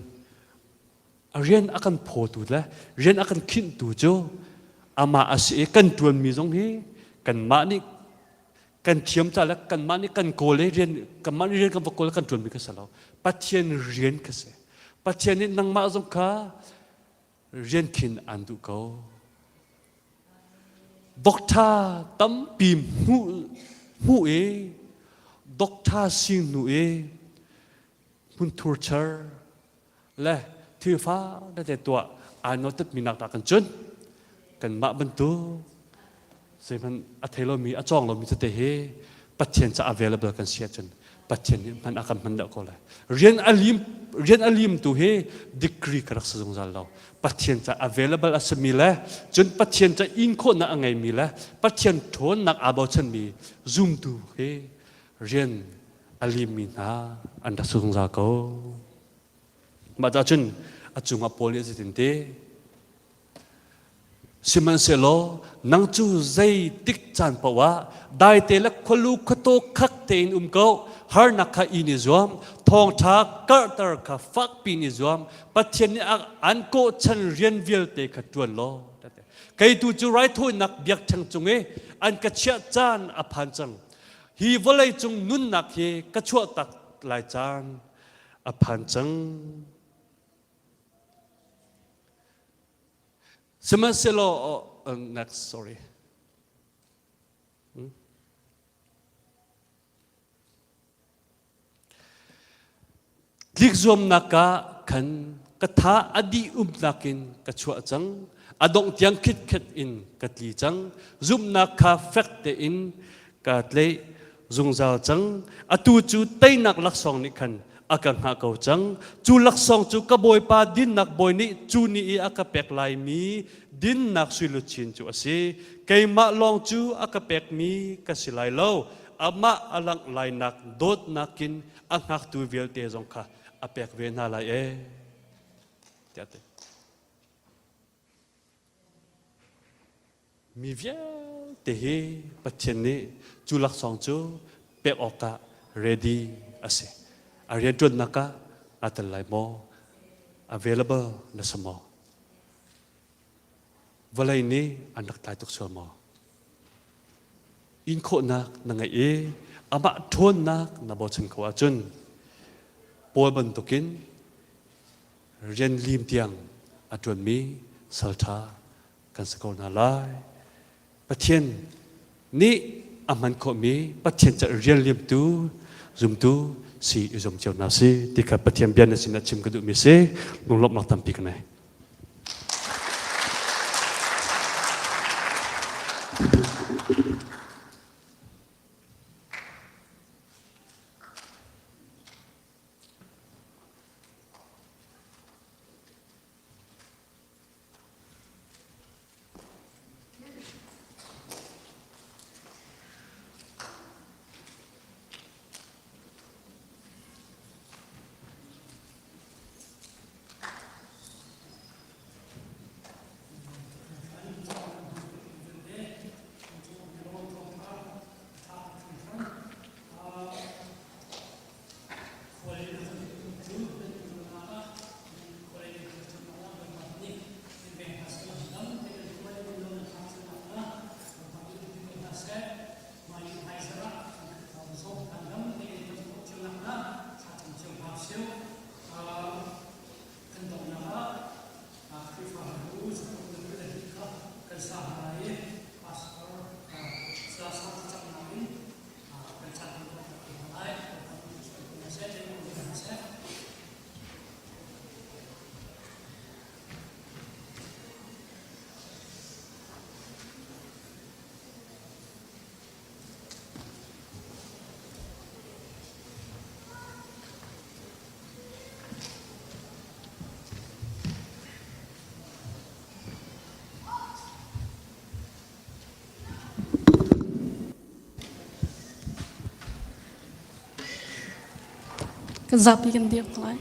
a rian a kan phawtu le rian a kan khinhtu cu amah a si i kan ṭuanmi zong hi kanmah nih kan thiam ca le kanmah nih kan kawl i rian kanmah nih rian kan va kawl kan ṭuanmi ka si lo Pathian rian ka si Pathian nih nangmah zong kha rian khin aan duh ko Doctor tampi hmuh hmuh i doctor si hnu i hmunthur char le thil fa tete tuah aa nawltatmi nak dah kan cun kanmah bantuk zeihmanh a thei lomi a cawng lomi tete hi Pathian ca available kan si ahcun Pathian nih hman a kan hman deuh ko lai. Rian a lim rian a limtu hi degree ka rak si zungzal lo. Pathian ca available a simi le cun Pathian ca in khawhnak a ngeimi le Pathian ṭhawnnak aa bochanmi zumtu hi rian a limmi hna an rak si zungzal ko. Mah cun a cungah Paul nih a zeitin ti Sihmanhsehlaw nang cu zeitik caan paoh ah daite le khualu khuataw khak tein um ko, harnak kha in i zuam, thawngṭha karhter kha fakpi in i zuam, Pathian nih an kawhchan rian vialte kha ṭuan law. Kei tu cu raithawinak biakṭheng cung i an ka chiah caan a phan cang. Hi vawlei cung nunnak hi ka chuahtak lai caan a phan cang. Sihmanhsehlaw, uh, next, sorry. Hmm? Tlik zuamnak ah khan ka tha a dih umnak in ka chuah cang. A dongh tiang khitkhet in ka tli cang. Zumhnak kha fek tein ka tleih zungzal cang. Atu cu teinak laksawng nih khan a ka hngah ko cang. Cu laksawng cu ka Bawipa dinnak bawi nih cu ni i a ka pek laimi dinnak suiluchin cu a si. Keimah lawng cu a ka pekmi ka si lai lo. Amah a langh lainak dawtnak in a hngaktu vialte zong kha a pek ve hna lai ee. Tiah ti. Mi vialte hi Pathian nih cu laksawng cu pek awkah ready a si. A rianṭuannak ah naa tel lai maw? Available na si maw? Vawlei nih an rak tlai tuk sual maw? In khawhnak na ngeih i amah ṭhawnnak na bochan ko ahcun Paul bantukin rian lim tiang a ṭuanmi salṭha kan si ko hna lai. Pathian nih a hman khawhmi Pathian ca rian liamtu zumtu si i zum cio hna si ti kha Pathian bia na sinah chim ka duhmi si lunglawmhnak tampi ka nei. Kan zapi kan dir lai.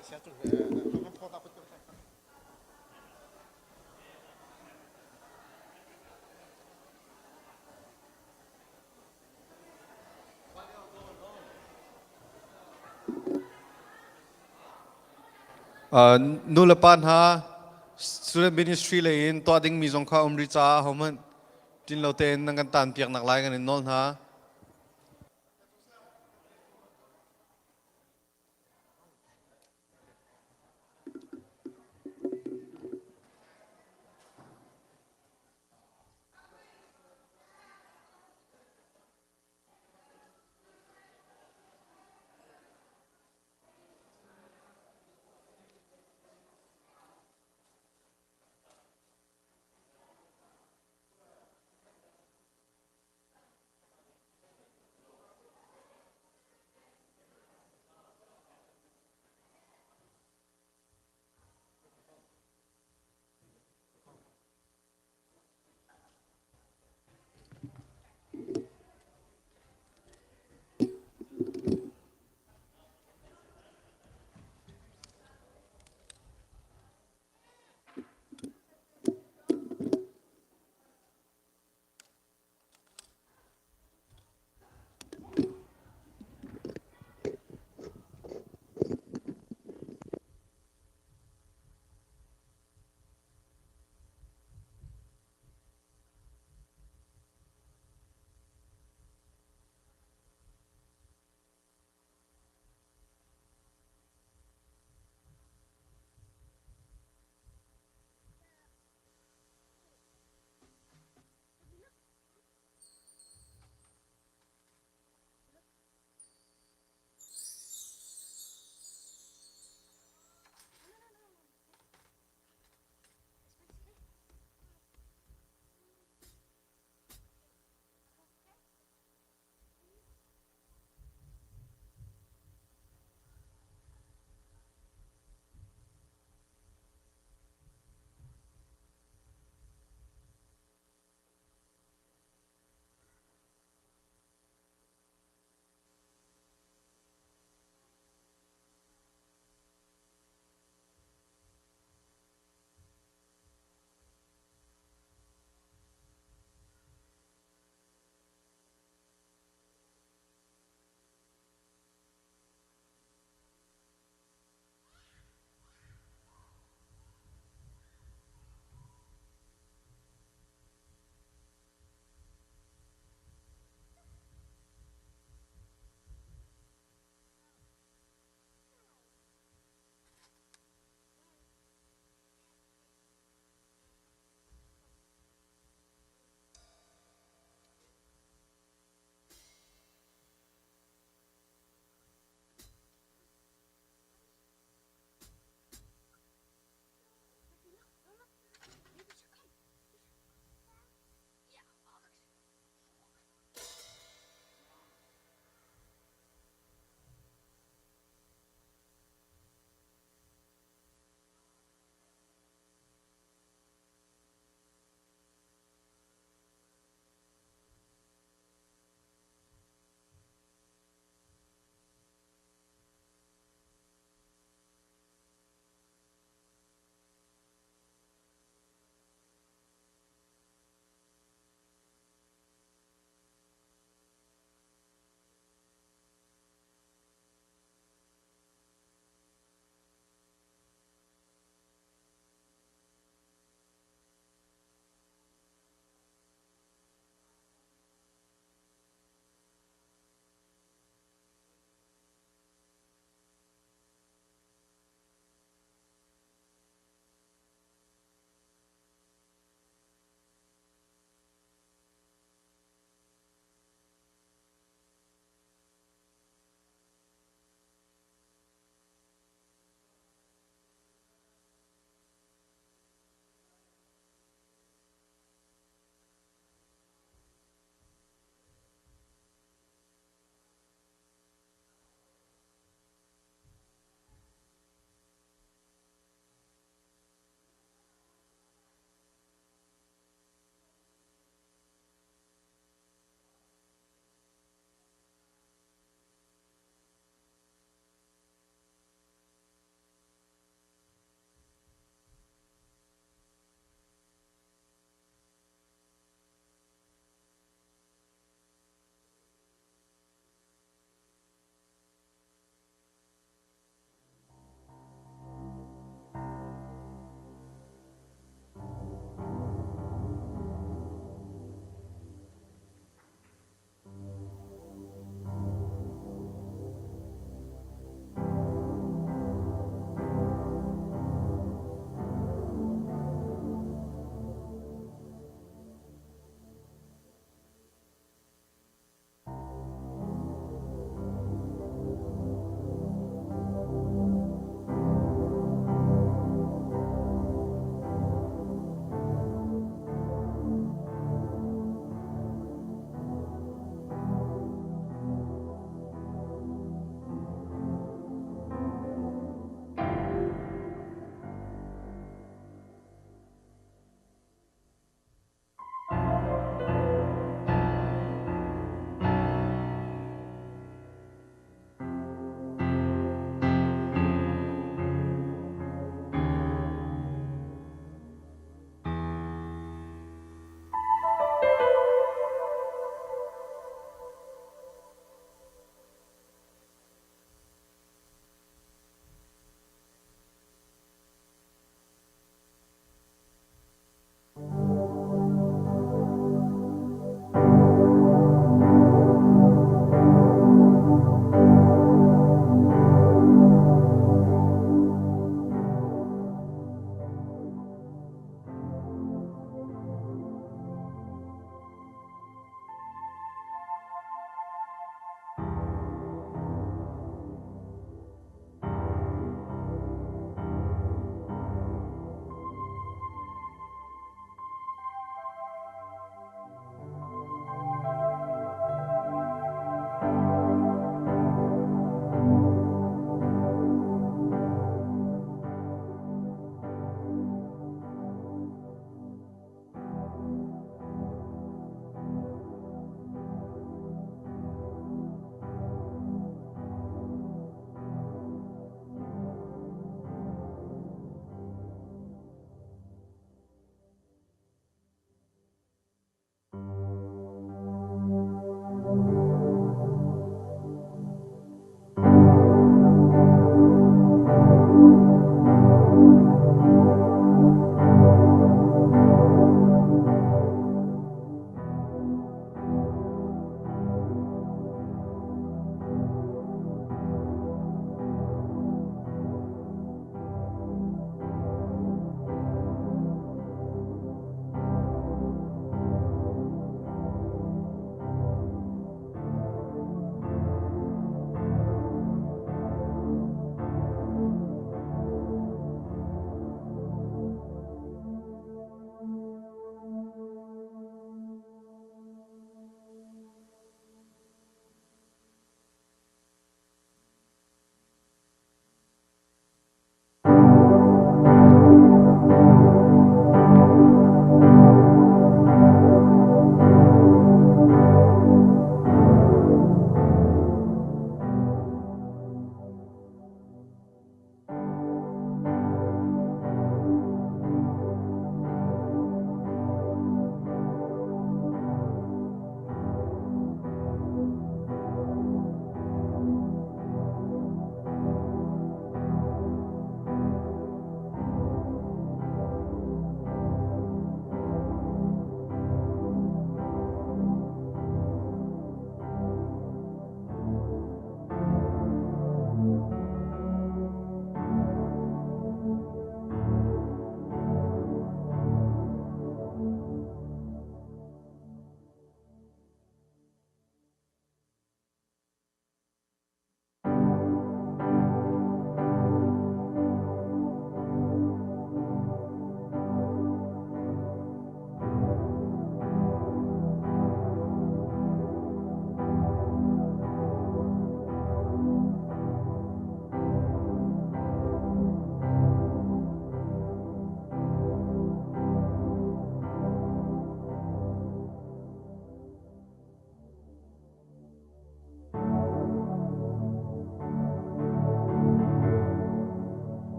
Nu le pa hna student ministry lei in tuah dingmi zong kha um rih caah hohmanh ṭin lo tein nan kan tan piak nak lai kan in nawl hna.